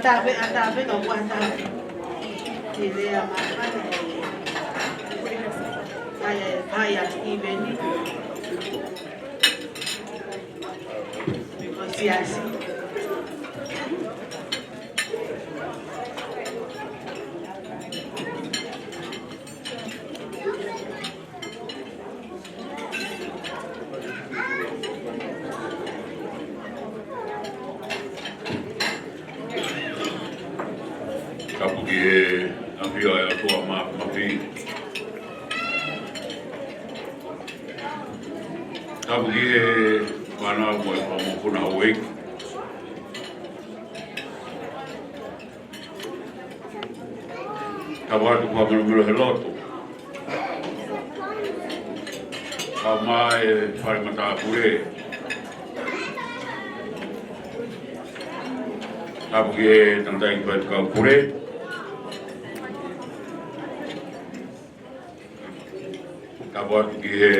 Tape, a tape ka ua tape. Ki lea ma fale. Hai, hai a Steven. Ko siasi. Tapu ki he ʻafio ʻa e ʻOtua Māfimafi. Tapu ki he fānau mo e kau mokopuna houʻeiki. Tapu atu fakamelomelo he lotu. Kae ʻumaʻā e fale matāpule. Tapu ki he tangataʻeiki faifekau pule. Tapu atu ki he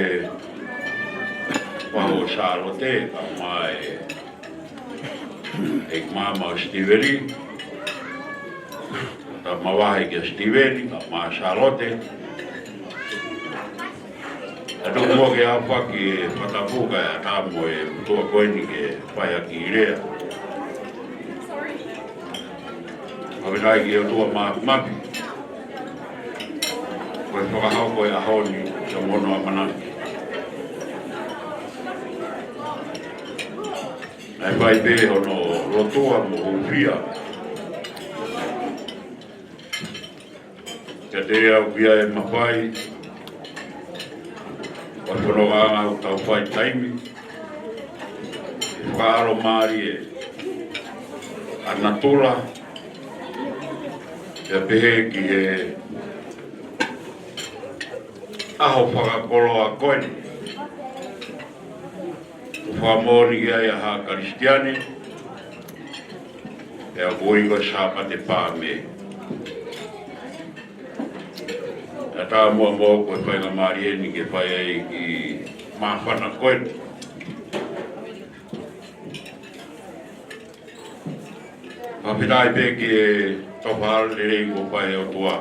Faʻu ʻo Sālote, kae ʻumaʻā e, e maama ʻo Sitīveni. Tapu makehe kia Sitīveni, kae ʻumaʻā Sālote. Tapu muʻa ke aofaki e fakatapu kae ʻatā mo e ʻOtua ko eni ke fai ʻaki e lea. Fakafetaʻi ki he ʻOtua Māfimafi. Ko e fakahoko e ʻaho ni, ʻa hono ʻamanaki. Naʻe fai pē hono lotua mo hūfia. Kiate au ia ʻe mafai, ʻa e fononga ʻoku tau fai taimi, ʻe fakaʻalomālie ʻa natula, pea pehē ki he ʻaho fakakoloa ko eni. ʻOku fakamoʻoni ki ai ʻa haʻa Kalisitiane, pea ʻoku ui ko e Sāpate Paame. ʻE ʻatā muʻa mo au ko e faingamālie ni ke fai ai e kiʻi māfana ko eni. Fakafetaʻi pē ki he tofa lelei kuo fai ʻe he ʻOtua.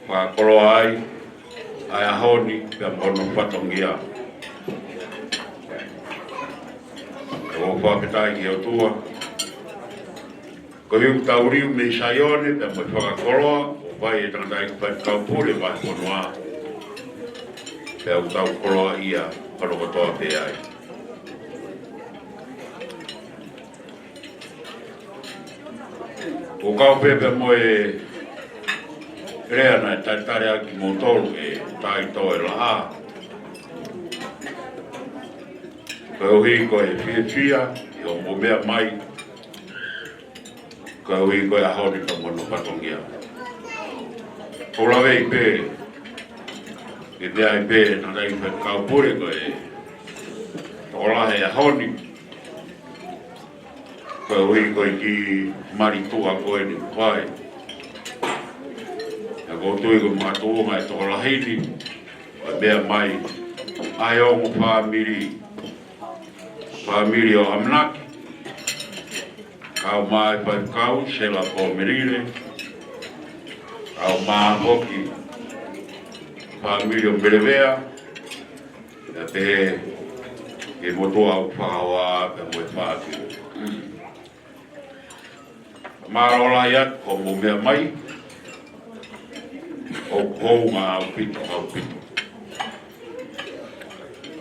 Fakakoloa ai ʻa e ʻaho ni pea mo hono fatongia. ʻOku ou fakafetaʻi ki he ʻOtua. Koeʻuhi ʻoku tau liliu mei Saione pea mo e fakakoloa, ʻoku fai ʻe he tangataʻeiki faifekau pule vahefonua. Pea ʻoku tau koloaʻia hono kotoa pē ai. ʻOku kau pē pea mo e lea naʻe talitali ʻaki kimoutolu ʻe Taito e Laʻā. Koeʻuhi ko e fiefia ʻi hoʻomou meʻa mai. Koeʻuhi ko e ʻaho ni pea mo hono fatongia. ʻOku ou laveʻi pē, ke meʻa ai pē, tangataʻeiki faifekau pule ko e tokolahi e ʻaho ni. Koeʻuhi ko e kiʻi mali tuʻa ko eni kuo fai. Pea ʻoku ou tui ko e makatuʻunga e tokolahi ni, ko e meʻa mai ʻa e ongo fāmili. Fāmili ʻo ʻAmanaki, kae ʻumaʻā e faifekau, Sela Pomelile, kae ʻumaʻā foki fāmili ʻo Melevea, pea pehē ki he motuʻa ʻoku fakahoa pea mo e fāmili. Mālō lahi atu hoʻomou meʻa mai, ʻoku hounga ʻaupito, ʻaupito.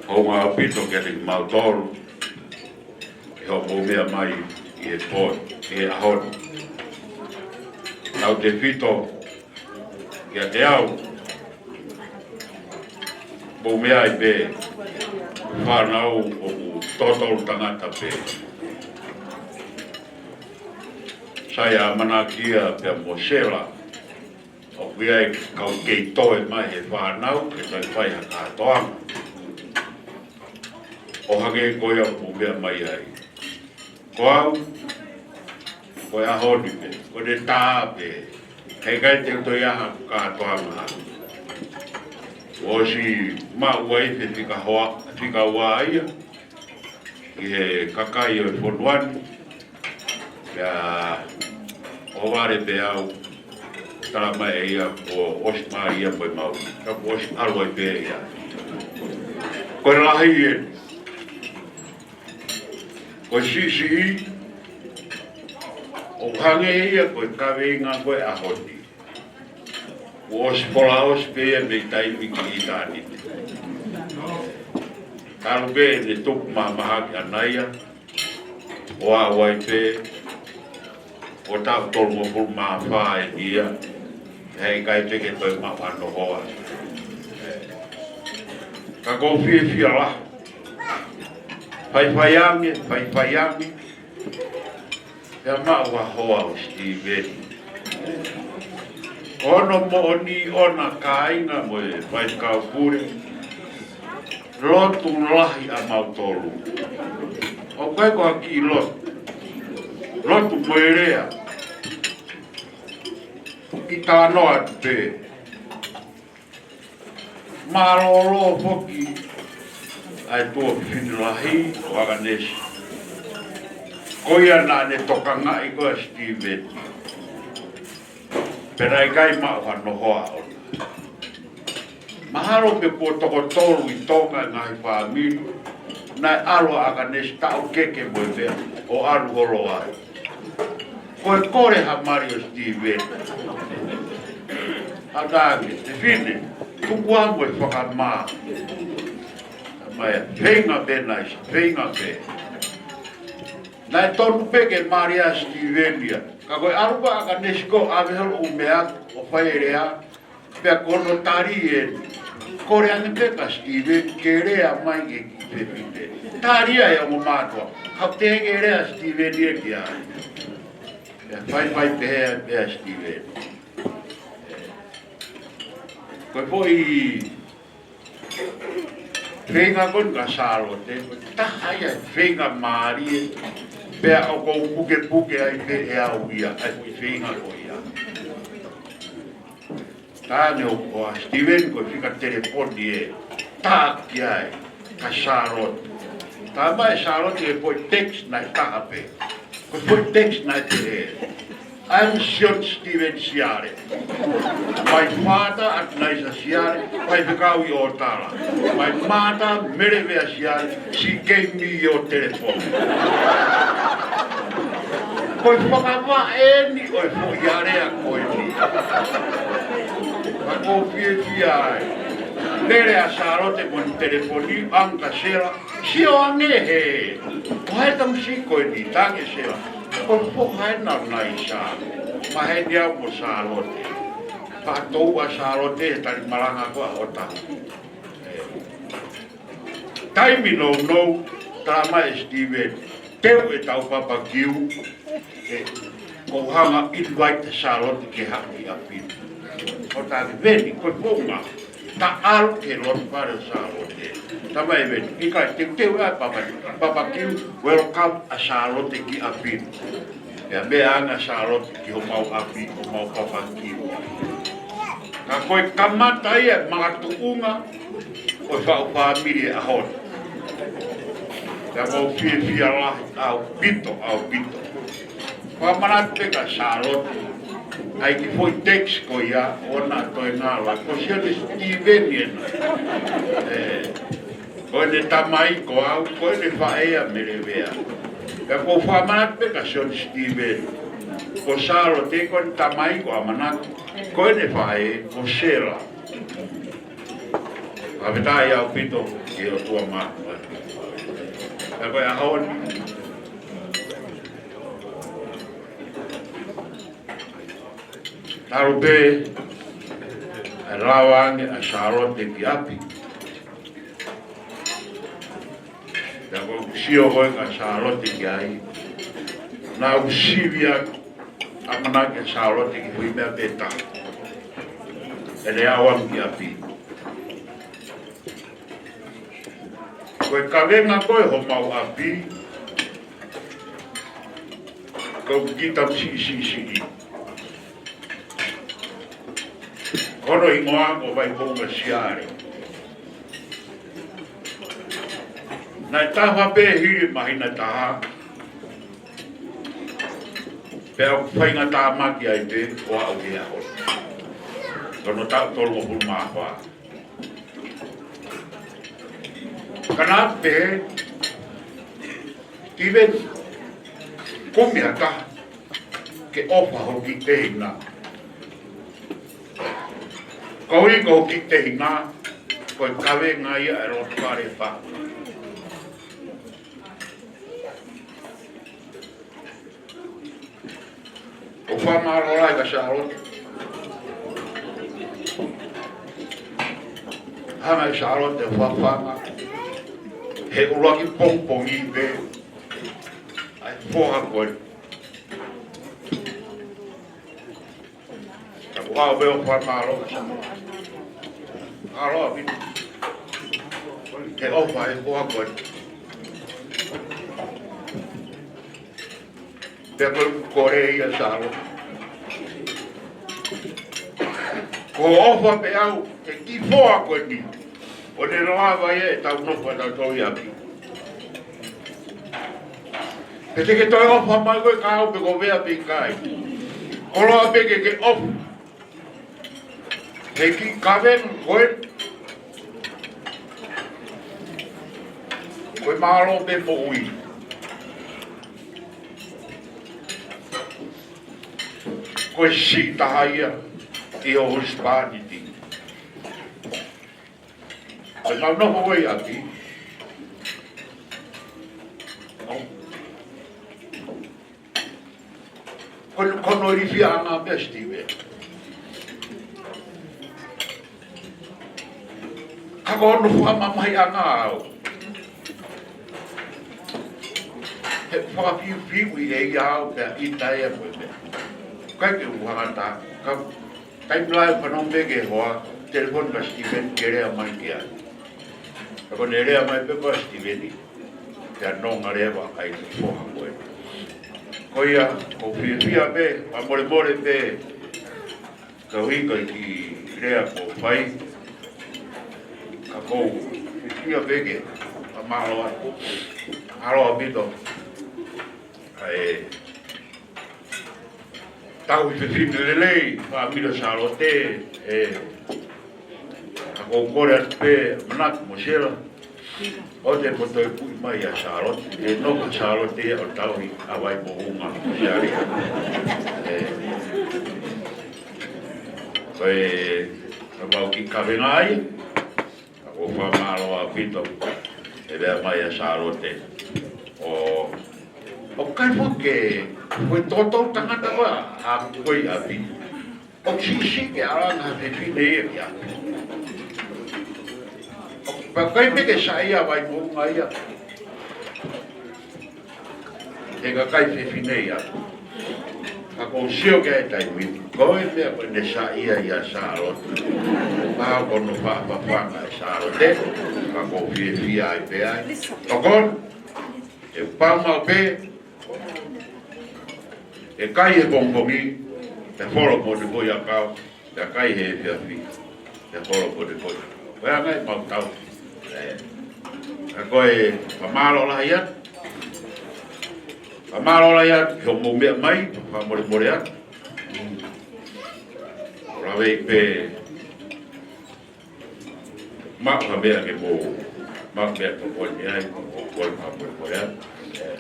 Hounga ʻaupito kiate kimautolu, ʻi hoʻomou meʻa mai ʻi he pō, ʻi he ʻaho ni. Tautefito kiate au, mou meʻa ai pē, fānau ʻoku totonu tangata pē. Sai ʻa ʻAmanaki ia pea mo Sela, ʻoku ʻi ai e kau kei toe mai he fānau, ke toe fai ha kātoanga. ʻO hangē ko ia ʻoku mou meʻa mai ai. Ko au, ko e ʻaho ni pē, ko ʻene tā pē. Heʻikai te u toe ʻi ai haku kātoanga. ʻOsi maʻu ai pē fika hoa, fika ua ia. ki he kakai ʻo e fonua ni, pea ʻohovale pē au, tala mai ʻe ia kuo ʻosi mālie ia mo e maʻu. Ka kuo ʻosi ʻalu ai pē ia. Ko e lahi eni. Ko e siʻisiʻi, ʻoku hangē ia ko e kaveinga ko e ʻaho ni. Kuo ʻosi pola ʻosi pē ia mei taimi ki ʻitāniti. Talu pē ʻene tuku mahamahaki ʻana ia, ʻo aʻu ai pē, ʻo taʻu tolungofulu mā fā eni ia, heʻikai pē ke toe maʻu hano hoa. Ka ʻoku ou fiefia lahi. Faifai ange, faifai ange, pea maʻu ha hoa ʻo Sitiveni. Ko hono moʻoni ʻona kāinga mo e faifekau pule, lotu lahi ʻa mautolu. ʻOku ʻikai ko ha kiʻi lotu. Lotu mo e lea. Kiʻi talanoa atu pē. Mālōlō foki ʻa e tuofefine lahi ko ʻAkanesi. Ko ia naʻa ne tokangaʻi ko ē ʻa Sitiveni. Pea naʻe ʻikai maʻu hano hoa ʻona. Mahalo pē kuo toko tolu ʻi Tonga e ngaahi fāmili naʻe ʻalu ʻa ʻAkanesi taʻu kehe mo e meʻa ʻo ʻalu holo ai. Ko e kole ha mali ʻo Sitiveni. ʻA tane, fefine, tuku ā mo e fakamā. Mai, feinga pē naʻe, feinga pē. Naʻe tonu pē ke mali ʻa Sitiveni ia. Ka ko e ʻalu ko ē ʻa ʻAkanesi ko ē ʻave holo ʻū meʻa, ʻo fai e lea, pea ko hono tali ē, kole ange pē kia Sitiveni ke lea mai ki he kiʻi fefine. Tali ia ʻe he ongo mātuʻa, ka ʻoku teʻeki ke lea ʻa Sitiveni ia ki ai. Pea faifai pehē pē ʻa Sitiveni. Ko e foʻi feinga ko eni kia Sālote, ko e taha ia e feinga mālie, pea ʻoku ou pukepuke ai pē ʻe au ia, ʻa e foʻi feinga ko ia. Tane ʻo, ʻo ʻa Sitiveni ko e fika telefoni ē, tā ki ai, kia Sālote. Tā mai ʻe Sālote e foʻi text naʻe taha pē. Ko e foʻi text naʻe pehē: I'm Sione Sitiveni Siale. My father Atunaisa Siale, faifekau ʻi ʻŌtala. My mother Melevea Siale, she gave me your telephone. Ko e fakavaʻe eni ʻo e foʻi alea ko eni. Ka ʻoku ou fiefia ai. Lele ʻa Sālote mo ʻene telefoni ange kia Sela. Sio ange he. Ko hai e tamasiʻi ko eni, tā kia Sela. Ko e foha ena ʻo ʻAtunaisa. Maheni au mo Sālote. Faʻa tō ʻa Sālote he tali malanga ko ē ʻo tā. Taimi nounou, tā mai ʻe Sitiveni, teu ʻetau papakiu, ē, ʻoku ou hanga ʻo invite Sālote ke haʻu ki ʻapi. ʻO tā kia Veni, ko e founga, tā ʻalu ki he loto fale ʻo Sālote. Tā mai ʻe Veni, ʻikai, teuteu ʻa e papa, papakiu, welcome ʻa Sālote ki ʻapi. Pea meʻa ange ʻa Sālote ki homau ʻapi, homau papakiu. Ka ko e kamata ia e makatuʻunga ʻo e faʻu fāmili he ʻaho ni. Pea ʻoku ou fiefia lahi ʻaupito, ʻaupito. Fakamanatu pē kia Sālote ʻa e kiʻi foʻi text ko ia, ʻoua naʻa toe ngalo, ko Sione Sitiveni ena. Ē, ko ʻene tamai ko au, ko ʻene faʻē ʻa Melevea. Pea ʻoku ou fakamanatu pē kia Sione Sitiveni, ko Sālote ko ʻene tamai ko ʻAmanaki, ko ʻene faʻē ko Sela. Fakafetaʻi ʻaupito ki he ʻOtua Māfimafi. Pea ko e ʻaho ni, talu pē ʻa e lava ange ʻa Sālote ki ʻapi. Pea ʻoku ou sio ko ē kia Sālote ki ai. Naʻa ku sivi ʻa ʻAmanaki kia Sālote ki he foʻi meʻa pē taha. ʻEne aʻu ange ki ʻapi. Ko e kavenga ko ē homau ʻapi, ko e kiʻi tamasiʻi siʻisiʻi. Ko hono hingoa ko Vaipounga Siale. Naʻe taha pē hili māhina ʻe taha, pea u faingatāmaki ai pē ʻo aʻu ki he ʻaho ni. Ko hono taʻu tolungofulu mā fā. Ka naʻe pehē, Steven, kumi ha taha ke ʻofa hoʻo kiʻi tehina. Koeʻuhi ko hoʻo kiʻi tehina, ko e kavenga ia ʻa e loto fale fā. ʻOku fakamālō lahi kia Sālote. Hanga ʻe Sālote ʻo fafanga he ʻuluaki pongipongi pē ʻa e foha ko ē. Ka ko au pē ʻoku fakamālō kia Sālote. Mālō ʻaupito. He ʻofa he foha ko ē. Pea ko e kole ia Sālote. Ko e ʻofa pē ʻaʻau ki he kiʻi foha ko eni. ʻO ne lava ia ʻetau nofo ʻatautolu ʻi ʻapi. Pea te ke toe ʻofa mai koe kia au pe ko fē pē ʻikai. Koloa pē ke ke ʻofa. He kiʻi kavenga ko ē, ko e mālō pē moʻui. Ko e siʻi taha ia ʻi ho husepāniti. Ko e nofo ko ē ʻi ʻapi. Ko hono, ko hono ilifiaʻanga pē Steven. Ka ko hono fakamamahiʻanga au. He fakafiufiu ʻe ia au pea ʻita ia ko e meʻa. ʻIkai ke u hanga ʻo tā, ka taimi lahi fanongo pē ki he hoa, telefoni kia Steven ke lea mai ki ai. Ka ko ʻene lea mai pē ko Steven. Pea nonga leva ʻa e kiʻi foha ko ē. Ko ia, ʻoku ou fiefia pē, fakamolemole pē, koeʻuhi ko e kiʻi lea kuo fai. Ka ʻoku ou fiefia pē ke fakamālō atu. Mālō ʻaupito. ʻA e tauhi fefine lelei, fāmili ʻo Sālote, ē, ka ʻoku ou kole atu pē, Manatu mo Sela, ʻoua te mo toe kuʻi mai ʻa Sālote, ʻe nofo Sālote ia ʻo tauhi ʻa Vaimoʻunga mo Sela. Ē, ko e, ka mau kiʻi kavenga ai, ka ʻoku ou fakamālō ʻaupito, ʻe lea mai ʻa Sālote. ʻO, ʻoku ʻikai foki ke, ko e tokotaha tangata ko ē, ʻa ko ē ʻi ʻapi. ʻOku siʻisiʻi ke ʻalu ange ha fefine ia ki ʻapi. Pea ʻikai pē ke saiʻia Vaimoʻunga ia. He kakai fefine ia. Ka ʻoku ou sio ki ai he taimi ni. Ko e meʻa ko ʻene saiʻia ʻia Sālote. Pea ko hono faʻa fafanga ʻe Sālote. Ka ʻoku ou fiefia ai pē ai. Tokoni. ʻE pau maʻu pē. ʻE kai he pongipongi. ʻE folo mo te koi akau. Pea kai he efiafi, pea kolo ko te kolo. Ko e anga ia ʻemau tau. Ē, ka ko e fakamālō lahi atu. Fakamālō lahi atu, ki hoʻomou meʻa mai, fakamolemole atu. ʻO lave pē, maʻu ha meʻa ke mou, maʻu meʻa ke mou ni ai, mou kole fakamolemole atu. Ē.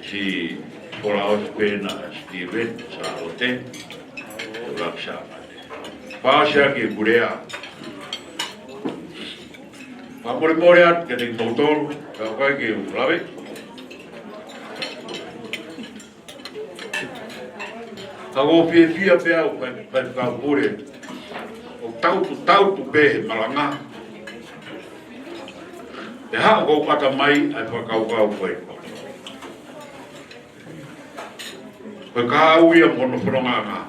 Siʻi koloa ʻosi pē ena Steven, Sālote, ʻo laka sa. Pau sia ki he kulea. Fakamolemole atu kiate kimoutolu, ka ʻoku ʻikai ke u lave. Ka ʻoku ou fiefia pē au, fai, faifekau pule. ʻOku tautu, tautu pē he malanga. Pea haʻu ʻo ʻata mai ʻa e fakakaukau ko ē. Ko e kahaʻu ia mo hono fonongaʻanga.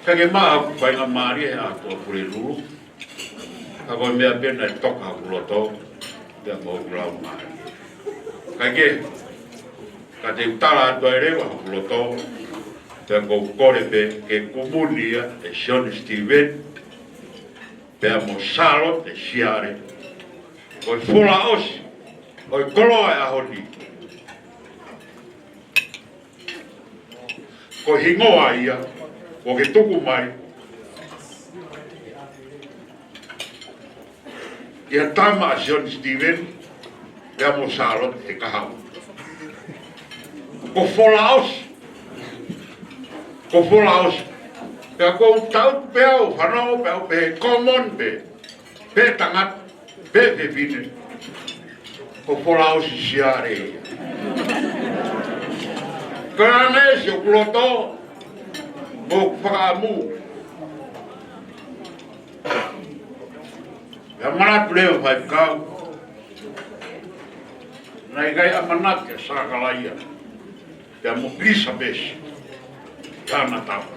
Ka ke maʻu ʻa e faingamālie ʻa e ʻOtua Pulelulu. Ka ko e meʻa pē naʻe toka hoku loto, pea mo hoku laumālie. Kae kehe, ka te u tala atu ai leva hoku loto, pea ʻoku ou kole pē ke kumuni ia ʻe Sione Steven, Pea mo Sālote Siale, ko e folaʻosi ʻo e koloa ʻo e ʻaho ni. Ko e hingoa ia kuo ke tuku mai ʻi he tama ʻa Sione Sitīveni pea mo Sālote Hekahau. Ko folaʻosi. Ko folaʻosi. Pea ko u tau pea u fanongo pea u pehē common pē. Pe tangata, pe fefine. Ko folaʻosi Siale ia. Ko e ʻanesi ʻoku loto, ʻoku fakaʻamu. Pea manatu leva Faifekau, naʻe ʻikai ʻamanaki ʻa Sakalaia pea mo ʻIlisapesi ki hana tapa.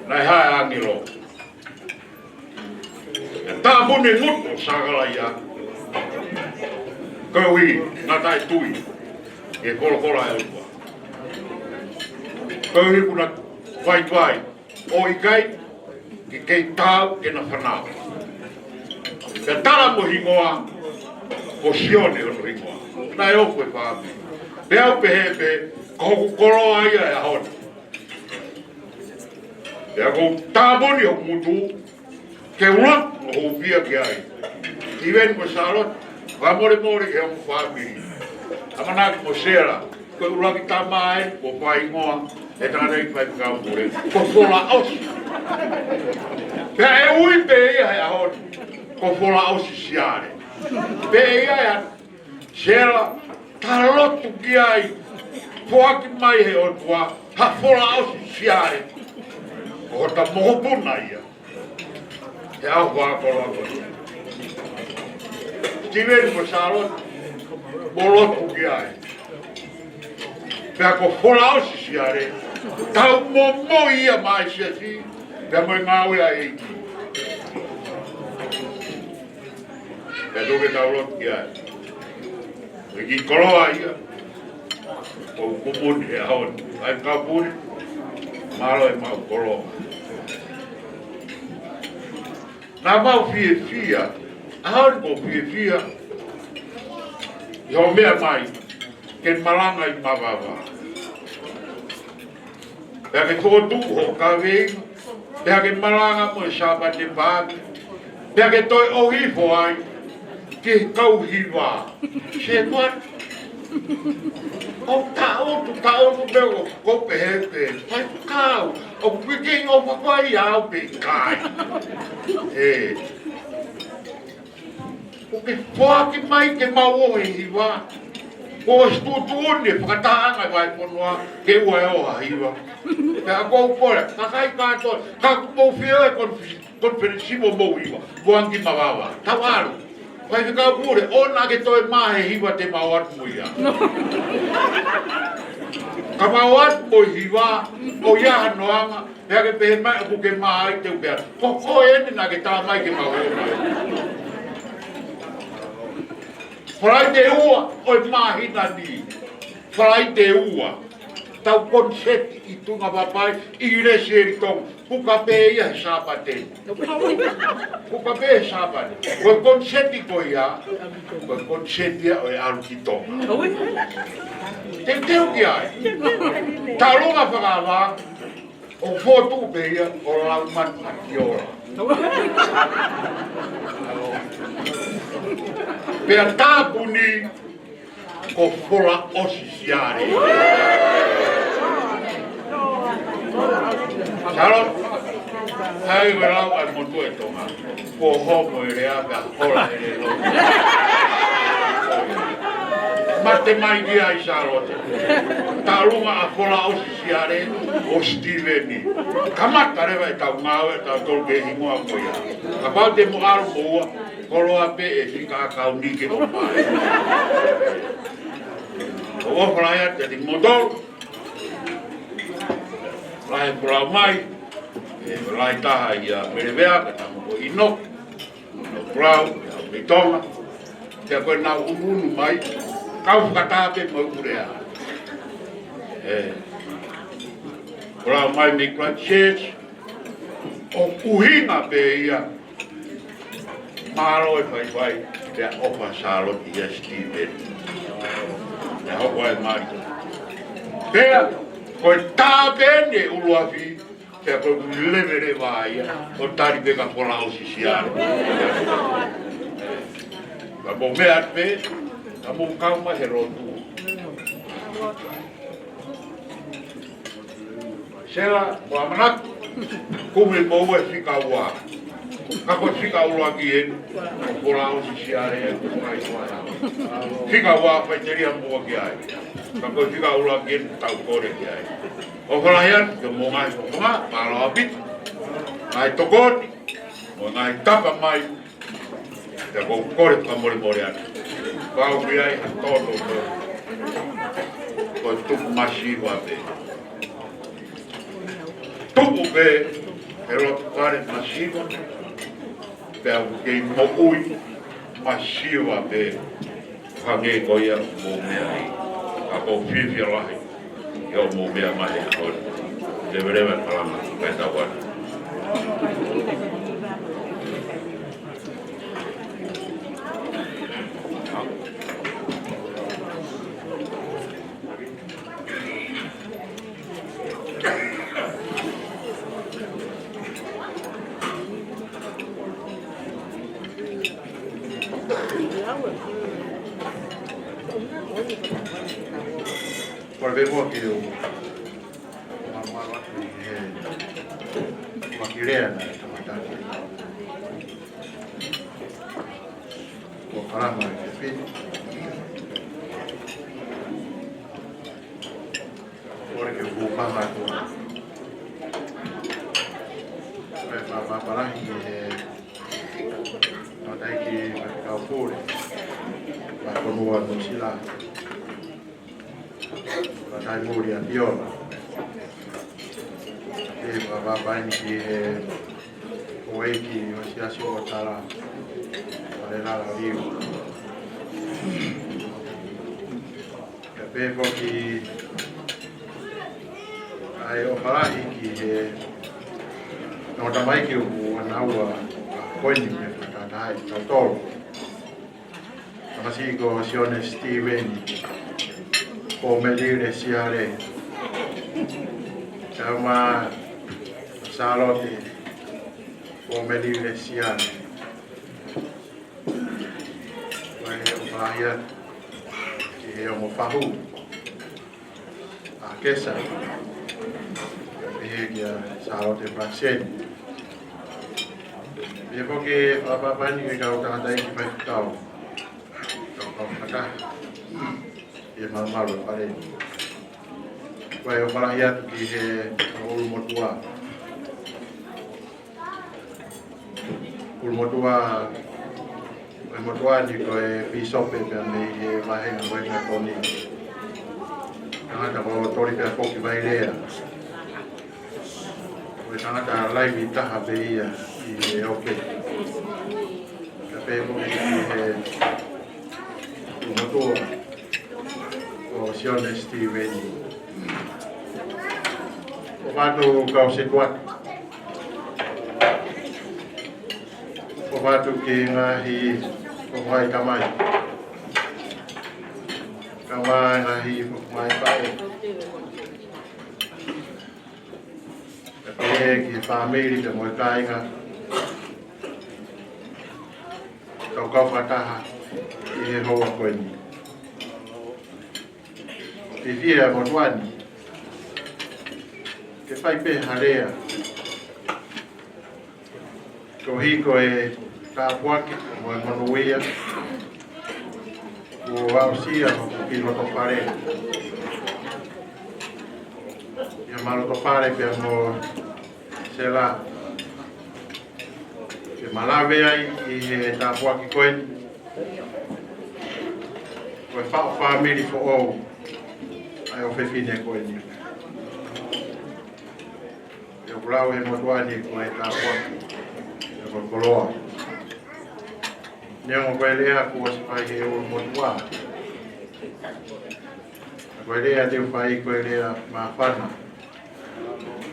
Naʻe haʻu e ʻāngelo ʻo tāpuni e ngutu ʻo Sakalaia. Koeʻuhi naʻa taʻetui ki he kolokola ʻa e ʻOtua. Koeʻuhi kuo na vaivai ʻo ʻikai ke kei taau ke na fanauʻi. Pea tala mo e hingoa, ko Sione hono hingoa. Naʻe ofu e fāmili. Pea u pehē pē, ko hoku koloa ia ʻo e ʻaho ni. Pea ko u tāpuni hoku ngutu, ke u lotu ʻo hūfia ki ai. Sitīveni mo Sālote, fakamolemole ki hoʻomo fāmili. ʻAmanaki mo Sela, ko e ʻuluaki tama eni kuo fakahingoa ʻe he tangataʻeiki Faifekau Pule. Ko folaʻosi. Pea ʻe ui pē ia he ʻaho ni, ko folaʻosi Siale. Pea ʻe ʻi ai ʻa Sela, ta lotu ki ai, foaki mai he ʻOtua ha folaʻosi Siale. Ko hota mokopuna ia he ʻaho fakakoloa ko ia. Sitīveni mo Sālote, mou lotu ki ai. Pea ko folaʻosi Siale, tau momoi ia maʻa e siasi, pea mo e ngāue ʻa e ʻEiki. Pea tuku ke tau lotu ki ai. Ko e kiʻi koloa ia ʻoku kumuni he ʻaho ni. Faifekau Pule, mālō e maʻu koloa. Naʻa mau fiefia, ʻaho ni ʻoku ou fiefia ʻi hoʻo meʻa mai ke malanga ʻi Mavava. Pea ke fokotuʻu hoʻo kaveinga, pea ke malanga mo e Sāpate paaki, pea ke toe ʻohifo ai ki he kau hiva. Sētuata, ʻoku taʻutu, taʻutu pē ʻoku ou pehē pē, Faifekau, ʻoku ke kei ʻofa fai au pe ʻikai? ʻE. ʻOku ke foaki mai ke mau ʻohifo e hiva. Ko e tuʻutuʻuni e fakatahaʻanga ʻa e vahefonua ke ʻoua ʻe ʻoho ha hiva. Pea ʻoku ou kole, kakai kātoa, ka ʻoku mou fie ʻi he konife-, konifelenisi mo mou hiva, mou ʻalu ki Mavava. Tau ʻalu. Faifekau Pule, ʻoua naʻa ke toe mā he hiva te mau ʻatu mo ia. Ka mau ʻatu mo e hiva, ʻoku ʻi ai hano anga, pea ke pehē mai ʻoku ke mā ai te u pehē. Ko koe eni naʻa ke tā mai ke mau ō mai. Falaite ua ʻo e māhina ni. Falaite ua. Tau koniseti ʻi Tungatapu, ʻi Lesieli Tonga. Puka pē ia he Sāpate. Puka pē he Sāpate. Ko e koniseti ko ia, ko e koniseti ia ʻo e ʻalu ki Tonga. Teuteu ki ai. Talu ngā fakava, ʻo fotu pē ia ʻo Laumanu ʻAkiola. Pea tāpuni ko folaʻosi Siale. Sālote, hai ʻe lau ai mo toe Tonga. Ko homo e lea pea hola e lelo. Mate mai ki ai Sālote. Talu ngā ʻa folaʻosi Siale ʻo Sitīveni. Kamata leva ʻetau ngāue, tau tolu ke hingoa ko ia. Kapau te mo ʻalu mo ua, koloa pē e fika ʻakau ni ke ʻomai. ʻOku ou ʻofa lahi atu kiate kimoutolu. Lahi e folau mai, ʻe lahi taha ia Melevea, ka tamo ko ʻInoke. Folau, ʻa mei Tonga. Pea ko ʻenau ʻunuʻunu mai, kau fakataha pē mo e ʻū lea. ʻE, folau mai mei Christchurch, ʻOku ʻuhinga pē ia, mālō e faifai, pea ʻofa Sālote ia Steven. Pea hoko ai mali. Pea, ko e tāpene ʻuluafi, pea ko e leveleva ia, ʻo tali pē ka fola ʻo sisiale. Ka mou meʻa atu pē, ka mou kau mai he lotu. Sela, mo ʻamanaki, kumi mo ue fika ua. Ka ko e fika ʻuluaki eni, ko e fola ʻo sisiale eni, ko e fika ua, faitelia mo ua ki ai. Ka ko e fika ʻuluaki eni, tau kole ki ai. ʻOfa lahi atu, ki hoʻomou ngaahi fofonga, mālō ʻaupito. Ngaahi tokoni, mo e ngaahi tapa mai, pea ʻoku ou kole fakamolemole atu. Pau ki ai ha toto ko, ko e tupu masiva pē. Tupu pē he loto fale masiva, pea ʻoku kei moʻui masiva pē. Hangē ko ia ʻoku mou meaʻi. Ka ʻoku ou fiefia lahi ʻi hoʻomou meʻa mai he ʻaho ni. Leveleva e palama, kae tau atu. Kole pē muʻa ke u maʻu atu ʻi he ʻuluaki lea naʻe kamata ke ko Palama ke pini. Kole ke u hūfanga atu. Pea fakapapālangi ki he tangataʻeiki Faifekau Pule, Fakafonua Nuʻusila. Faifekau Muli ʻAfiola. Pea fakapapālangi ki he houʻeiki ʻo e Siasi ʻo Tala, Fale Lala Liu. Pea pehē foki ʻa e ʻofa lahi ki he ongo tamaiki ʻoku ʻaʻana ua ko eni ke fakataha ai kitautolu. Tamasiʻi ko Sione Steven, Fōmeli Lesiale, Selma Sālote, Fōmeli Lesiale. Ko e ʻofa lahi atu ki he ongo fahu, ʻa Kesa, pehē kia Sālote Pakiseni. Pea foki fakapapālangi ki he kau tangataʻeiki faifekau, kau kau fakataha ʻi he malumalu ʻo e fale ni. Ko e ʻofa lahi atu ki he ʻulumotuʻa. ʻUlumotuʻa ʻo e motuʻa ni ko e pīsope pea mei he vāhenga ko eni ʻa Toni. Tangata ko Toli pea foki Vailea. Ko e tangata laivi taha pē ia ʻi he ope. Ka pehē foki ki he ʻulumotuʻa ko Sione Steven. ʻOfa atu kau setuata. ʻOfa atu ki he ngaahi fofongaʻi tamai. Kae ʻumaʻā e ngaahi fofongaʻi faʻē. Pea pehē ki he fāmili pea mo e kāinga. Kau kau fakataha ʻi he houa ko eni. Fiefia e motuʻa ni ke fai pē ha lea koeʻuhi ko e tāpuaki mo e monūʻia kuo aʻusia ʻi hoku kiʻi loto fale. ʻI homa loto fale pea mo Sela, ke ma lave ai ʻi he tāpuaki ko eni. Ko e faʻu fāmili foʻou ʻa e ʻofefine ko eni. ʻOku lau ʻe he motuʻa ni ko e tāpuaki, ʻa e ko e koloa. Neongo ko e lea kuo ʻosi fai ʻe he ʻulumotuʻa, ko e lea te u fai ko e lea māfana.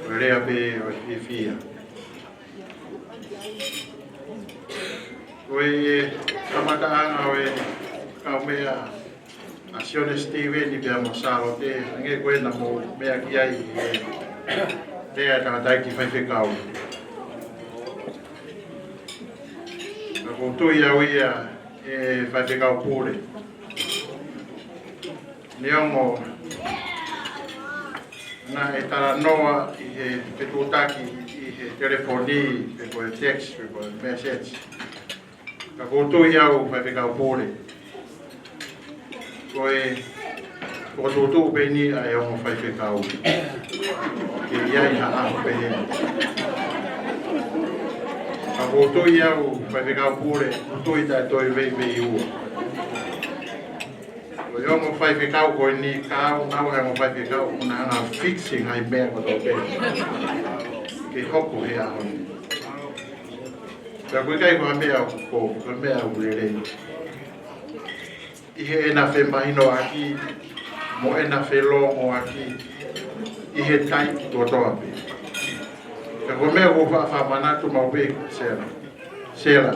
Ko e lea pē ʻo e fiefia. Ko e kamataʻanga ʻo e kaumeʻa ʻa Sione Sitīveni pea mo Sālote, hangē ko ē naʻa mou meʻa ki ai ʻi he lea ʻa e tangataʻeiki faifekau. Ka ʻoku ou tui au ia ʻe Faifekau Pule, neongo naʻe talanoa ʻi he fetuʻutaki ʻi he telefoni, pe ko e text, pe ko e message. Ka ʻoku ou tui au Faifekau Pule, ko e fokotuʻutuʻu pē eni ʻa e ongo faifekau ke ʻi ai ha ʻaho pehē. Ka ʻoku ou tui au Faifekau Pule, ʻoku ou tui taʻe toe veiveiua. Ko e ongo faifekau ko eni, ka ʻoku nau ʻi ai e ongo faifekau ʻoku na hanga fixing ʻa e meʻa kotoa pē ke hoko he ʻaho ni. Pea ʻoku ʻikai ko ha meʻa ʻoku kovi, ko e meʻa ʻoku lelei ʻi heʻena femahinoʻaki mo ʻena felōngoaki ʻi he taimi kotoa pē. Ka ko e meʻa ʻoku ou faʻa fakamanatu maʻu pē, Sela. Sela,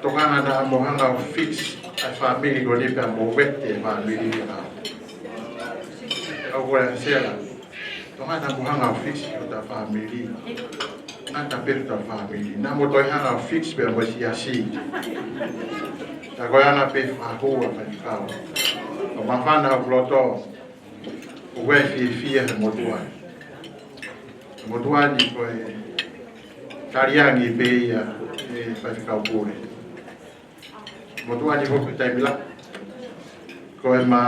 tokanga naʻa mo hanga ʻo fix ʻa e fāmili ko eni pea mo vete e fāmili ni. ʻA, ʻoku ou lea, Sela, tokanga naʻa mo hanga ʻo fix hota fāmili. Ngata pē hota fāmili. Naʻa mo toe hanga ʻo fix pea mo e siasi. Ka ko e anga pē fakahua faifekau. ʻOku māfana hoku loto. ʻOku ou fiefia he motuʻa ni. He motuʻa ni ko e taliangi pē ia ʻe Faifekau Pule. Motuʻa ni foki taimi lahi. Ko ʻema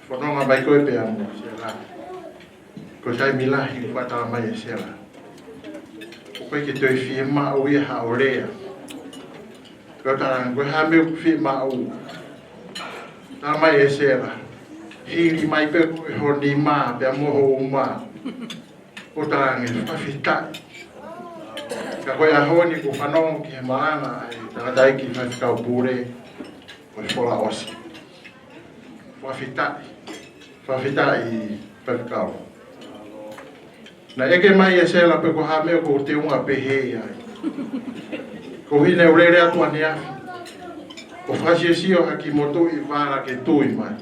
fononga mai ko ē pea mo Sela, ko e taimi lahi ʻoku faʻa tala mai ʻe Sela, ʻoku ʻikai ke toe fiemaʻu ia haʻo lea. Ko e tala ange, ko e hā e meʻa ʻoku fiemaʻu? Tala mai ʻe Sela, hili mai pē ko ē ho nima pea mo ho uma. Ko e tala ange, fakafetaʻi. Ka ko e ʻaho ni ʻoku ou fanongo ki he malanga ʻa e tangataʻeiki Faifekau Pule, ko e fola ʻosi. Fakafetaʻi. Fakafetaʻi Faifekau. Naʻe ʻeke mai ʻe Sela pe ko e hā e meʻa ʻoku ou teunga pehē ai. Ko e ʻuhinga ʻeku lele atu ʻaneafi, ʻo fakasiosio ha kiʻi motuʻa vala ke tui mai.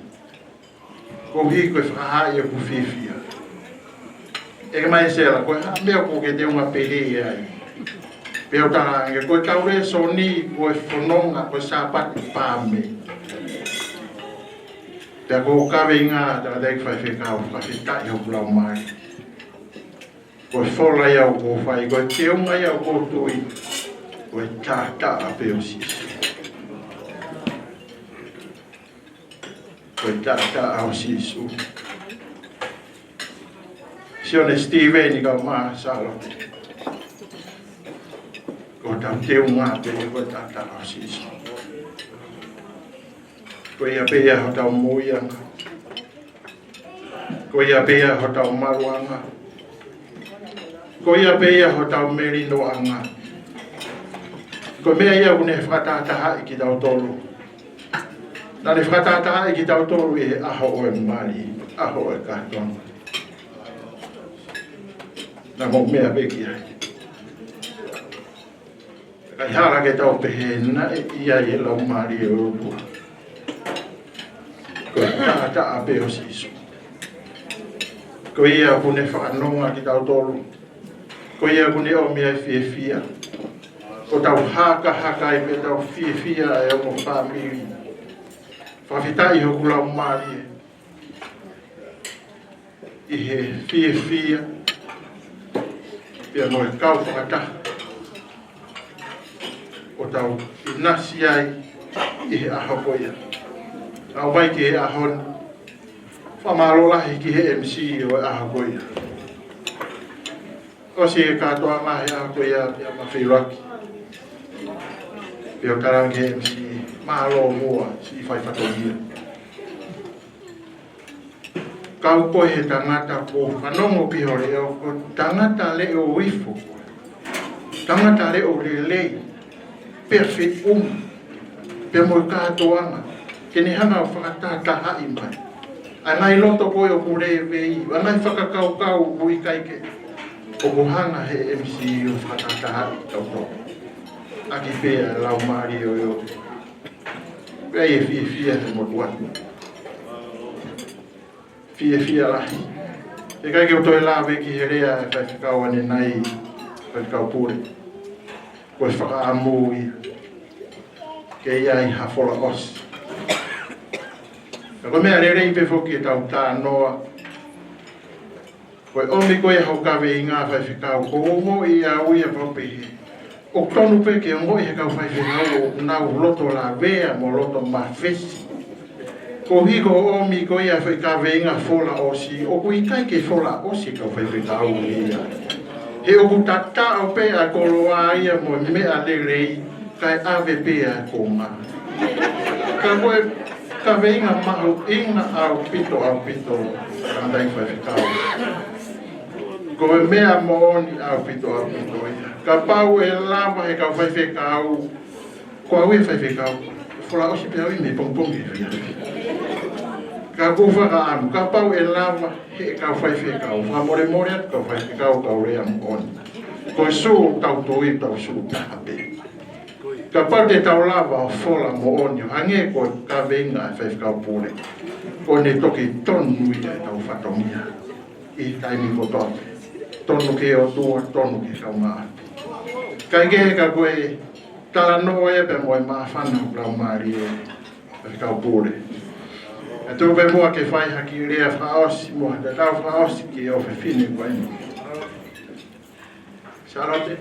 Koeʻuhi ko e fakahā ʻeku fiefia. ʻEke mai ʻe Sela, ko e hā e meʻa ʻoku ke teunga pehē ai? Pea u tala ange, ko ʻetau lēsoni, ko e fononga, ko e Sāpate Paame. Pea ko e kaveinga, tangataʻeiki faifekau, fakafetaʻi hoku laumālie. Ko e fola ia ʻoku ou fai, ko e teunga ia ʻoku ou tui, ko e taʻataʻa pē ʻo Sīsū. Ko e taʻataʻa ʻo Sīsū. Sione Sitīveni kae ʻumaʻā Sālote. Ko hotau teunga pē ko e taʻataʻa ʻo Sīsū. Ko ia pē ia hotau moʻuiʻanga. Ko ia pē ia hotau maluʻanga. Ko ia pē ia hotau melinoʻanga. Ko e meʻa ia ʻoku ne fakatahatahaʻi kitautolu. Naʻa ne fakatahatahaʻi kitautolu ʻi he ʻaho ʻo e mali, ʻaho ʻo e kātoanga. Naʻa mo meʻa pē ki ai. ʻIkai hala ke tau pehē naʻe ʻi ai e Laumālie ʻo e ʻOtua. Ko e taʻataʻa pē ʻo Sīsū. Ko ia ʻoku ne fakanonga kitautolu. Ko ia ʻoku ne ʻomi ai e fiefia. Ko ʻetau hakahaka ai pē ʻetau fiefia ʻa e ongo fāmili. Fakafetaʻi hoku laumālie ʻi he fiefia pea mo e kau fakataha ʻo tau ʻinasi ai ʻi he ʻaho ko ia. ʻAu mai ki he ʻaho ni, fakamālō lahi ki he M C ʻo e ʻaho ko ia. ʻOsi e kātoanga he ʻaho ko ia pea ma feilaki. Pea u tala ange ki he M C, mālō muʻa siʻi fai fatongia. Kau koe he tangata ʻoku fanongo ki ho leʻo, ko e tangata leʻo ifo. Tangata leʻo lelei. Pea feʻunga. Pea mo e kātoanga. Ke ne hanga ʻo fakatahatahaʻi mai ʻa e ngaahi loto ko ē ʻoku lēvei, ʻa e ngaahi fakakaukau ʻoku ʻikai ke. ʻOku hanga he M C ʻo fakatahatahaʻi kitautolu. ʻaki pē ʻa e laumālie ʻo e ʻOtua. Pea ʻi he fiefia he motuʻa. Fiefia lahi. ʻIkai ke u toe lave ki he lea ʻa e faifekau ʻanenai, faifekau pule. Ko e fakaʻamu ia ke ʻi ai ha fola ʻosi. Ka ko e meʻa lelei pē foki ʻetau talanoa. Ko e ʻomi ko ia hoʻo kaveinga faifekau, ʻoku ou ongoʻi au ia pau pē he ʻoku tonu pē ke ongoʻi he kau faifekau ʻoku nau loto lavea mo loto mafesi. Koeʻuhi ko hoʻo ʻomi ko ia foʻi kaveinga fola ʻosi, ʻoku ʻikai ke fola ʻosi e kau faifekau ia. He ʻoku tataʻo pē ʻa e koloa ia mo e meʻa lelei, kae ʻave pē ʻa e konga. Ka ko e kaveinga mahuʻinga ʻaupito, ʻaupito, ʻanenai faifekau. Ko e meʻa moʻoni ʻaupito, ʻaupito ia. Kapau ʻe lava he kau faifekau, ko au e faifekau, fola ʻosi pē au ia mei pongipongi ki he efiafi. Ka ʻoku ou fakaʻamu, kapau ʻe lava he kau faifekau, fakamolemole atu kau faifekau, kau lea moʻoni. Ko e sū ʻoku tau tui, tau sū taha pē. Kapau te tau lava ʻo fola moʻoni ʻo hangē ko e kaveinga ʻa e faifekau pule, ʻoku ne toki tonu ia ʻetau fatongia ʻi he taimi kotoa pē. Tonu ki he ʻOtua, tonu ki he kaungāʻapi. Kae kehe ka ko e talanoa ia pea mo e māfana ʻoku laumālie ʻa e faifekau pule. ʻE tuku pē muʻa ke fai ha kiʻi lea fakaʻosi mo ha tatau fakaʻosi ki he ʻofefine ko eni. Sālote,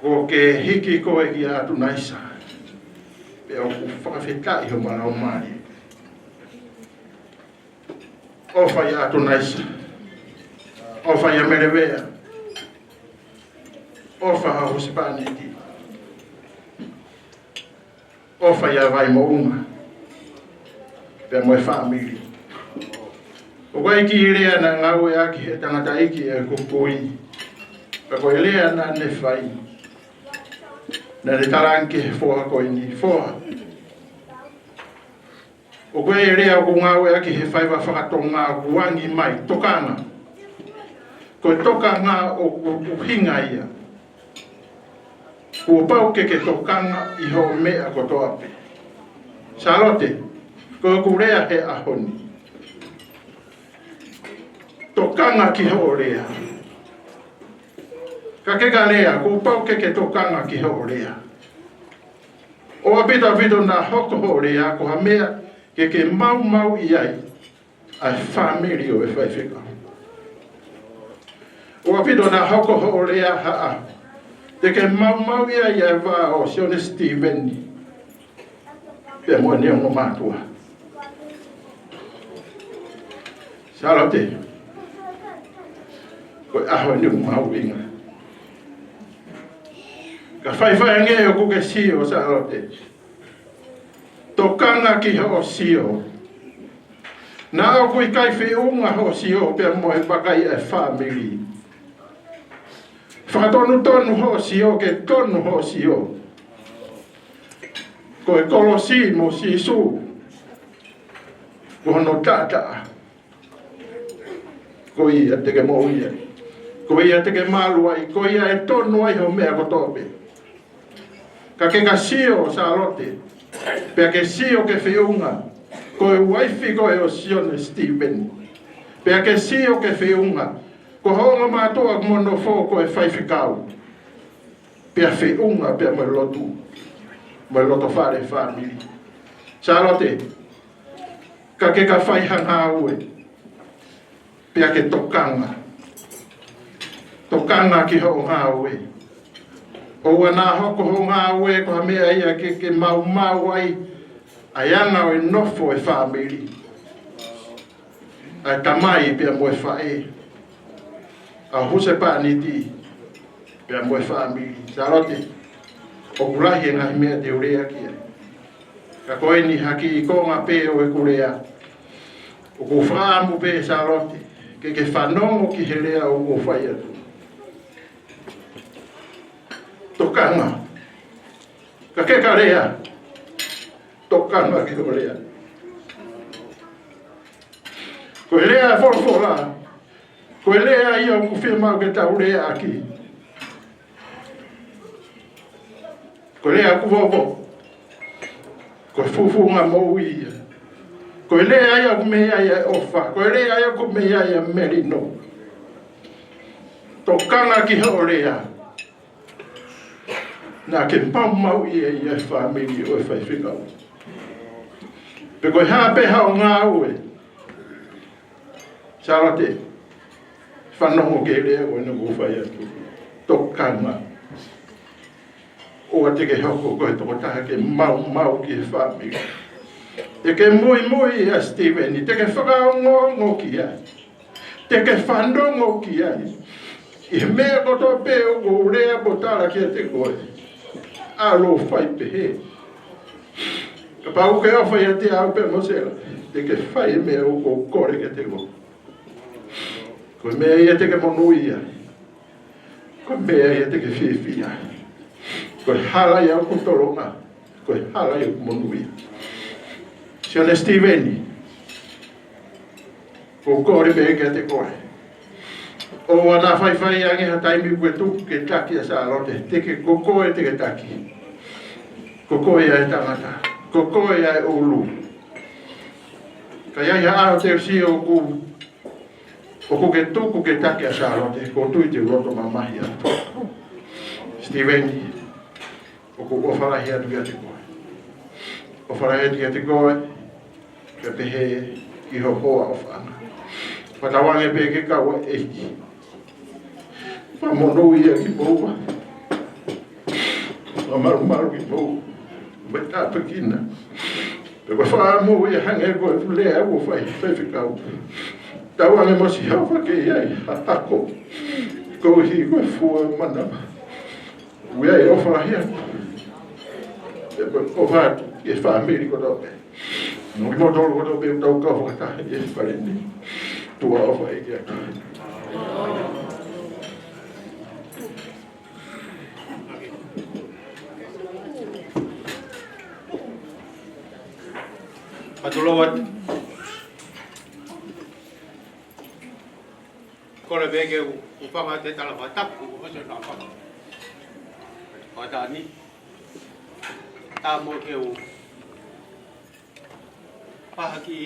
ʻoku ke hiki koe kia ʻAtunaisa, pea ʻoku fakafetaʻi homau laumālie. ʻOfa ʻia ʻAtunaisa, ʻofa ʻia Melevea, ʻofa ʻa husepāniti. ʻOfa ʻia Vaimoʻunga pea mo e fāmili. ʻOku ʻi ai e kiʻi lea naʻe ngāueʻaki ʻe he tangataʻeiki ʻo e Kukui. Ka ko e lea naʻa ne fai, naʻa ne talaange ki he foha ko eni, foha, ʻoku ʻi ai e lea ʻoku ngāueʻaki he faiva fakatonga ʻoku ʻange mai, tokanga. Ko e tokanga ʻoku ʻuhinga ia, kuo pau ke ke tokanga ʻi hoʻo meʻa kotoa pē. Sālote, ko ʻeku lea he ʻaho ni, tokanga ki hoʻo lea. Ka ke ka lea, kuo pau ke ke tokanga ki hoʻo lea. ʻOua ʻaupito ʻaupito naʻa hoko hoʻo lea ko ha meʻa ke ke maumauʻi ai ʻa e fāmili ʻo e faifekau. ʻOua ʻaupito naʻa hoko hoʻo lea ha ʻaho te ke maumauʻi ai ʻa e vā ʻo Sione Sitīveni pea mo ʻene ongo mātuʻa. Sālote, ko e ʻaho ni ʻoku mahuʻinga. Ka faifai ange ʻoku ke sio, Sālote. Tokanga ki hoʻo sio. Naʻa ʻoku ʻikai feʻunga hoʻo sio pea mo e vakai ʻa e fāmili. Fakatonutonu hoʻo sio ke tonu hoʻo sio. Ko e kolosi mo Sīsū, ko hono taʻataʻa, ko ia te ke moʻui ai, ko ia te ke malu ai, ko ia ʻe tonu ai hoʻo meʻa kotoa pē. Ka ke ka sio, Sālote, pea ke sio ke feʻunga ko e uaifi koe ʻo Sione Sitīveni, pea ke sio ke feʻunga ko hoʻo ongo mātuʻa mo hono foha ko e faifekau, pea feʻunga pea mo e lotu, mo e loto fale fāmili. Sālote, ka ke ka fai ha ngāue, pea ke tokanga. Tokanga ki hoʻo ngāue. ʻOua naʻa hoko hoʻo ngāue ko ha meʻa ia ke ke maumau ai ʻa e anga ʻo e nofo ʻo e fāmili, ʻa e tamai pea mo e faʻē, ʻa e husepāniti pea mo e fāmili. Sālote, ʻoku lahi e ngaahi meʻa te u lea ki ai. Ka ko eni ha kiʻi konga pē ʻo ʻeku lea. ʻOku ou fakaʻamu pē, Sālote, ke ke fanongo ki he lea ʻoku ou fai atu. Tokanga. Ka ke ka lea, tokanga ki hoʻo lea. Ko e lea ʻa e folofola, Ko e lea ia ʻoku fiemaʻu ke tau leaʻaki. Ko e lea ʻoku vovo. Ko e fufunga moʻui ia. Ko e lea ia ʻoku meʻa ai e ʻofa. Ko e lea ia ʻoku meʻa ai e melino. Tokanga ki hoʻo lea. Naʻa ke maumauʻi ia ʻi he fāmili ʻo e faifekau. Pe ko e hā pē haʻo ngāue. Sālote, fanongo ki he lea ko ena ʻoku ou fai atu. Tokanga. ʻOua te ke hoko ko e tokotaha ke maumau ki he fāmili. Te ke muimui ʻia Steven, te ke fakaongoongo ki ai. Te ke fanongo ki ai. ʻI he meʻa kotoa pē ʻoku ou lea mo tala kiate koe. ʻAlu ʻo fai pehē. Kapau ʻoku ke ʻofa ʻiate au pea mo Sela, te ke fai e meʻa ʻoku ou kole kiate koe. Ko e meʻa ia te ke monūʻia. Ko e meʻa ia te ke fiefia. Ko e hala ia ʻoku tolonga. Ko e hala ia ʻoku monūʻia. Sione Steven, ʻoku ou kole pē kiate koe. ʻOua naʻa faifai ange ha taimi ʻoku ke tuku ke taki ʻa Sālote. Te ke ko koe te ke taki. Ko koe ia e tangata. Ko koe ia e ʻulu. Ka ʻi ai ha ʻaho te u sio ʻoku ʻoku ke tuku ke taki ʻa Sālote, ʻoku ou tui te u loto mamahi atu. Steven, ʻoku ou ʻofa lahi atu kiate koe. ʻOfa lahi atu kiate koe, pea pehē ki ho hoa ʻofaʻanga. Fakatauange pē ke kau ʻa e ʻEiki. Fakamonūʻia kimoua. Fakamalumalu kimoua. Mo e tāpuekina. Pea ko e fakamoʻui ia hangē ko e lea ʻoku fai, faifekau. Tauange mo Sihova ke ʻi ai ha ako. Koeʻuhi ko e fua manava. ʻOku ʻi ai e ʻofa lahi atu. Pea ko e ʻofa atu ki he fāmili kotoa pē. Mo kimoutolu kotoa pē ʻoku tau kau fakataha ʻi he fale ni. Tuʻa ʻofa ʻEiki atu. Patulou atu. Kole pē ke u, u fanga te tala fataku, u hose na fanga. Fata ni. Tā mo ke u. Pahaki.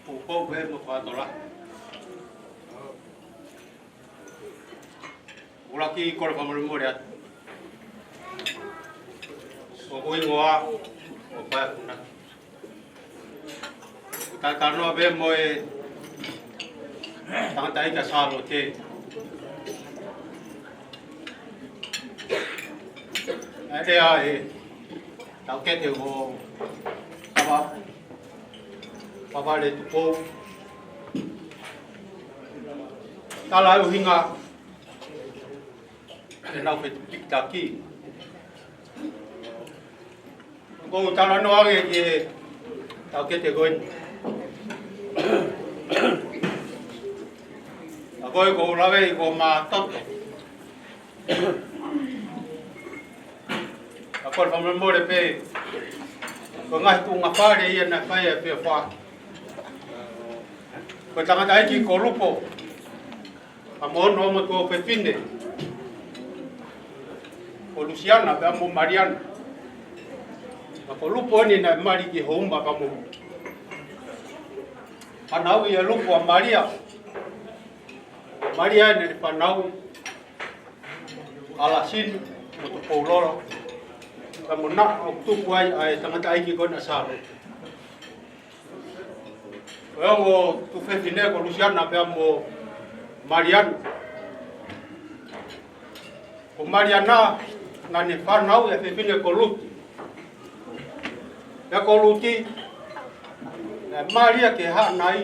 U pau pē mo fatola. ʻUluaki kole fakamolemole atu. ʻOku ʻi ngoa, ʻo pae kuna. Tatanoa pē mo e tangataʻeiki ʻa Sālote. ʻE ʻa e, tau kete ʻo Papa, Papa Letupou. Tala ʻuhinga, ʻenau fetuʻutaki. ʻOku ou talanoa ange ki he taukete ko eni. ʻA ko e ʻoku ou lave ʻi ko ma toto. ʻA ko e fakamolemole pē. Ko e ngaahi tuʻunga fale ia naʻe fai ʻe Pea Fā. Ko e tangataʻeiki ko Lupo. Pea mo hono ʻomai tuofefine. Ko Lusiana pea mo Maliana. Pea ko Lupo eni naʻe mali ki Houma pea mo. Fanauʻi ʻe Lupo ʻa Malia. Malia eni naʻe fanauʻi ʻa Lasini mo Tupoulolo. Pea mo na ʻoku tupu ai ʻa e tangataʻeiki ko ena Sālote. Ko e ongo tuofefine ko Lusiana pea mo Maliana. Ko Maliana naʻa ne fanauʻi ʻa e fefine ko Luti. Pea ko Luti, naʻe mali ia ki Haʻanai,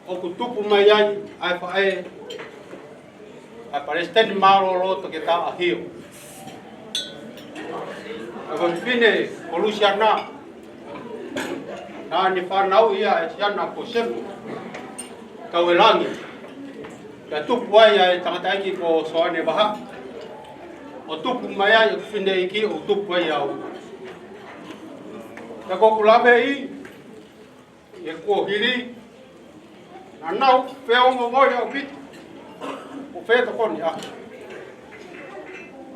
ʻoku tupu mai ai ʻa e faʻē ʻa Palesiteni Mālōlō Toketā ʻAhio. ʻA ko e fefine ko Lusiana, naʻa ne fanauʻi ia ʻe siana ko Sefu Kauelangi. Pea tupu ai ʻa e tangataʻeiki ko Soane Vahaʻi. ʻO tupu mai ai ʻa e fefine ʻeiki ʻo tupu ai au. Pea ko ʻeku laveʻi, ʻi he kuohili, Naʻa nau feongoongoi ʻaupito ʻo fetokoniʻaki.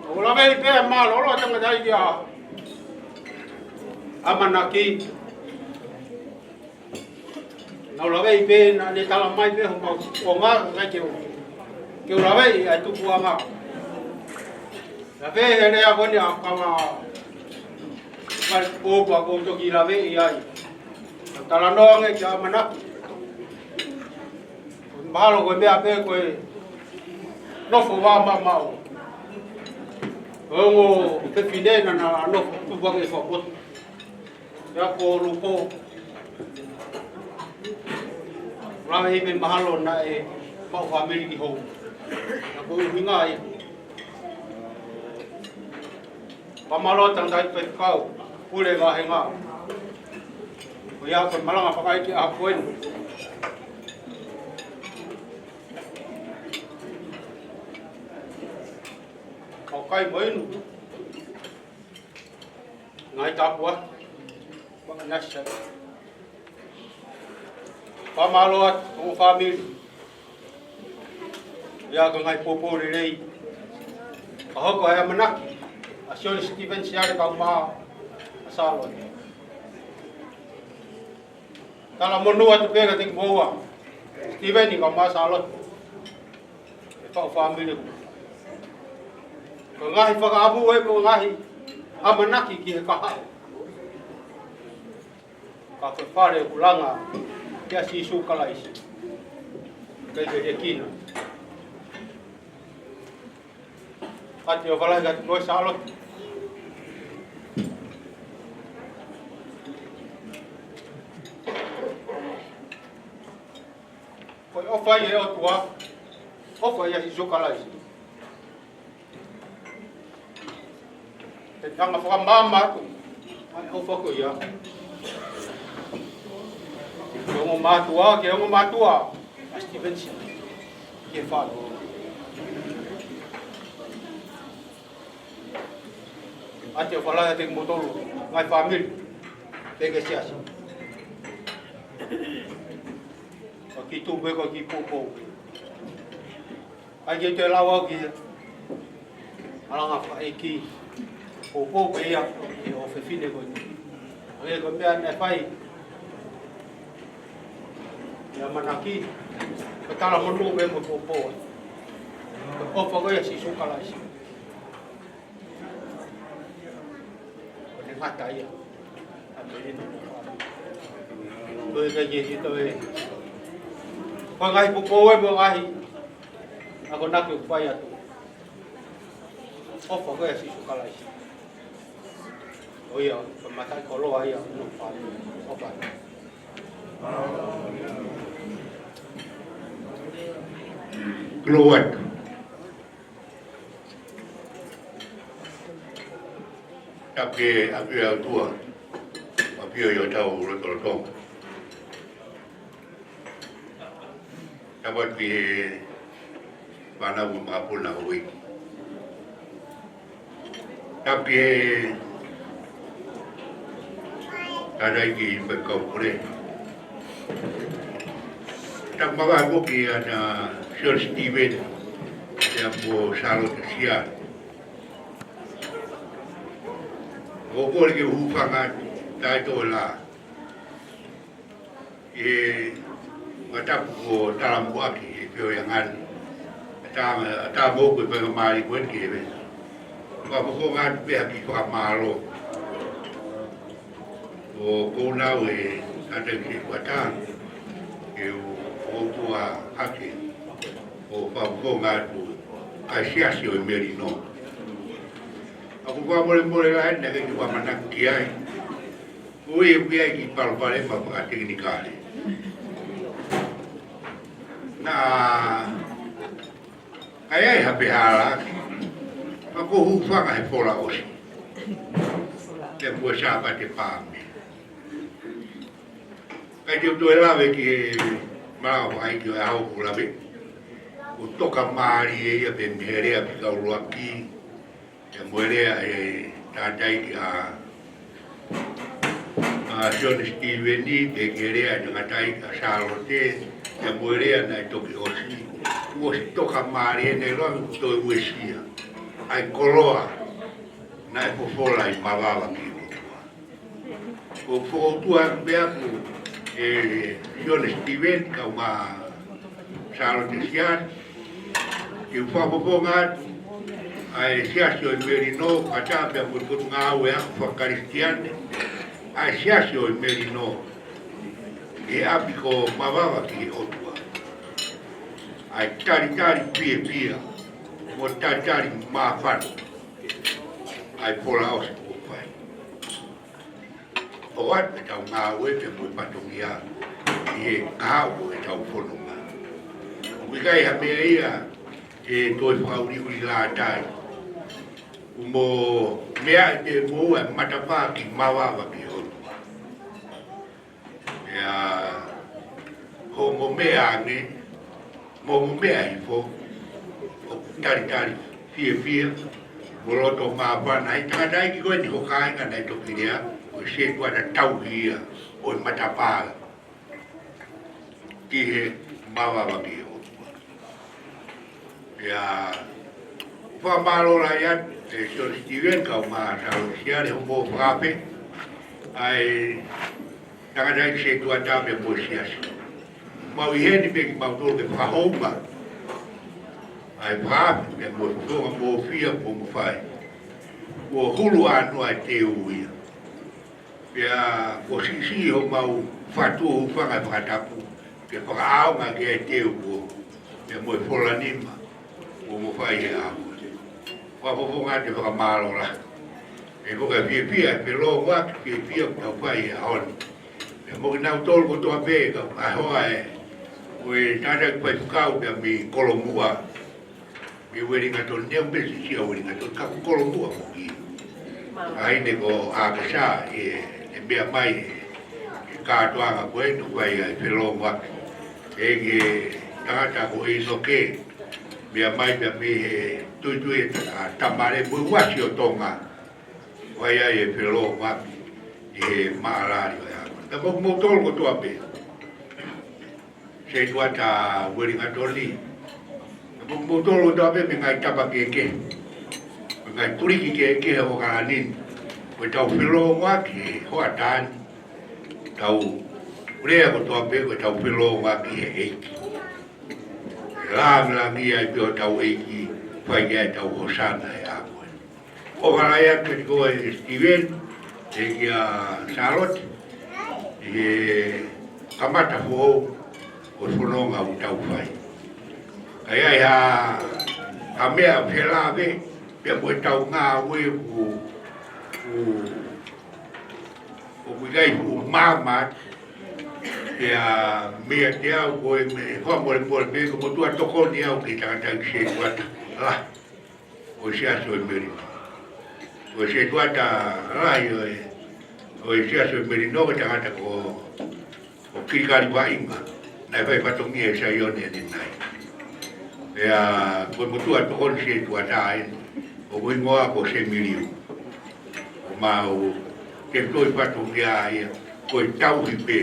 ʻOku laveʻi pē ʻa e mālōlō ʻa e tangataʻeiki ʻa ʻAmanaki. Naʻa nau laveʻi pē naʻa ne tala mai pē homau ʻuhinga ke u, ke u laveʻi ʻa e tupuʻanga. Naʻe pehē he lea ko eni ʻa Kama Mai Pōpua ʻoku ou toki laveʻi ai. Naʻa ku talanoa ange kia ʻAmanaki. Mahalo ko e meʻa pē ko e nofo vā maʻamaʻa. Ko e ongo fefine naʻa na nofo tupu ange ʻi fakapoto. Pea ko Lupo. Laveʻi pē mahalo naʻe maʻu fāmili ki Hou. Naʻa ko e ʻuhinga ia. Fakamālō atu tangataʻeiki faifekau, pule vāhenga. Ko ia ko e malanga fakaʻeiki ʻaho ko eni. Kau kai mo inu. Ngaahi tāpuaki, fakanasi. Fakamālō atu ki hoʻo fāmili. Ia ko e ngaahi poupou lelei. Ka hoko ʻa e ʻamanaki ʻa Sione Steven Siale kae ʻumaʻā ʻa Sālote. Talamonū atu pē kiate kimoua, Steven kae ʻumaʻā ʻa Sālote. ʻE kau fāmili. Ko e ngaahi fakaʻamu ē, ko e ngaahi ʻamanaki ki he kahaʻu. Ka ko e fale ʻoku langa kia Sīsū Kalaisi. Kae ke liʻekina. ʻAti ʻofa lahi kiate koe Sālote. Ko e ʻofa ia ʻa e ʻOtua, ʻofa ia ʻa Sīsū Kalaisi. Te tanga fakamaama atu ʻa e ʻofa ko ia. Ke ongo mātuʻa, ke ongo mātuʻa ʻa Steven Siale. Ke falo. ʻAti ʻofa lahi kiate kimoutolu, ngaahi fāmili, pea ki he siasi. Ko e kiʻi tupu pē, ko e kiʻi poupou. ʻAi ke te lau au ki he malanga fakaʻeiki. Poupou pē ia ʻi he ʻofefine ko eni. ʻA ia ko e meʻa naʻe fai ʻe ʻAmanaki, ko e talamonū pē mo e poupou. Ko e ʻofa ko ia ʻa Sīsū Kalaisi. Ko e ngata ia. Ko e kai ke hito e. Ko e ngaahi poupou ē mo e ngaahi akonaki ʻoku fai atu. ʻOfa ko ia ʻa Sīsū Kalaisi. ʻO ia, ko e mataʻikoloa ia ʻo e fāmili. ʻOfa. Kilo atu. Tapu ki he ʻAfio ʻa e ʻOtua, ʻAfio ʻi hotau lotolotonga. Tapu atu ki he fānau mo e makapuna ʻo e uike. Tapu ki he tangataʻeiki faifekau pule. Tapu mavahe foki kia Sione Steven, pea mo Sālote Siale. ʻOku ou kole ke u hūfanga atu, taʻe toe lā. ʻI he matapu ko Talamuʻaki ʻi he feohiʻanga ni. ʻAtā, ʻatā moʻoku e faingamālie ko eni ke u fakafofonga atu pē ha kiʻi fakamālō. ʻOku ou nau e tangataʻeiki fakatātā, ke u, ʻoku ou tuʻu hake ʻo fakafofonga atu ʻa e siasi ʻo e melino. ʻOku ou fakamolemole lahi naʻe ʻikai ke u ʻamanaki ki ai. ʻOku ʻi ai e kiʻi palopalema fakatekinikale. Naʻe ʻi ai ha pehē hala, ka ʻoku ou hūfanga he fola ʻosi. Te mo e Sāpate Paame. ʻIkai te u toe lave ki he malanga fakaʻeiki ʻo e ʻaho kuo lave. ʻOku toka mālie ia pē mei he lea fika ʻuluaki. Pea mo e lea ʻa e tangataʻeiki ʻa, ʻa Sione Steven, pea ki he lea ʻa e tangataʻeiki ʻa Sālote, Pea mo e lea naʻe toki ʻosi, ʻosi toka mālie ʻene loa ʻo toe uesia ʻa e koloa naʻe fofola ʻi Mavava ki he ʻOtua. ʻOku ou fakaʻotua atu pē ʻaʻaku ʻe Sione Steven kae ʻumaʻā Sālote Siale, ke u fakafofonga atu ʻa e Siasi ʻo e Melino, kae ʻatā pea mo e Potungāue Ako Fakakalisitiane ʻa e Siasi ʻo e Melino, ʻi he ʻapi ko Mavava ki he ʻOtua, ʻa e talitali fiefia mo e talitali māfana ʻa e pola ʻosi kuo fai. ʻOatu ʻetau ngāue pea mo e fatongia ʻi he kahaʻu ʻo ʻetau fononga. ʻOku ʻikai ha meʻa ia ʻe toe fakaʻuliʻuli lātai. ʻOku mo meʻa ʻi he moʻua e matapā ki Mavava ki he ʻOtua. Pea hoʻomo meʻa ange, mo hoʻomo meʻa hifo, ʻoku talitali fiefia mo loto māfana ʻa e tangataʻeiki ko eni ho kāinga naʻe toki lea, ko e setuata tauhi ia ʻo e matapā ki he Mavava ki he ʻOtua. Pea fakamālō lahi atu ʻe Sione Steven kae ʻumaʻā Sālote Siale hoʻomo fakaafe ʻa e tangataʻeiki setuata pea mo e siasi. Mau ʻi heni pē kimautolu ke fakahounga ʻa e fakaafe pea mo e fofonga mōfia kuo mo fai. Kuo hulu ʻānoa e teu ia. Pea kuo siʻisiʻi homau fatu ʻo hūfanga he fakatapu ke fakaʻaonga ki he teu ko ē pea mo e fola nima kuo mo fai he ʻaho. Fakafofonga atu e fakamālō lahi. ʻE ko ka fiefia, felōngoaki fiefia ʻoku tau fai he ʻaho ni. Pea mo kinautolu kotoa pē kau ʻaho ē, ko e tangataʻeiki faifekau pea mei Kolomuʻa, mei Uelingatoni, neongo pē siʻisiʻi ʻa Uelingatoni, ka ko Kolomuʻa foki. ʻA ʻene ko ʻAkasā, ʻe, ʻe meʻa mai he, he kātoanga ko eni ʻoku fai ai e felōngoaki. ʻEiki, tangata ko ʻInoke, meʻa mai pea mei he tuitui ʻa Tamale mo e Uasi ʻo Tonga. Fai ai e felōngoaki ʻi he maʻalali ʻo e ʻaho. Pea mo kimoutolu kotoa pē, setuata Uelingatoni. Pea mo kimoutolu kotoa pē mei he ngaahi tapa kehekehe, mei he ngaahi tuliki kehekehe ʻo ʻAokalani ni. Ko ʻetau felōngoaki he hoʻatā ni. Tau lea kotoa pē ko ʻetau felōngoaki he ʻEiki. Lāngilangiʻia ai pē hotau ʻEiki, fai ai ʻetau hōsana he ʻaho ko eni. ʻOfa lahi atu kiate koe Steven, ʻe kia Sālote, ʻi he kamata foʻou ʻo e fononga ʻoku tau fai. Ka ʻi ai ha, ha meʻa ʻoku ke lave, pea mo ʻetau ngāue ʻoku, ʻoku, ʻoku ʻikai fuʻu maama, pea meiate au ko e meʻa, fakamolemole pē, ko e motuʻa tokoni au ki he tangataʻeiki setuata lahi ʻo e Siasi ʻo e Melino. Ko e setuata lahi ʻo e, ʻo e Siasi ʻo e Melino, ko e tangata ko, ko Kilikali Vaʻinga, naʻe fai fatongia ʻe Saione ʻanenai. Pea ko e motuʻa tokoni setuata eni, ʻoku hingoa ko Semiliu. ʻOku mau tefitoʻi fatongia ia, ko e tauhi pē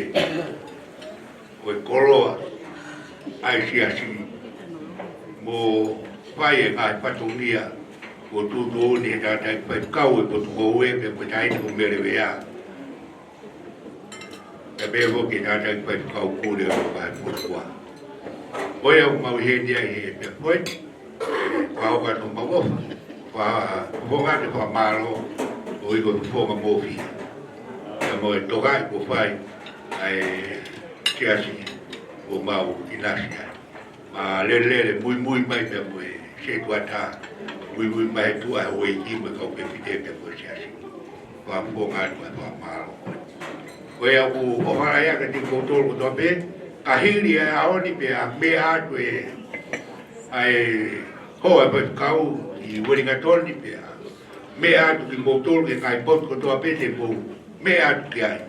ʻo e koloa ʻa e siasi, mo fai e ngaahi fatongia kuo tuʻutuʻuni ʻe he tangataʻeiki faifekau ʻo e Potungāue Ako, pea mo e taʻahine ko Mele Vea. Pea pehē foki ki he tangataʻeiki faifekau pule ʻo e Vahefonua. Ko ia ʻoku mau ʻi heni ai he pea ko eni. Fakaʻofa atu homau ʻofa. Fakafofonga atu e fakamālō ʻo e ʻEiki ko e fofonga mōfia. Pea mo e tokaʻi kuo fai ʻa e siasi kuo mau ʻinasi ai. Mālōlō e muimui mai pea mo e setuata, muimui mai e tuʻa ʻo e ʻEiki mo e kau pepite pea mo e siasi. Fakafofonga atu e fakamālō. Ko ia ʻoku ou ʻofa lahi atu kiate kimoutolu kotoa pē, ka hili e ʻaho ni pea meʻa atu e, ʻa e hoa e faifekau ʻi Uelingatoni pea meʻa atu kimoutolu ki he ngaahi potu kotoa pē te mou meʻa atu ki ai.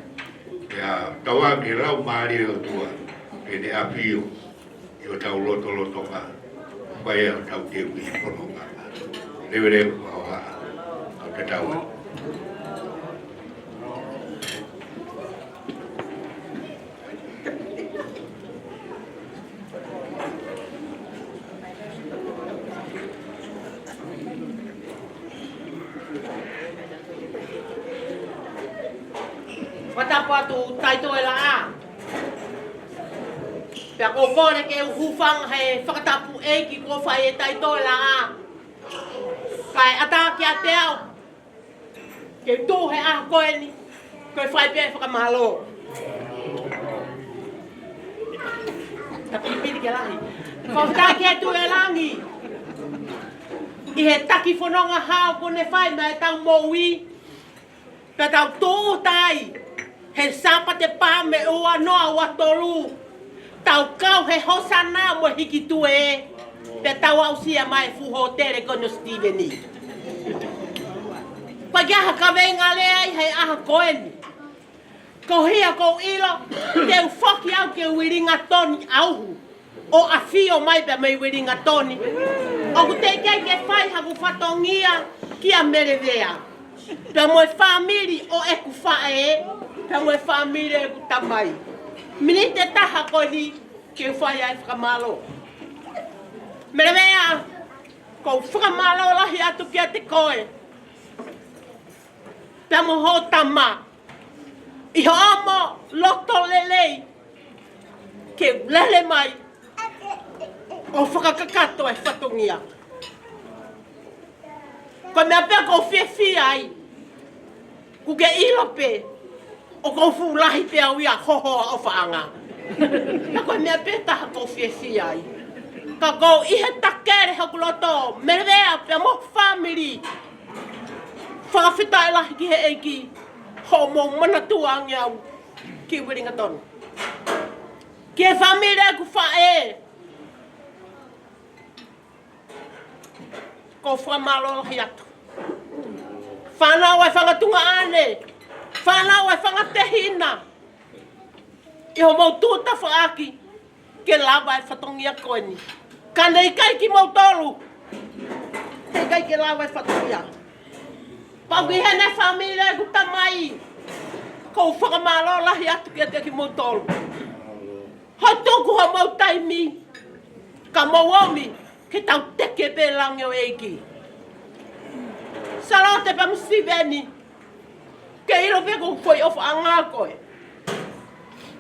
Pea tauange ke lau mālie ʻOtua, ke ne ʻafio ʻi hotau lotolotonga, fai ai hotau teu ʻi he fononga. Leveleva, fakaʻofa, kau tatau. Fakatapu atu Taitoʻelaʻā. Pea ʻoku ou kole ke u hūfanga he fakatapu ʻeiki kuo fai ʻe Taitoʻelaʻā. Kae ʻatā kiate au ke u tuʻu he ʻaho ko eni, ko e fai pē fakamālō. Tapilipili ke lahi. Ko e ʻatā kia Tuʻi ʻe Langi ʻi he taki fononga hao kuo ne fai maʻa ʻetau moʻui, pea tau tūʻuta ai he Sāpate Paame ua noa ua tolu, tau kau he hosana mo e hiki tuē, pea tau aʻusia mai e fuʻu hōtele ko eni ʻo Sitīveni. Ko e ʻikai ha kaveinga lea ia he ʻaho ko eni. Ko ia ʻoku ou ʻilo, te u foki au ki Uelingatoni ʻauhu ʻo ʻafio mai pea mei Uelingatoni. ʻOku teʻeki ai ke fai haku fatongia kia Melevea, pea mo e fāmili ʻo ʻeku faʻē, pea mo e fāmili ʻeku tamai. Miniti ʻe taha ko eni ke u fai ai e fakamālō. Melevea, ʻoku ou fakamālō lahi atu kiate koe pea mo hoʻo tama ʻi hoʻomo loto lelei ke lele mai ʻo fakakakato e fatongia. Ko e meʻa pē ʻoku ou fiefia ai, ʻoku ke ʻilo pē ʻoku ou fuʻu lahi pē au ia ho hoa ʻofaʻanga. Ka ko e meʻa pē taha ʻoku ou fiefia ai, ka ʻoku ou ʻi he takele hoku loto, Melevea pea mo e fāmili. Fakafetaʻi lahi ki he ʻEiki hoʻomou manatua ange au ki Uelingatoni. Ki he fāmili ʻeku faʻē, ʻoku ou fakamālō lahi atu. Fānau ʻa e fanga tuongaʻane, fānau ʻa e fanga tehina, ʻi hoʻomou tuʻu tafaʻaki ke lava e fatongia ko eni. Ka ne ʻikai kimoutolu, heʻikai ke lava e fatongia. Pea ki heʻene fāmili ʻeku tamai, ʻoku ou fakamālō lahi atu kiate kimoutolu hoʻo tuku hoʻomou taimi ka mou ō mai ke tau teke pē langi ʻo e ʻEiki. Sālote pea mo Sitīveni, ke ʻilo pē ko e foʻi ʻofaʻanga koe.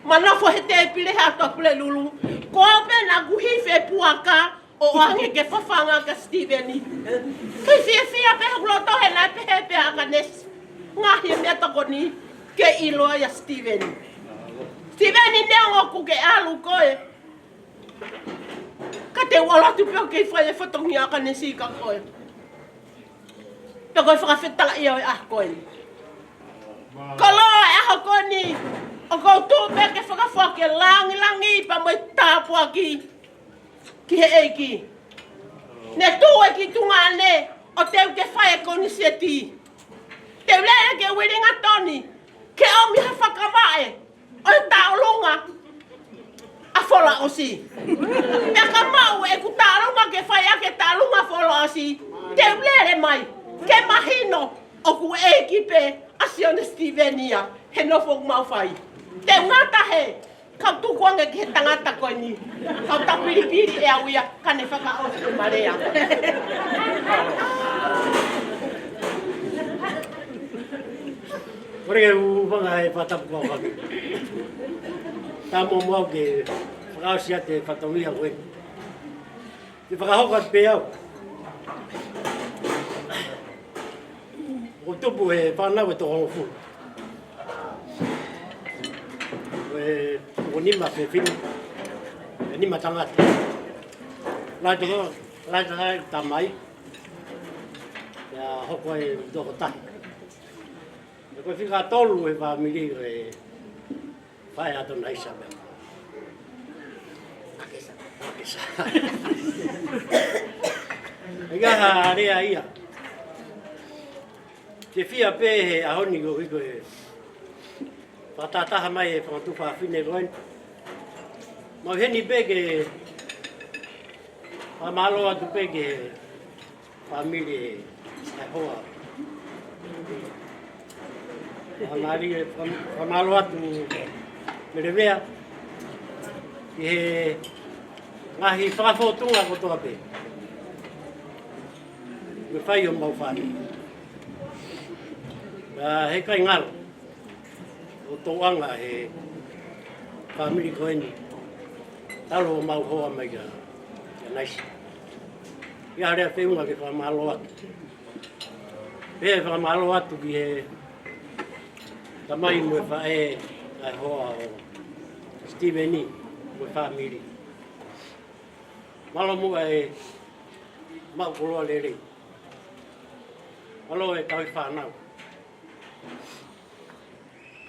Manofo he tēpile he ʻaho Pulelulu, ko au pē naʻa ku hifo he puaka ʻo ʻange ke fafanga kia Sitīveni. Kei fiefia pē hoku loto he naʻe pehē pē ʻa ʻAkanesi, ngaahi e meʻatokoni ke ʻilo ai ʻa Sitīveni. Sitīveni, neongo ʻoku ke ʻalu koe, ka te u ʻalu atu pē ʻo kei fai e fatongia ʻa ʻAkanesi kia koe. Pea ko e fakafetaʻi ia ʻo e ʻaho ko eni. Koloa e ʻaho ko eni, ʻoku ou tuʻu pē ke fakafoki e lāngilangi pea mo e tāpuaki ki he ʻEiki. Ne tuʻu e kiʻi tuongaʻane ʻo teu ke fai e koniseti. Te u lele ki Uelingatoni ke ʻomi ha fakavaʻe ʻo e taʻolunga ʻa Folaʻosi. Pea ka maʻu ʻeku taʻolunga ke fai ʻaki e taʻolunga ʻa Folaʻosi, te u lele mai ke mahino ʻoku ʻeiki pē ʻa Sione Sitīveni ia he nofo ʻoku mau fai. Te u ngata he kau tukuange ki he tangata ko eni, kau tapilipili ʻe au ia, ka ne fakaʻosi e malea. Kole ke u hūfanga he fakatapu ko eni. Tau mou moʻua ke fakaʻosi atu e fatongia ko eni. Te u fakahoko atu pē au. ʻOku ou tupu he fānau ʻe toko hongofulu. ʻE, ʻoku nima fefine, ʻe nima tangata. Lahi toko, lahi toko tamai. Pea hoko e toko taha. Pea ko e fika tolu he fāmili ʻe Faʻē ʻAtonaisa pē. ʻAkesa. ʻAkesa. ʻIkai ha lea ia. Ke fiefia pē he ʻaho ni ko e hiko e fakatahataha mai e fanga tuofāfine ko eni. Mau ʻi heni pē ke fakamālō atu pē ki he fāmili ʻa e hoa. Fakamālō, fakamālō atu Melevea ʻi he ngaahi fakafōtunga kotoa pē ʻoku fai ʻe homau fāmili. ʻA, heʻikai ngalo. ʻo tauʻanga he fāmili ko eni. Talu ʻemau hoa mai kia, kia Naisa. ʻI ai ha lea feʻunga ke fakamālō atu. Pea fakamālō atu ki he tamai mo e faʻē ʻa e hoa ʻo Sitīveni mo e fāmili. Mālō muʻa e maʻu koloa lelei. Mālō e kau fānau.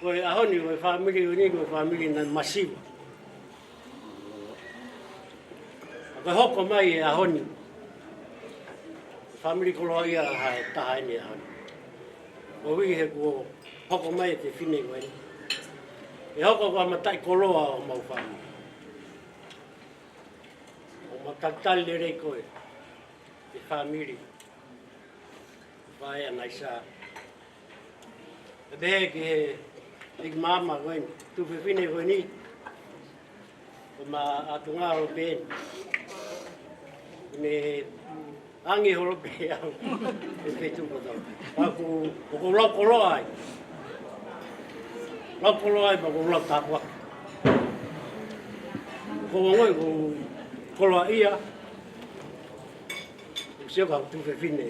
Ko e ʻaho ni, ko e fāmili ko eni, ko e fāmili naʻe masiva. Ka ko e hoko mai e ʻaho ni, fāmili koloaʻia ha taha eni e ʻaho ni. Koeʻuhi he kuo hoko mai e fefine ko eni. ʻE hoko ko e mataʻikoloa ʻo homau fāmili. ʻOku mau talitali lelei koe, e fāmili. Faʻē ʻa Naisa. Pea pehē ki he ʻeiki maama ko eni, tuofefine ko eni. Ko ʻema ʻatunga holo pē eni. Mei Angi holo pē au. He feituʻu kotoa. Pea ʻoku, ʻoku ou lau koloa ai. Lau koloa ai, pea ʻoku ou lau tāpuaki. ʻOku ou ongoʻi ʻoku ou koloaʻia. ʻOku ou sio ki he tuofefine.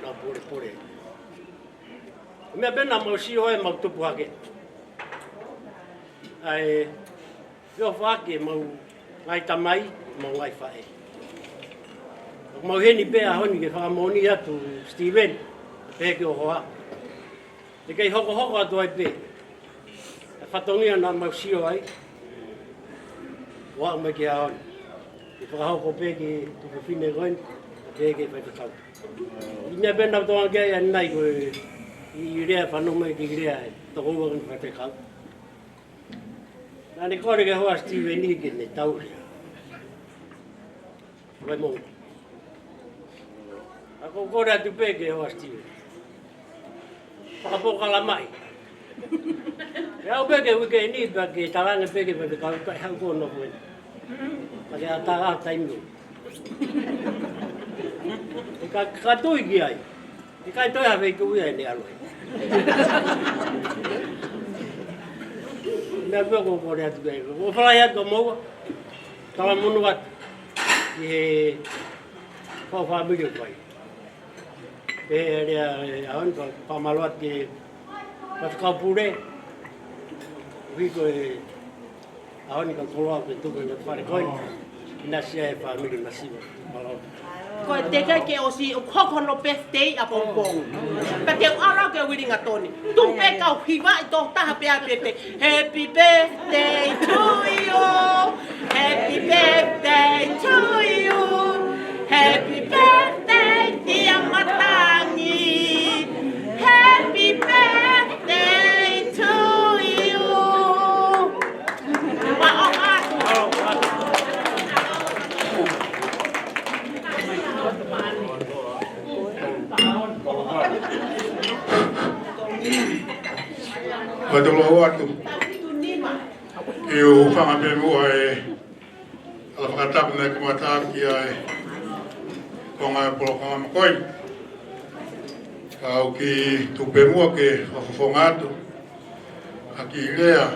Naʻa polepole. Meʻa pē naʻa mau sio ai mau tupu hake. ʻA e, ʻio fake mau ngaahi tamai, mau ngaahi faʻē. Mau ʻi heni pē ʻaho ni ke fakamoʻoni atu Sitīveni, pehē ki ho hoa. Te kei hokohoko atu ai pē. ʻA e fatongia naʻa mau sio ai. ʻO aʻu mai ki he ʻaho ni. Ke fakahoko pē ki he tuofefine ko eni, pehē ki he faifekau. ʻI he meʻa pē naʻa tau ʻoange ai ʻanenai ko e, ʻi he lea fanongo mai ki he lea ʻa e tokoua ko eni faifekau. Naʻa ne kole ki he hoa Sitīveni ke ne tauhi. Vai mou. ʻA ko e kole atu pē ki he hoa Sitīveni. Fakapolokalama mai. ʻE aʻu pē ki he uike ni, pea ke talaange pē ki he faifekau, kae haʻu koe ʻo nofo eni. Pea ke ʻatā ha taimi. ʻE ka, ka tui ki ai. ʻIkai toe ha feituʻu ia ʻe ne ʻalu ai. Meʻa pē ʻoku ou kole atu ki ai. ʻOku ou fakafetaʻi atu kiate kimoua. Talamonū atu. Ki he kau fāmili ʻoku fai. Pea lea ʻa e ʻaho ni, fakamālō atu ki he faifekau pule. ʻUhi ko e ʻaho ni ka koloa ke tuku ʻi fale ko eni. ʻInasi ʻa e fāmili masiva. Mālō. Ko e teʻeki ke ʻosi ʻoku hoko hono birthday ʻapongipongi. Pea te u ʻalu ki Uelingatoni. Tuku pē kau hiva ʻi tō taha pē ʻa e birthday. Happy birthday to you. Happy birthday to you. Happy birthday, dear Matangi. Happy birthday to you. Mālō atu. Ke u hūfanga pē muʻa he hala fakatapu naʻe kamata ʻaki ʻa e konga e polokalama ko eni. Ka u kiʻi tuku pē muʻa ke fakafofonga atu ʻa e kiʻi lea.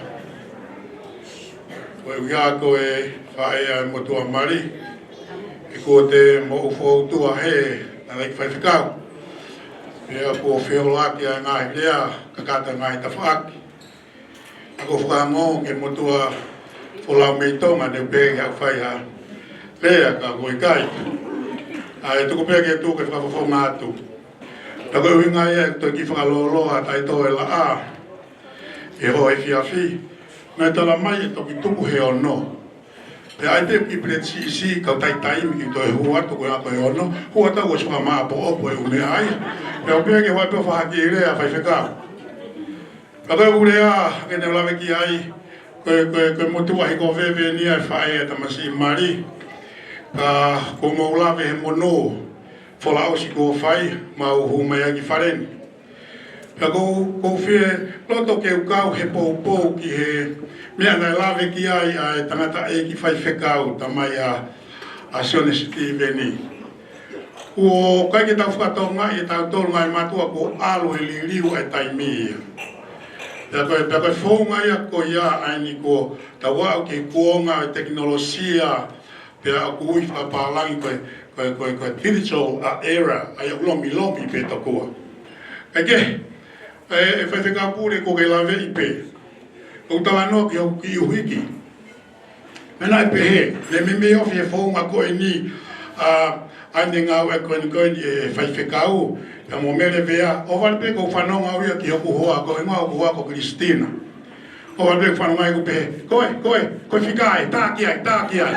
Ko e ʻuhinga ko e faʻē ʻa e motuʻa mali. He kuo te moʻu fōtunga he naʻe ʻi ai e faifekau. Pea kuo feʻola ʻaki ʻa e ngaahi lea, kakato e ngaahi tafaʻaki. ʻA ko e fakaongo ki he motuʻa folau mei Tonga, ne u pehē ke u fai ha lea ka ʻoku ʻikai. ʻA e tuku pē ke tuku ke fakafofonga atu. Ka ko e ʻuhinga ia ʻeku toe kiʻi fakalōloa ʻa e taitō e laʻā. ʻI he hoʻo efiafi. Naʻe tala mai ʻe toki tupu he ono. Pea ʻai pē kiʻi peleti siʻisiʻi, kau taitaimi kiʻi toe hū atu ko e ako e ono. Hū atu ʻosi fakamāʻopoʻopo e ʻū meʻa ia. Pea u pehē ke u ʻai pē ʻo fakahā ki he lea faifekau. Ka ko e ʻū lea ke ne lave ki ai, ko e, ko e, ko e motuʻa hiko veve ni ʻa e faʻē ʻa e tamasiʻi mali. Ka ko e mou lave he monū, folau ʻosi kuo fai, mau hū mai ai ki fale ni. Ka ko, ko e fie loto ke u kau he poupou ki he meʻa naʻe lave ki ai ʻa e tangataʻeiki faifekau tamai ʻa, ʻa Sione Sitīveni. Kuo ʻikai ke tau fakatokangaʻi ʻe tautolu ngaahi mātuʻa kuo ʻalu he liliu ʻa e taimi ia. Pea ko e, pea ko e founga ia ko ia ʻa eni kuo tau aʻu ki he kuonga ʻo e tekinolosia, pea ʻoku ui fakapālangi ko e, ko e, ko e, ko e digital, ʻa, era, ʻa ia ʻoku lomilomi pē tokua. Kae kehe, ʻe, ʻe Faifekau Pule, ʻoku ke laveʻi pē. ʻOku talanoa ki hoku kiʻi ʻuhiki. Meʻa naʻe pehē, ne meimei ofi he founga ko eni, ʻa, ʻa eni ngāue ko eni ko eni ʻe Faifekau, pea mo Mele Vea, ʻohovale pē ʻoku ou fanongo au ia ki hoku hoa, ko e ngaahi hoa ko Christina. ʻOhovale pē ʻoku fanongo ai ʻoku pehē, ko e, ko e, ko e fika ē, tā ki ai, tā ki ai.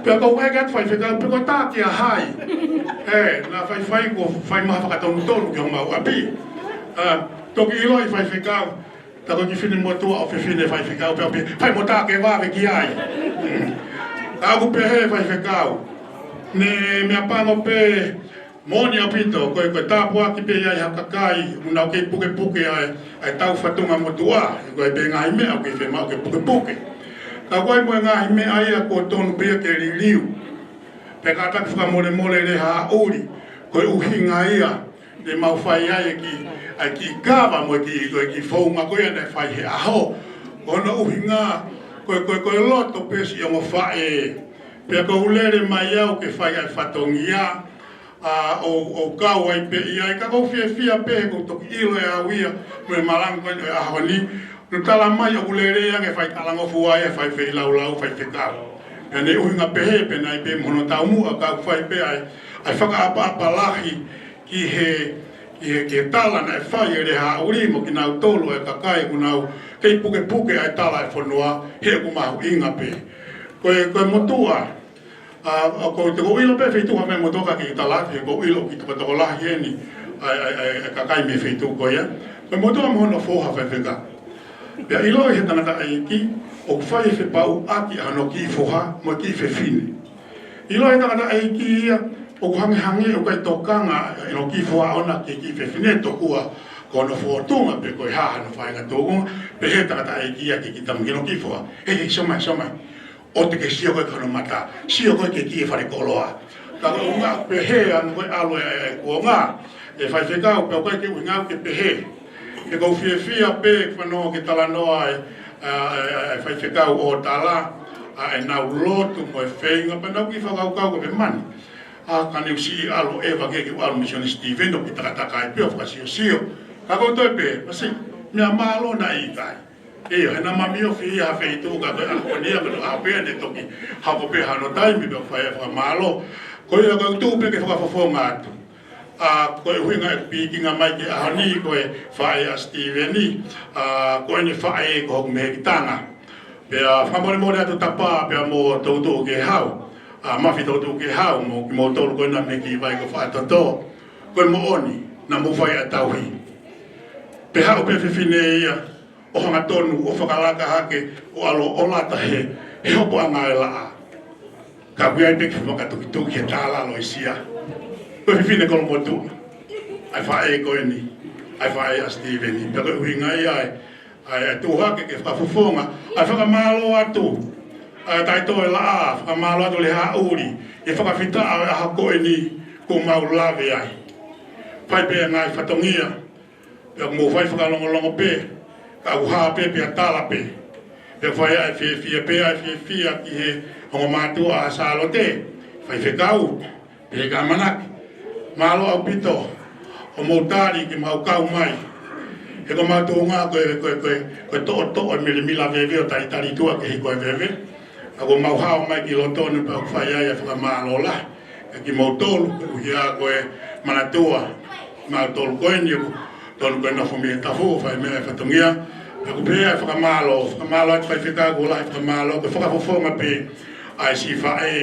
Pea ʻoku ou ʻeke atu Faifekau, pe ko e tā kia hai. Ē, naʻa faifai kuo fai mai ha fakatonutonu ki homau ʻapi. ʻA, toki ʻiloʻi Faifekau, tā ko e kiʻi fefine motuʻa ʻofefine Faifekau pea pē, fai mo tā ke vave ki ai. Ka ʻoku pehē Faifekau, ne meʻapango pē moʻoni ʻaupito, ko e, ko e tāpuaki pē ia ʻi ha kakai, ʻoku nau kei pukepuke ai, ʻa e tau fatunga motuʻa, ʻe ko e pē ngaahi meʻa ʻoku kei fiemaʻu ke pukepuke. Ka ʻoku ʻi ai mo e ngaahi meʻa ia kuo tonu pē ia ke liliu. Pea kātaki fakamolemole Lehaaʻuli, ko e ʻuhinga ia, ne mau fai ai e kiʻi, ʻa e kiʻi kava mo e kiʻi, ko e kiʻi founga ko ia naʻe fai he ʻaho. Ko hono ʻuhinga, ko e, ko e, ko e loto pē siʻi ongo faʻē. Pea ʻoku ou lele mai au ke fai ʻa e fatongia, ʻa, ʻo, ʻo kau ai pē ia, ka ʻoku ou fiefia pē he ʻoku ou toki ʻilo ʻe au ia, mo e malango ko eni ʻo e ʻaho ni, ʻoku tala mai ʻoku lele ia ke fai talangofua ia, fai feilaulau, Faifekau. Pea ne ʻuhinga pehē, pea naʻe pē mo hono taumuʻa, ka ʻoku fai pē ai, ʻa e fakaʻapaʻapa lahi ki he, ki he, ki he tala naʻe fai ʻe Lehaaʻuli mo kinautolu e kakai ʻoku nau kei pukepuke ʻa e tala e fonua, he ʻoku mahuʻinga pē. Ko e, ko e motuʻa, ʻa, ʻa, ʻoku ou, te u ʻilo pē feituʻu ha meʻa motuʻa ka ke tala, he ʻoku ou ʻilo ʻoku tokotokolahi eni ʻa e, ʻa e, ʻa e, ʻa e kakai mei he feituʻu ko ia. Ko e motuʻa mo hono foha, Faifekau. Pea ʻiloʻi he tangataʻeiki, ʻoku fai e fepauʻaki ʻa hono kiʻi foha mo e kiʻi fefine. ʻIloʻi he tangataʻeiki ia, ʻoku hangehangē ʻoku ʻikai tokanga ʻa hono kiʻi foha ʻoʻona ki he kiʻi fefine tokua ko hono fōtunga pe ko e hā hono faʻahinga tōʻonga, pehē tangataʻeiki ia ki he kiʻi tama ki hono kiʻi foha. Hei, hei, sio mai, sio mai. ʻOua te ke sio koe ki hono mata, sio koe ki he kiʻi falekoloa. Ka ko e ʻuhinga pehē ʻa eni ko e ʻalu e, e kuonga, ʻe Faifekau, pea ʻoku ʻikai ke ʻuhinga ke pehē. He ʻoku ou fiefia pē fanongo ki he talanoa ʻa e, ʻa e, ʻa e, ʻa e Faifekau ʻo tala, ʻa ʻenau lotu mo e feinga pea nau kiʻi fakakaukau ko e pē mani. ʻA, ka ne u siʻi ʻalu ʻeva ke u ʻalu Misione Sitīveni ʻo kiʻi takatakai pē ʻo fakasiosio. Ka ʻoku ou toe pehē, masiʻi, meʻa mālō naʻe ʻikai. ʻIo, he naʻa ma miofi ia ha feituʻu ka ko e ʻaho ni ia ko e ʻaho pē ia ne toki hoko pē hano taimi pea fai e fakamālō. Ko ia ko e tuʻu pē ke fakafofonga atu. ʻA, ko e ʻuhinga e pikinga mai ki he ʻaho ni ko e faʻē ʻa Sitīveni, ʻa, ko ʻene faʻē ko hoku mehekitanga. Pea fakamolemole atu Tapa pea mo Toutou Kehau. ʻA, Mafi Toutou Kehau mo kimoutolu ko ena mei he kiʻi vai ko Faʻatoto. Ko e moʻoni, naʻa mou fai ʻa e tauhi. Pea haʻu pē fefine ia, ʻo hangatonu, ʻo fakalaka hake, ʻo ʻalu ʻo lata he, he hopoʻanga e laʻā. Ka ʻoku ʻi ai pē ke fakatukituki he tālalo ʻi Sia. Ko e fefine kolomotuʻa. ʻA e faʻē ko eni. ʻA e faʻē ʻa Sitīveni. Pea ko e ʻuhinga ia ʻa e, ʻa e tuʻu hake ke fakafofonga. ʻA e fakamālō atu. ʻA e taʻitoʻo e laʻā, fakamālō atu Lehaaʻuli. ʻI he fakafetaʻi ʻo e ʻaho ko eni, kuo mau lave ai. Fai pē ngaahi fatongia. Pea mou fai fakalongolongo pē, ka ʻoku hā pē pea tala pē. Pea fai ʻa e fiefia pē, ʻa e fiefia ki he ongo mātuʻa ʻa Sālote, Faifekau, pea ka manaki. Mālō ʻaupito, ʻo mou tali ke mau kau mai. He ko mau tuʻunga ko e, ko e, ko e, ko e toʻotoʻo e milemila veve ʻo talitali tuʻa ke hiko e veve. ʻA ko mau hao mai ki loto ni pea ʻoku fai ai ʻa e fakamālō lahi. ʻE kimoutolu, ʻuhinga ko e manatua, mautolu ko eni ʻoku tonu ko e nofo mei he tafu, ʻo fai mei he fatongia. ʻOku pehē ʻa e fakamālō, fakamālō atu Faifekau, ko e lahi fakamālō, ko e fakafofonga pē ʻa e siʻi faʻē,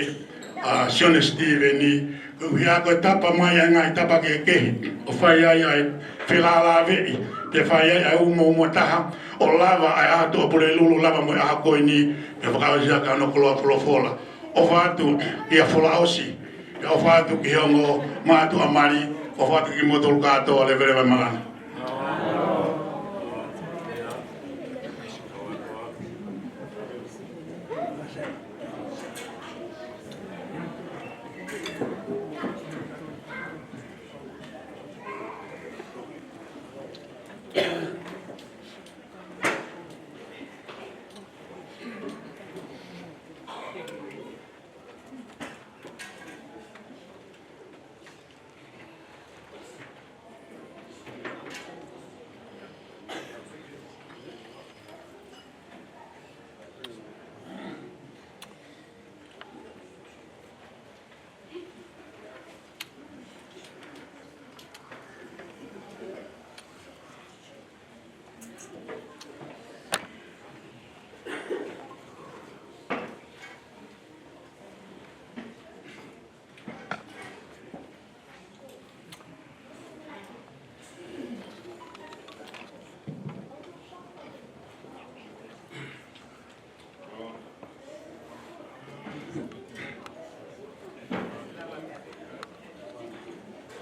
ʻa Sione Sitīveni, ko e ʻuhinga ko e tapa mai ʻa e ngaahi tapa kehekehe, ʻo fai ai ʻa e felālāveʻi, pea fai ai ʻa e umoumua taha, ʻo lava ʻa e ʻaho Tuʻapulelulu lava mo e ʻaho ko eni, pea fakaʻosi ʻaki hono koloa folofola. ʻOfa atu kia Folaʻosi, pea ʻofa atu ki he ongo mātuʻa mali, ʻofa atu kimoutolu kātoa, leveleva e malanga.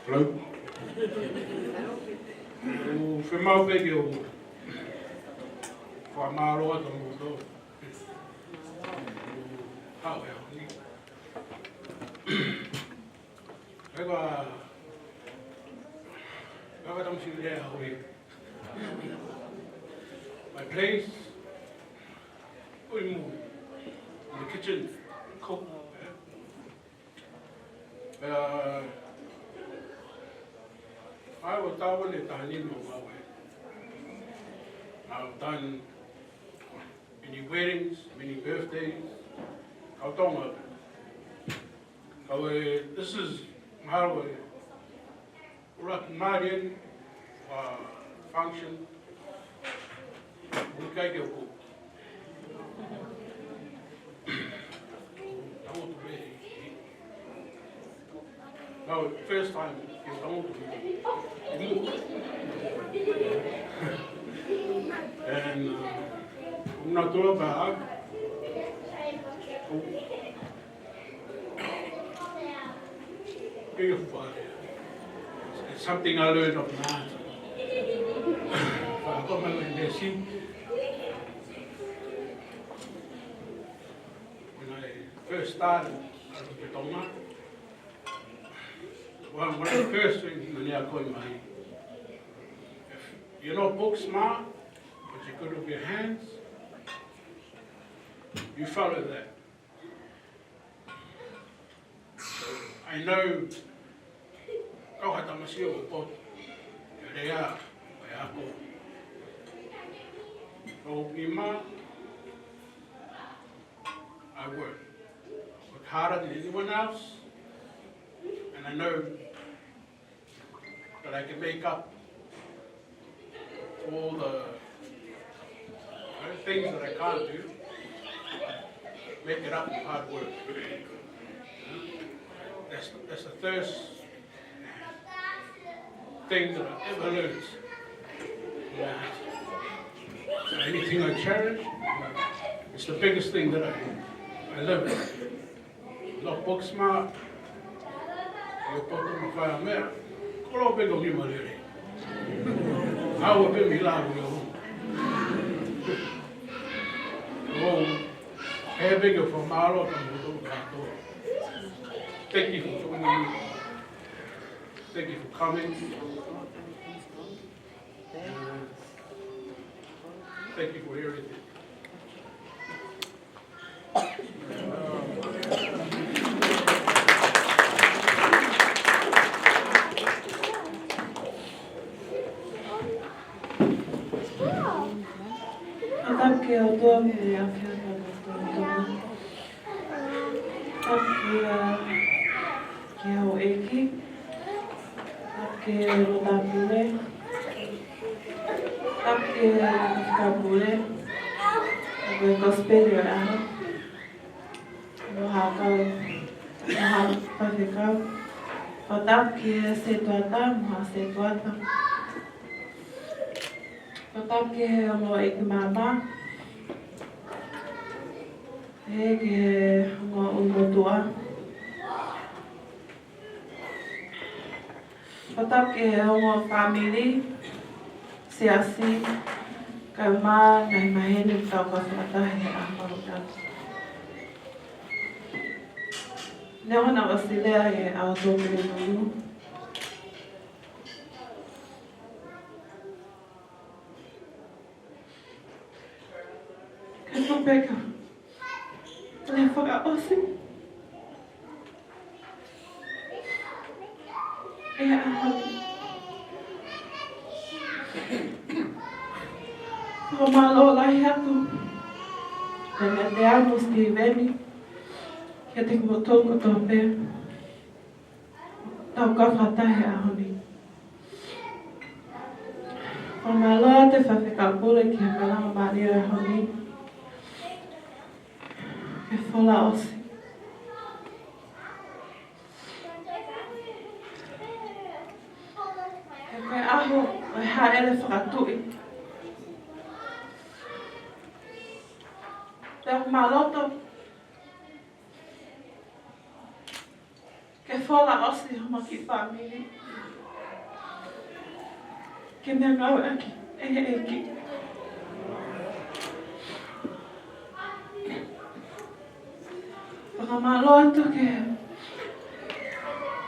Hello? ʻOku fiemaʻu pē ke u fakamālō atu mo tō. Hau e honi. Eva, eva tam sili e hau e. My place, ui mu, in the kitchen, cook. Uh, I was down in Tahani, no, I've done many weddings, many birthdays. Kau Tonga. Kau e, this is how e, ʻuluaki mālie, uh, function. ʻIkai ke u cook. Tangutu pē. No, first time ke u tangutu. And, uh, ʻoku ou tui pē au. Beautiful. It's something I learned of Nāti. But I got my lesson. When I first started, I was a Tonga. One, one of the first things naʻá ne ʻai mai, if you're not book smart, but you're good with your hands, you follow that. I know kau ha tamasiʻi ʻoku poto, ʻe lea, ʻe ako. ʻOku ʻi ai, I work. Work harder than anyone else, and I know that I can make up all the other things that I can't do, make it up with hard work. That's, that's the first thing that I ever learned. So anything I cherish, it's the biggest thing that I, I live. Love book smart. Io poto mo fai meʻa. Kolo pē ko ni malele. Aua pē mi la io. Oh, having a famalo ka mo to ka to. Thank you for joining me. Thank you for coming. And thank you for everything. Tapu ki he ʻOtua mei he ʻAfiona ʻo e Tama. Tapu ki he, ki he houʻeiki. Tapu ki he Lotu Pule. Tapu ki he Fika Pule. Tapu ki he Kosipeli ʻo e ʻAho. Mo ha kau, mo ha faifekau. Fakatapu ki he setuata, mo ha setuata. Fakatapu ki he ongo ʻeiki māmā. Pehē ki he ongo ʻulumotuʻa. Fakatapu ki he ongo fāmili, siasi, kaeʻumaʻā e ngaahi maheni ʻoku tau kau fakataha he ʻaho mahuʻinga ko eni. Neongo naʻá ku ʻosi lea he ʻaho Tuʻapulelulu, ka ko e peka, lea fakaʻosi ʻo e ʻaho ni. Fakamālō lahi atu kia Meate mo Sitiveni, kiate kimoutolu kotoa pē ʻoku tau kau fakataha he ʻaho ni. Fakamālō atu e Faifekau Pule ki he malanga mālie ʻo e ʻaho ni. Ke fola ʻosi. He ko e ʻaho ʻo e hāʻele fakatuʻi. Pea ʻoku ma loto ke fola ʻosi homa kiʻi fāmili. Ke meʻangāueʻaki ʻe he ʻEiki. Fakamālō atu ki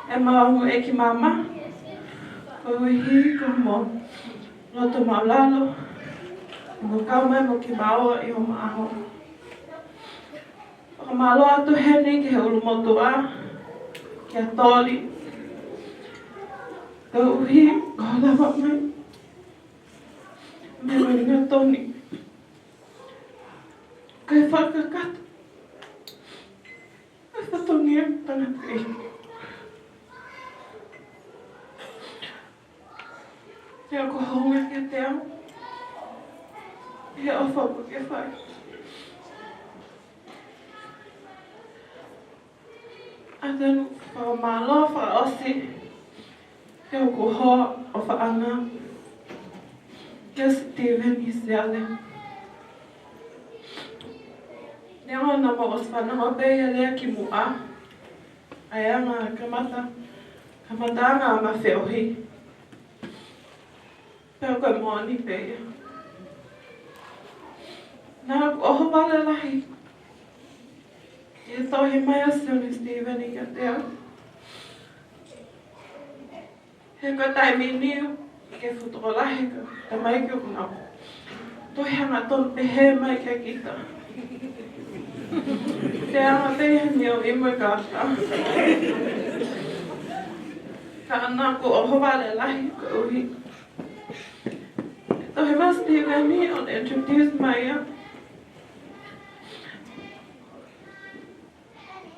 heʻemau ongo ʻeiki maama, koeʻuhi ko hoʻomou loto māʻulalo, mo kau mai mo kimaua ʻi homa ʻaho. Fakamālō atu heni ki he ʻulumotuʻa, kia Toli, koeʻuhi ko hoʻo lava mai mei he ringatoni. Kae fakakakato e fatongia tangataʻeiki. Pea ʻoku hounga kiate au ʻa e ʻofa ʻoku ke fai. ʻA ia ʻoku ou fakamālō fakaʻosi ki hoku hoa ʻofaʻanga, kia Steven Hisiale. Neongo naʻa mou ʻosi fanongo pē ʻi he lea kimuʻa, ʻa e anga kamata, kamataʻanga ʻema feohi. Pea ko e moʻoni pē ia. Naʻa ku ʻohovale lahi ʻi he tohi mai ʻa Sione Steven kiate au. He ko e taimi ni ʻoku ke fuʻu tokolahi ka tamaiki ʻoku nau toe hangatonu pehē mai kia kita. Te anga pē ia ni o imo e kata. Ka naʻa ku ʻohovale lahi koeʻuhi tohi mai ʻa Steven ni ʻo ne introduce mai ia.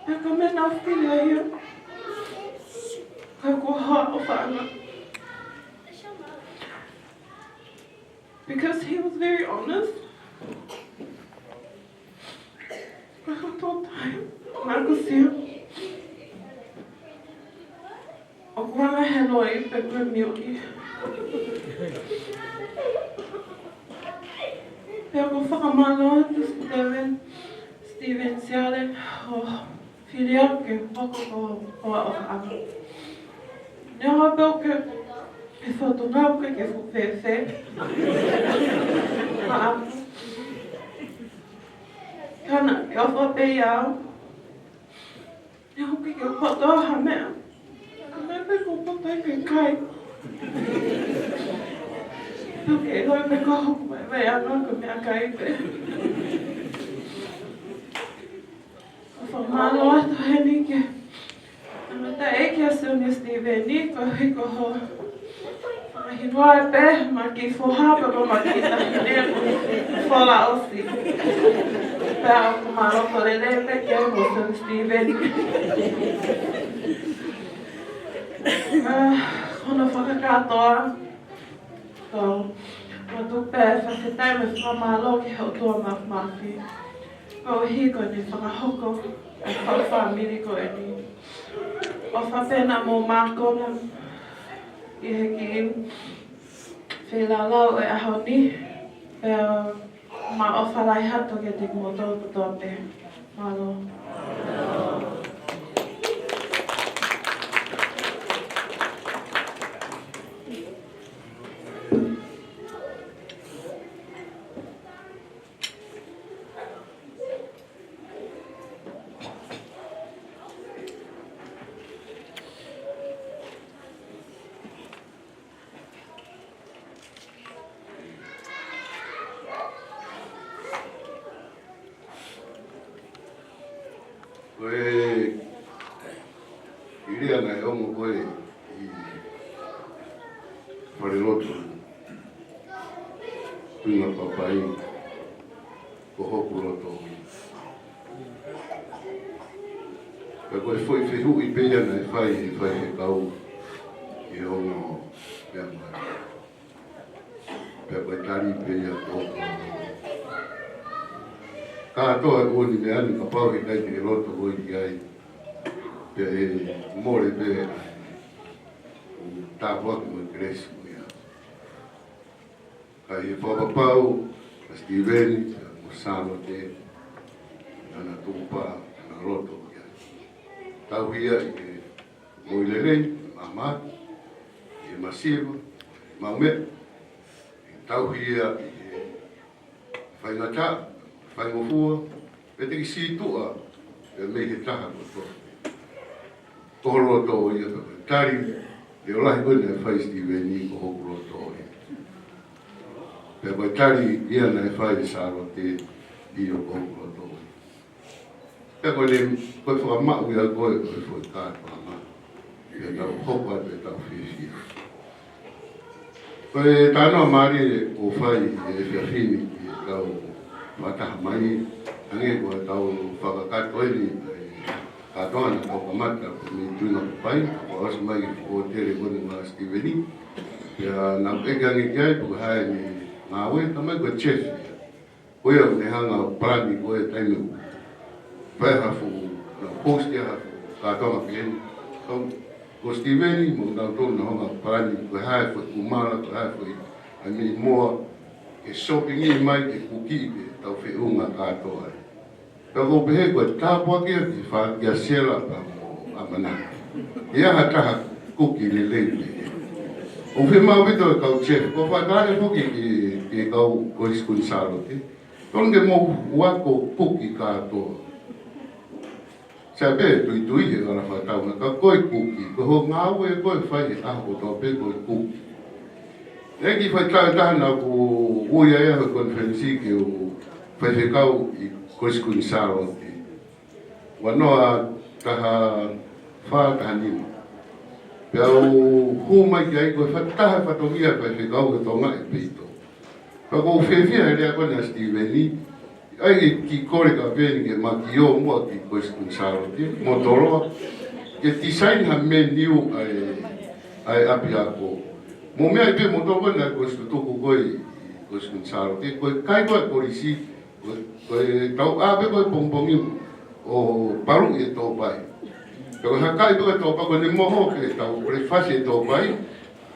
Pea ko e meʻa naʻa ku fili ai ia ko hoku hoa ʻofaʻanga. Because he was very honest. Ko e hā e taimi naʻa ku sio ʻoku anga he loi pe ko e mioʻi. Pea ʻoku ou fakamālō atu Steven, Steven Hisiale, hoʻo fili au ke hoko ko ho hoa ʻofaʻanga. Neongo pē ʻoku ke, ke fotu ngau ke ke fuʻu fēfē. Maʻapu. Ka naʻa ke ʻofa pē ʻia au. Neongo ʻoku ke poto ha meʻa, ka meʻa pē ʻoku poto ai ke kai. Pea ʻoku ke ʻiloʻi pē ko hoku vaivaiʻanga ko e meʻakai pē. ʻOku ou fakamālō atu heni ki he tangataʻeiki ʻa Sione Steven ni, koeʻuhi ko hoʻo fakahinoa pē ʻema kiʻi foha pe ko ʻema kiʻi taʻahine kuo fola ʻosi. Pea ʻoku ma loto lelei pē ki ai mo Sione Steven. Ah, ko hono fakakātoa, ko ʻeku tuku pē ʻa e fakafetaʻi mo e fakamālō ki he ʻOtua Māfimafi koeʻuhi ko ʻene fakahoko ʻa e kau fāmili ko eni. ʻOfa pē naʻa mou mākona ʻi he kiʻi feilaulau ʻo e ʻaho ni, pea ʻoku ma ʻofa lahi atu kiate kimoutolu kotoa pē. Mālō. Ko e ʻilo ʻa e ongo ko ē ʻi falelotu Tuʻinga Papai, ko hoku loto ui. Ka ko e foʻi fehuʻi pē ia naʻe fai ʻe he faifekau ʻi he ongo meʻa mai. Ko e tali pē ia ko. Kātoa e ʻū meʻa ni kapau heʻikai te ke loto ʻo ʻi ai, pea ʻe mole pē ʻa e tāpuaki mo e kelesi ko ia. Ka ʻi he fakapapau ʻa Sitiveni mo Sālote, naʻa na tuʻu pē ʻo na loto ki ai. Tauhi ia ʻi he moʻui lelei, mahamahaki, ʻi he masiva, maʻu meʻa, tauhi ia ʻi he faingataʻa, faingofua, pea te ke sītuʻa pē mei he taha kotoa. Ko ho loto ia, pea ko e tali leʻo lahi ko ē naʻe fai ʻe Sitiveni, ko hoku loto ia. Pea ko e tali ia naʻe fai ʻe Sālote, ʻio, ko hoku loto ia. Pea ko ʻene, ko e fakamaʻu ia ko ē ʻo e foʻi kātoanga. Pea tau hoko atu ʻetau fiefia. Ko e talanoa mālie ʻoku fai ʻe he efiafi ni, ʻi heʻetau fakataha mai, hangē ko ʻetau fakakakato eni, ʻa e kātoanga naʻa tau kamata ko e mei Tuingapapai, kuo ʻosi mai ki he hōtele ko eni ʻa Sitiveni. Pea naʻa ku ʻeke ange ki ai pe ko e hā ʻene ngāue, talamai ko e chef ia. Ko ia ʻoku ne hanga ʻo palani ko e taimi ʻoku fai ha fuʻu, naʻa ku post ia ha fuʻu kātoanga ki heni. Ko, ko Sitiveni mo nautolu naʻa nau hanga ʻo palani ko e hā e foʻi kumala, ko e hā e foʻi ʻa e meʻi moa, ke sopingi mai ke kuki ke tau feʻunga kātoa ai. Pea ʻoku ou pehē ko e tāpuaki ia ki he fā kia Sela pea mo ʻAmanaki. ʻI ai ha taha kuki lelei pē. ʻOku fiemaʻu ʻaupito e kau chef, ko e fakataha foki ki he, ki he kau Kolisi Kuini Sālote. Tonu ke mou ako kuki kātoa. Sai pē tuitui he hala fakataha, ka ko e kuki, ko hoʻo ngāue ko ē ʻoku fai he ʻaho kotoa pē ko e kuki. Naʻe ʻi ai e kiʻi faitau ʻe taha naʻa ku ui ai he konifelenisi ke u faifekau ʻi Kolisi Kuini Sālote. Ua noa taha fā taha nima. Pea u hū mai ki ai ko e fakataha fatongia faifekau ko Tonga ʻi Peito. Pea ʻoku ou fiefia he lea ko eni ʻa Sitiveni, ʻi ai e kiʻi kole ka peni ke maki ō muʻa ki Kolisi Kuini Sālote, Motoroa, ke tisaini ha menu ʻa e, ʻa e ʻapiako. Mou meaʻi pē moutolu ko eni ʻa e kolisi tutuku ko ē ʻi Kolisi Kuini Sālote, ko e kai ko ē ʻa e kolisi, ko e, ko e tau ʻā pē ko ē pongipongi ʻo paluʻi e tōpai. Pea ko e hakai pē ko ē tōpai ko ʻene moho ke tau breakfast e tōpai,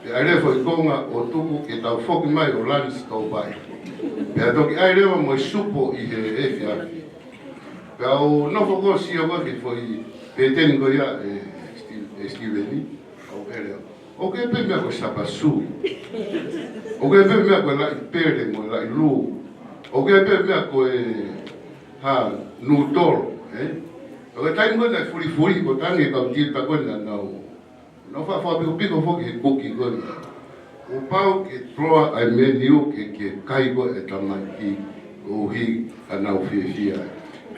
pea ʻai leva e foʻi konga ʻo tuku ke tau foki mai ʻo lunch tōpai. Pea toki ʻai leva mo e supo ʻi he efiafi. Pea u nofo ko ē ʻo sio ko ē ki he foʻi pēteni ko ia ʻe Sti-, ʻe Sitiveni, ʻa u ʻeke leva. ʻOku ʻi ai pē meʻa ko e sapasui. ʻOku ʻi ai pē meʻa ko e laʻi pele mo e laʻi lū. ʻOku ʻi ai pē meʻa ko e hā, nūtolo, ē? ʻOku ʻi ai e taimi ko ē naʻe fulifuli, ko e tangi e kau tita ko ē naʻa nau nau faʻa fakapikopiko foki he kuki ko ē. Kuo pau ke toloa ʻa e menu ke, ke kai ko ē e tamaiki ʻo hiki ʻa nau fiefia.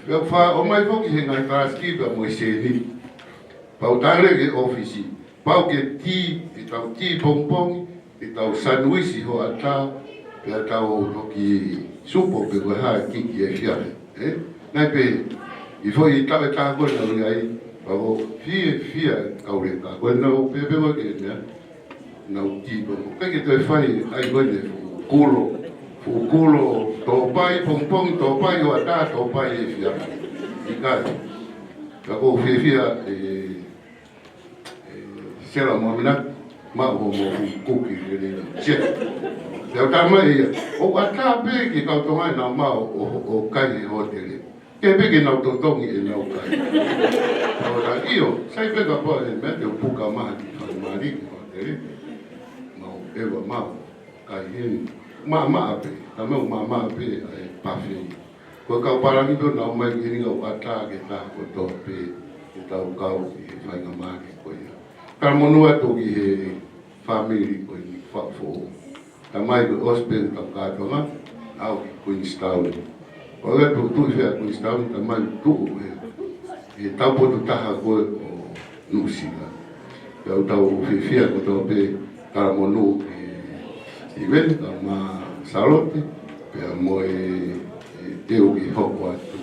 Pea u faʻa ʻomai foki he ngaahi kalasi kiʻi pea mo e sēniti. Pea u tala ki he ʻōfisi. Pau ke tī, ke tau tī pongipongi, ke tau sanuisi hoʻatā, pea tau toki supo pe ko e hā e kiki efiafi. Ē? Naʻe pē, ʻi he foʻi taʻu ʻe taha ko ē naʻa ku ʻi ai, pea ʻoku ou fiefia e kau leka. Ko ē naʻa nau pehē pē ko ē ke meʻa, nau tī pongipongi. ʻIkai ke toe fai ai ko ē e fuʻu kulo, fuʻu kulo tōpai pongipongi, tōpai hoʻatā, tōpai efiafi. ʻIkai. Ka ʻoku ou fiefia, ē, ē, Sela mo ʻAmanaki, maʻu hoʻomou fuʻu kuki lelei. Sia. Pea u talamai ʻe ia, ʻoku ʻatā pē ki he kau Tonga ʻenau maʻu ʻo, ʻo, ʻo kai he hōtele. Ke pē ke nau totongi ʻenau kai. Pea u tala, ʻio, sai pē kapau ʻe meʻa te u puka mai ha kiʻi faingamālie ki he hōtele. Mau ʻeva mau kai heni. Maʻamaʻa pē, ka mau maʻamaʻa pē ʻa e pāfeni. Ko e kau pālangi pē naʻa nau ō mai ki heni, ʻoku ʻatā ke tā kotoa pē ke tau kau ki he faingamālie ko ia. Talamonū atu ki he fāmili ko eni, Faʻufoʻou. Tamai ko Osborne Taukātonga, ʻalu ki Queenstown. ʻO ia tuʻu, tuʻu ʻi fē ʻa Queenstown, tamai tuʻu he, he taupotu taha ko ē ʻo Nuʻusila. Pea ʻoku tau fiefia kotoa pē talamonū ki Steven, kae ʻumaʻā Salote, pea mo e, e teu ki hoko atu.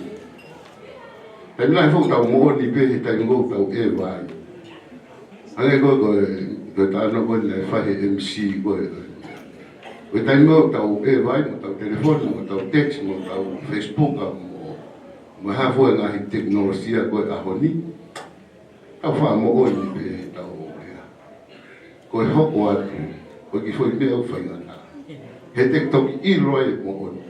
Taimi lahi foki tau moʻoni pē he taimi ko ē ʻoku tau ʻeva ai. Hangē ko e, ko e, ko e talanoa ko ē naʻe fai he M C ko ē. Ko e taimi ʻoku tau ʻeva ai, mo tau telefoni, mo tau text, mo tau Facebook, mo, mo ha fua e ngaahi tekinolosia ko e ʻaho ni. Tau fakamoʻoni pē tau ʻea. Ko e hoko atu, ko e kiʻi foʻi meʻa ʻoku faingataʻa. He te toki ʻilo ai e moʻoni.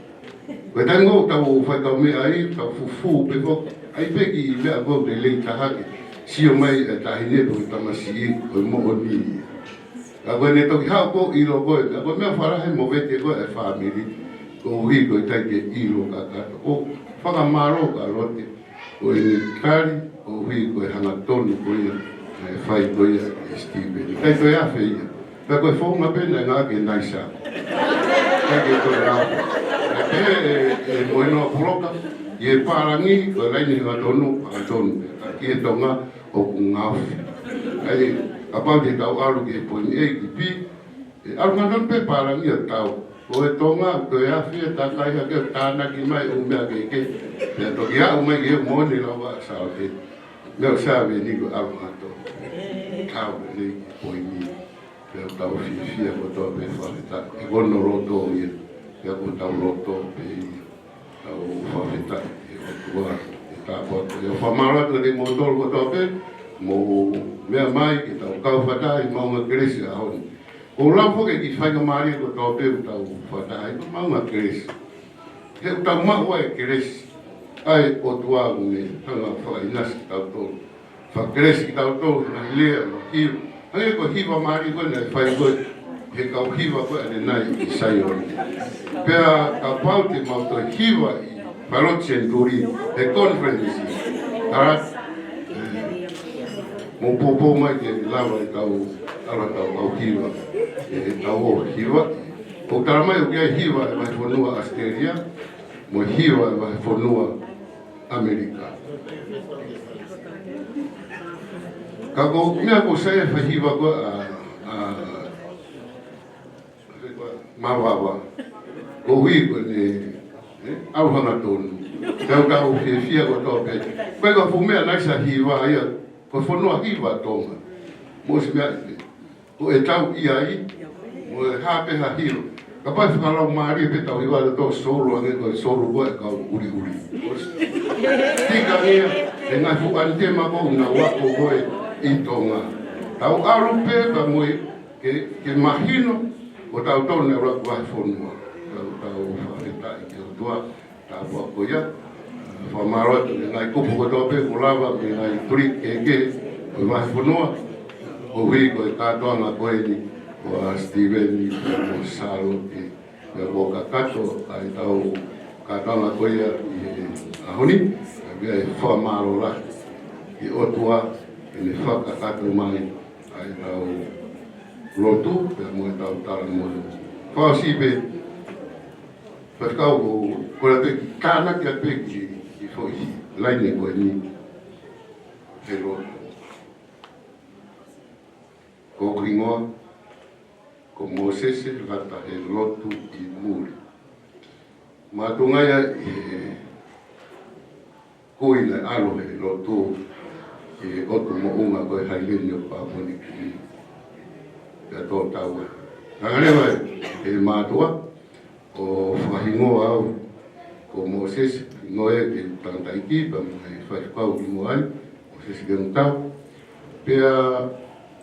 Ko e taimi ʻoku tau fai kau meʻa ai, tau fufū pē foki. ʻAi pē kiʻi meʻa ʻoku lelei taha ke sio mai e taʻahine pe ko e tamasiʻi, ko e moʻoni ia. Ka ko ʻene toki haʻu ko e ʻilo ko ē, ka ko e meʻa fālahi mo vete ko ē e fāmili, koeʻuhi ko e ʻikai ke ʻilo kakato. ʻOku fakamālō kia Lote, ko ʻene tali, koeʻuhi ko e hangatonu ko ia, naʻe fai ko ia ʻe Steven. ʻIkai toe afe ia. Pea ko e founga pē naʻe ngāueʻaki ʻe Naisa. ʻIkai ke toe afe. ʻE, ʻe, ʻe, mo e noa puloka, ʻi he pālangi, ko e laine hangatonu, hangatonu. Ka ki he Tonga, ʻoku ngaohi. ʻAi, kapau te tau ʻalu ki he poini A ki B, ʻe ʻalu hangatonu pē pālangi ʻo tau. Ko e Tonga, ko e afi e takai hake ʻo tānaki mai ʻū meʻa kehekehe. Pea toki aʻu mai ki he moʻoni lava Saute. Meʻa ʻo Saute ni ko e ʻalu hangatonu. Tau lelei ki he poini. Pea tau fiefia kotoa pē fakafetaʻi. He ko hono loto ia. Pea ko hotau loto pē ia. Tau fakafetaʻi ki he ʻOtua, he tāpuaki. ʻOku ou fakamālō atu kiate kimoutolu kotoa pē, mou meʻa mai ke tau kau fakataha ʻi he maʻunga kelesi ʻaho ni. ʻOku ou lau foki e kiʻi faingamālie kotoa pē ʻoku tau fakataha ʻi he maʻunga kelesi. He ʻoku tau maʻu ai e kelesi ʻa e ʻOtua ʻoku ne hanga ʻo fakaʻinasi kitautolu. Fakakelesi kitautolu, ngaahi lea, ngaahi hiva. Hangē ko e hiva mālie ko ē naʻe fai ko ē ʻe he kau hiva ko ē ʻanenai ʻi Saione. Pea kapau te mau toe hiva ʻi Falelotu Senituli he conference. Alright? Ē, mou poupou mai ke lava ʻetau, lava ʻetau kau hiva. Ē, ʻetau ō hiva. ʻOku tala mai ʻoku ʻi ai e hiva ʻa e vahefonua ʻAositelēlia, mo e hiva ʻa e vahefonua ʻAmelika. Ka ko e meʻa ʻoku sai e fai hiva ko ē ʻa, ʻa, ʻa Mavava. Koeʻuhi ko ʻene, ē, ʻalu hangatonu. Tau tau fiefia kotoa pē. Ko e ka fuʻu meʻa naʻe sai hiva ia, ko e fonua hiva Tonga. Mou ʻosi meaʻi pē. Ko ʻetau ʻi ai, mo e hā pē ha hiva. Kapau ʻe fakalaumālie pē ʻetau hiva ʻa e tō solo ange ko e solo ko ē kau ʻuliʻuli. Tika ia, ʻe ngaahi fuʻu ʻanitema ko ē ʻoku nau ako ko ē ʻi Tonga. Tau ʻalu pē ka mo e ke, ke mahino, ko tautolu naʻe ʻuluaki vahefonua. Tau, tau fakafetaʻi ki he ʻOtua. Tāpuaki ko ia, fakamālō atu ki he ngaahi kupu kotoa pē kuo lava, mo e ngaahi tuli kehekehe ʻo e vahefonua, koeʻuhi ko e kātoanga ko eni, ko ʻa Steven, mo Salote, pea kuo kakato ʻa ʻetau kātoanga ko ia ʻi he ʻaho ni, pea ʻoku ou fakamālō lahi ki he ʻOtua, ʻene fakakakato mai ʻa ʻetau lotu, pea mo ʻetau talanoa. Fakaʻosi pē, Faifekau, ko, ko e lave ki he tānaki atu pē ki, ki he foʻi laine ko eni he lotu. Ko hoku hingoa, ko Mōsese Latahelotuimuli. Mātuʻunga ia ʻi he kui naʻe ʻalu he lotu ki he ʻotu moʻunga ko e Haileni ʻo Papua Niukini. Pea tō tau ai. Hanga leva ʻe he mātuʻa ʻo fakahingoa au ko Mōsese, hingoa ia ki he tangataʻeiki, pea mo e faifekau hingoa ai, Mōsese Kemutau. Pea,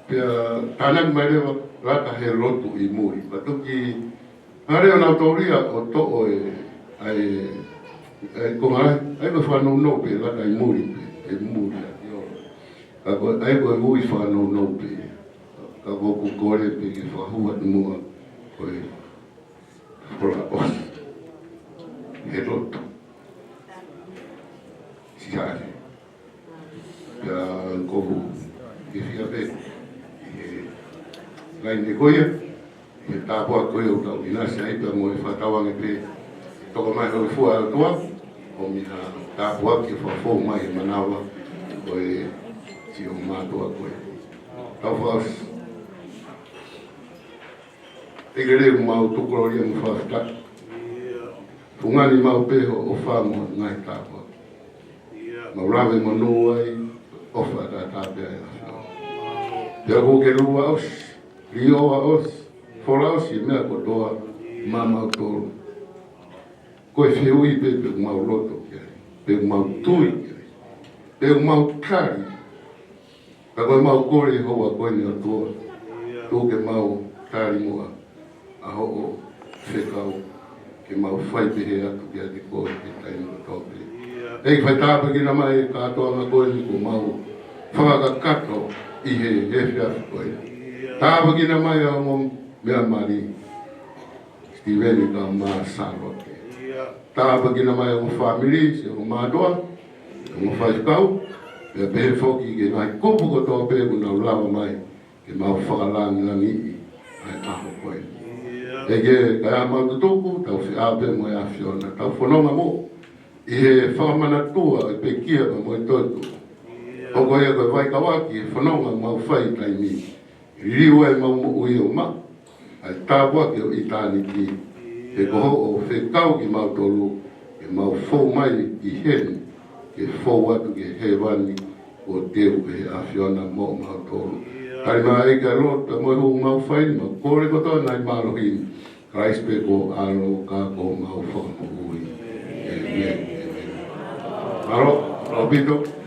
pea tānaki mai leva Latahelotuimuli. Pea toki hanga leva ʻo nau taulia ʻo toʻo e, ʻa e, ʻa e konga lahi, ʻa ia ko e fakanounou pē, Lataimuli pē, ʻe muli ʻa e ʻio. Ka ko, ʻa ia ko e ui fakanounou pē. Ka ko ʻeku kole pē ke fakahū atu muʻa, ko e Folaʻosi. He lotu. Siale. Pea ʻoku ou fiefia pē ʻi he laine ko ia, ʻi he tāpuaki ko ia ʻoku tau ʻinasi ai, pea mo e fakatauange pē, toka mai hau fua ʻa e ʻOtua, ʻomi ha tāpuaki ke fakafou mai he manava ʻo e siʻi ʻo mātuʻa ko ē. Tau fakaʻosi. ʻEiki, ʻoku mau tukuloli mo fakafetaʻi. Fungani maʻu pē hoʻo ʻofa mo e ngaahi tāpuaki. Mau lave monū ai, ʻofa ʻataʻatā pē ʻa e ʻAfiona. Pea kuo ke lua ʻosi, lio ʻosi, fola ʻosi e meʻa kotoa. Maʻamautolu. Ko e fehuʻi pē pe ʻoku mau loto ki ai, pe ʻoku mau tui ki ai, pe ʻoku mau tali. Ka ko e mau kole ʻi he houa ko eni ʻOtua, tuku ke mau tali muʻa ʻa hoʻo fekau, ke mau fai pehē atu kiate koe he taimi kotoa pē. ʻEiki, fai tāpuekina mai e kātoanga ko eni kuo mau fakakakato ʻi he efiafi ko eni. Tāpuekina mai ʻa e ongo meʻa mali, Sitiveni kae ʻumaʻā Sālote. Tāpuekina mai ʻa e ongo fāmili, siʻi ongo mātuʻa, ongo faifekau, pea pehē foki ki he ngaahi kupu kotoa pē kuo nau lava mai ke mau fakalāngilangiʻi ʻa e ʻaho ko eni. ʻEiki, kae ʻoua mau tutuku, tau feʻao pē mo e ʻAfiona, tau fononga muʻa ʻi he fakamanatua e pekia pea mo e toetuʻu. ʻOku ʻi ai ko e vaikauʻaki he fononga mau fai taimi ni. Liliu ʻemau moʻui ʻo maʻu ʻa e tāpuaki ʻo ʻitāniti. He ko hoʻo fekau kimautolu ke mau fou mai ki heni, ke fou atu ki hēvani, kuo teu ʻe he ʻAfiona moʻomautolu. Tali mai ʻEiki ʻa e lotu pea mo e hū mau fai ni, mau kole kotoa ʻi he ngaahi mālohi ni. Kalaisi pē ko ho ʻAlo ka ko homau Fakamoʻui. ʻĒmeni. ʻĒmeni. Mālō, mālō ʻaupito.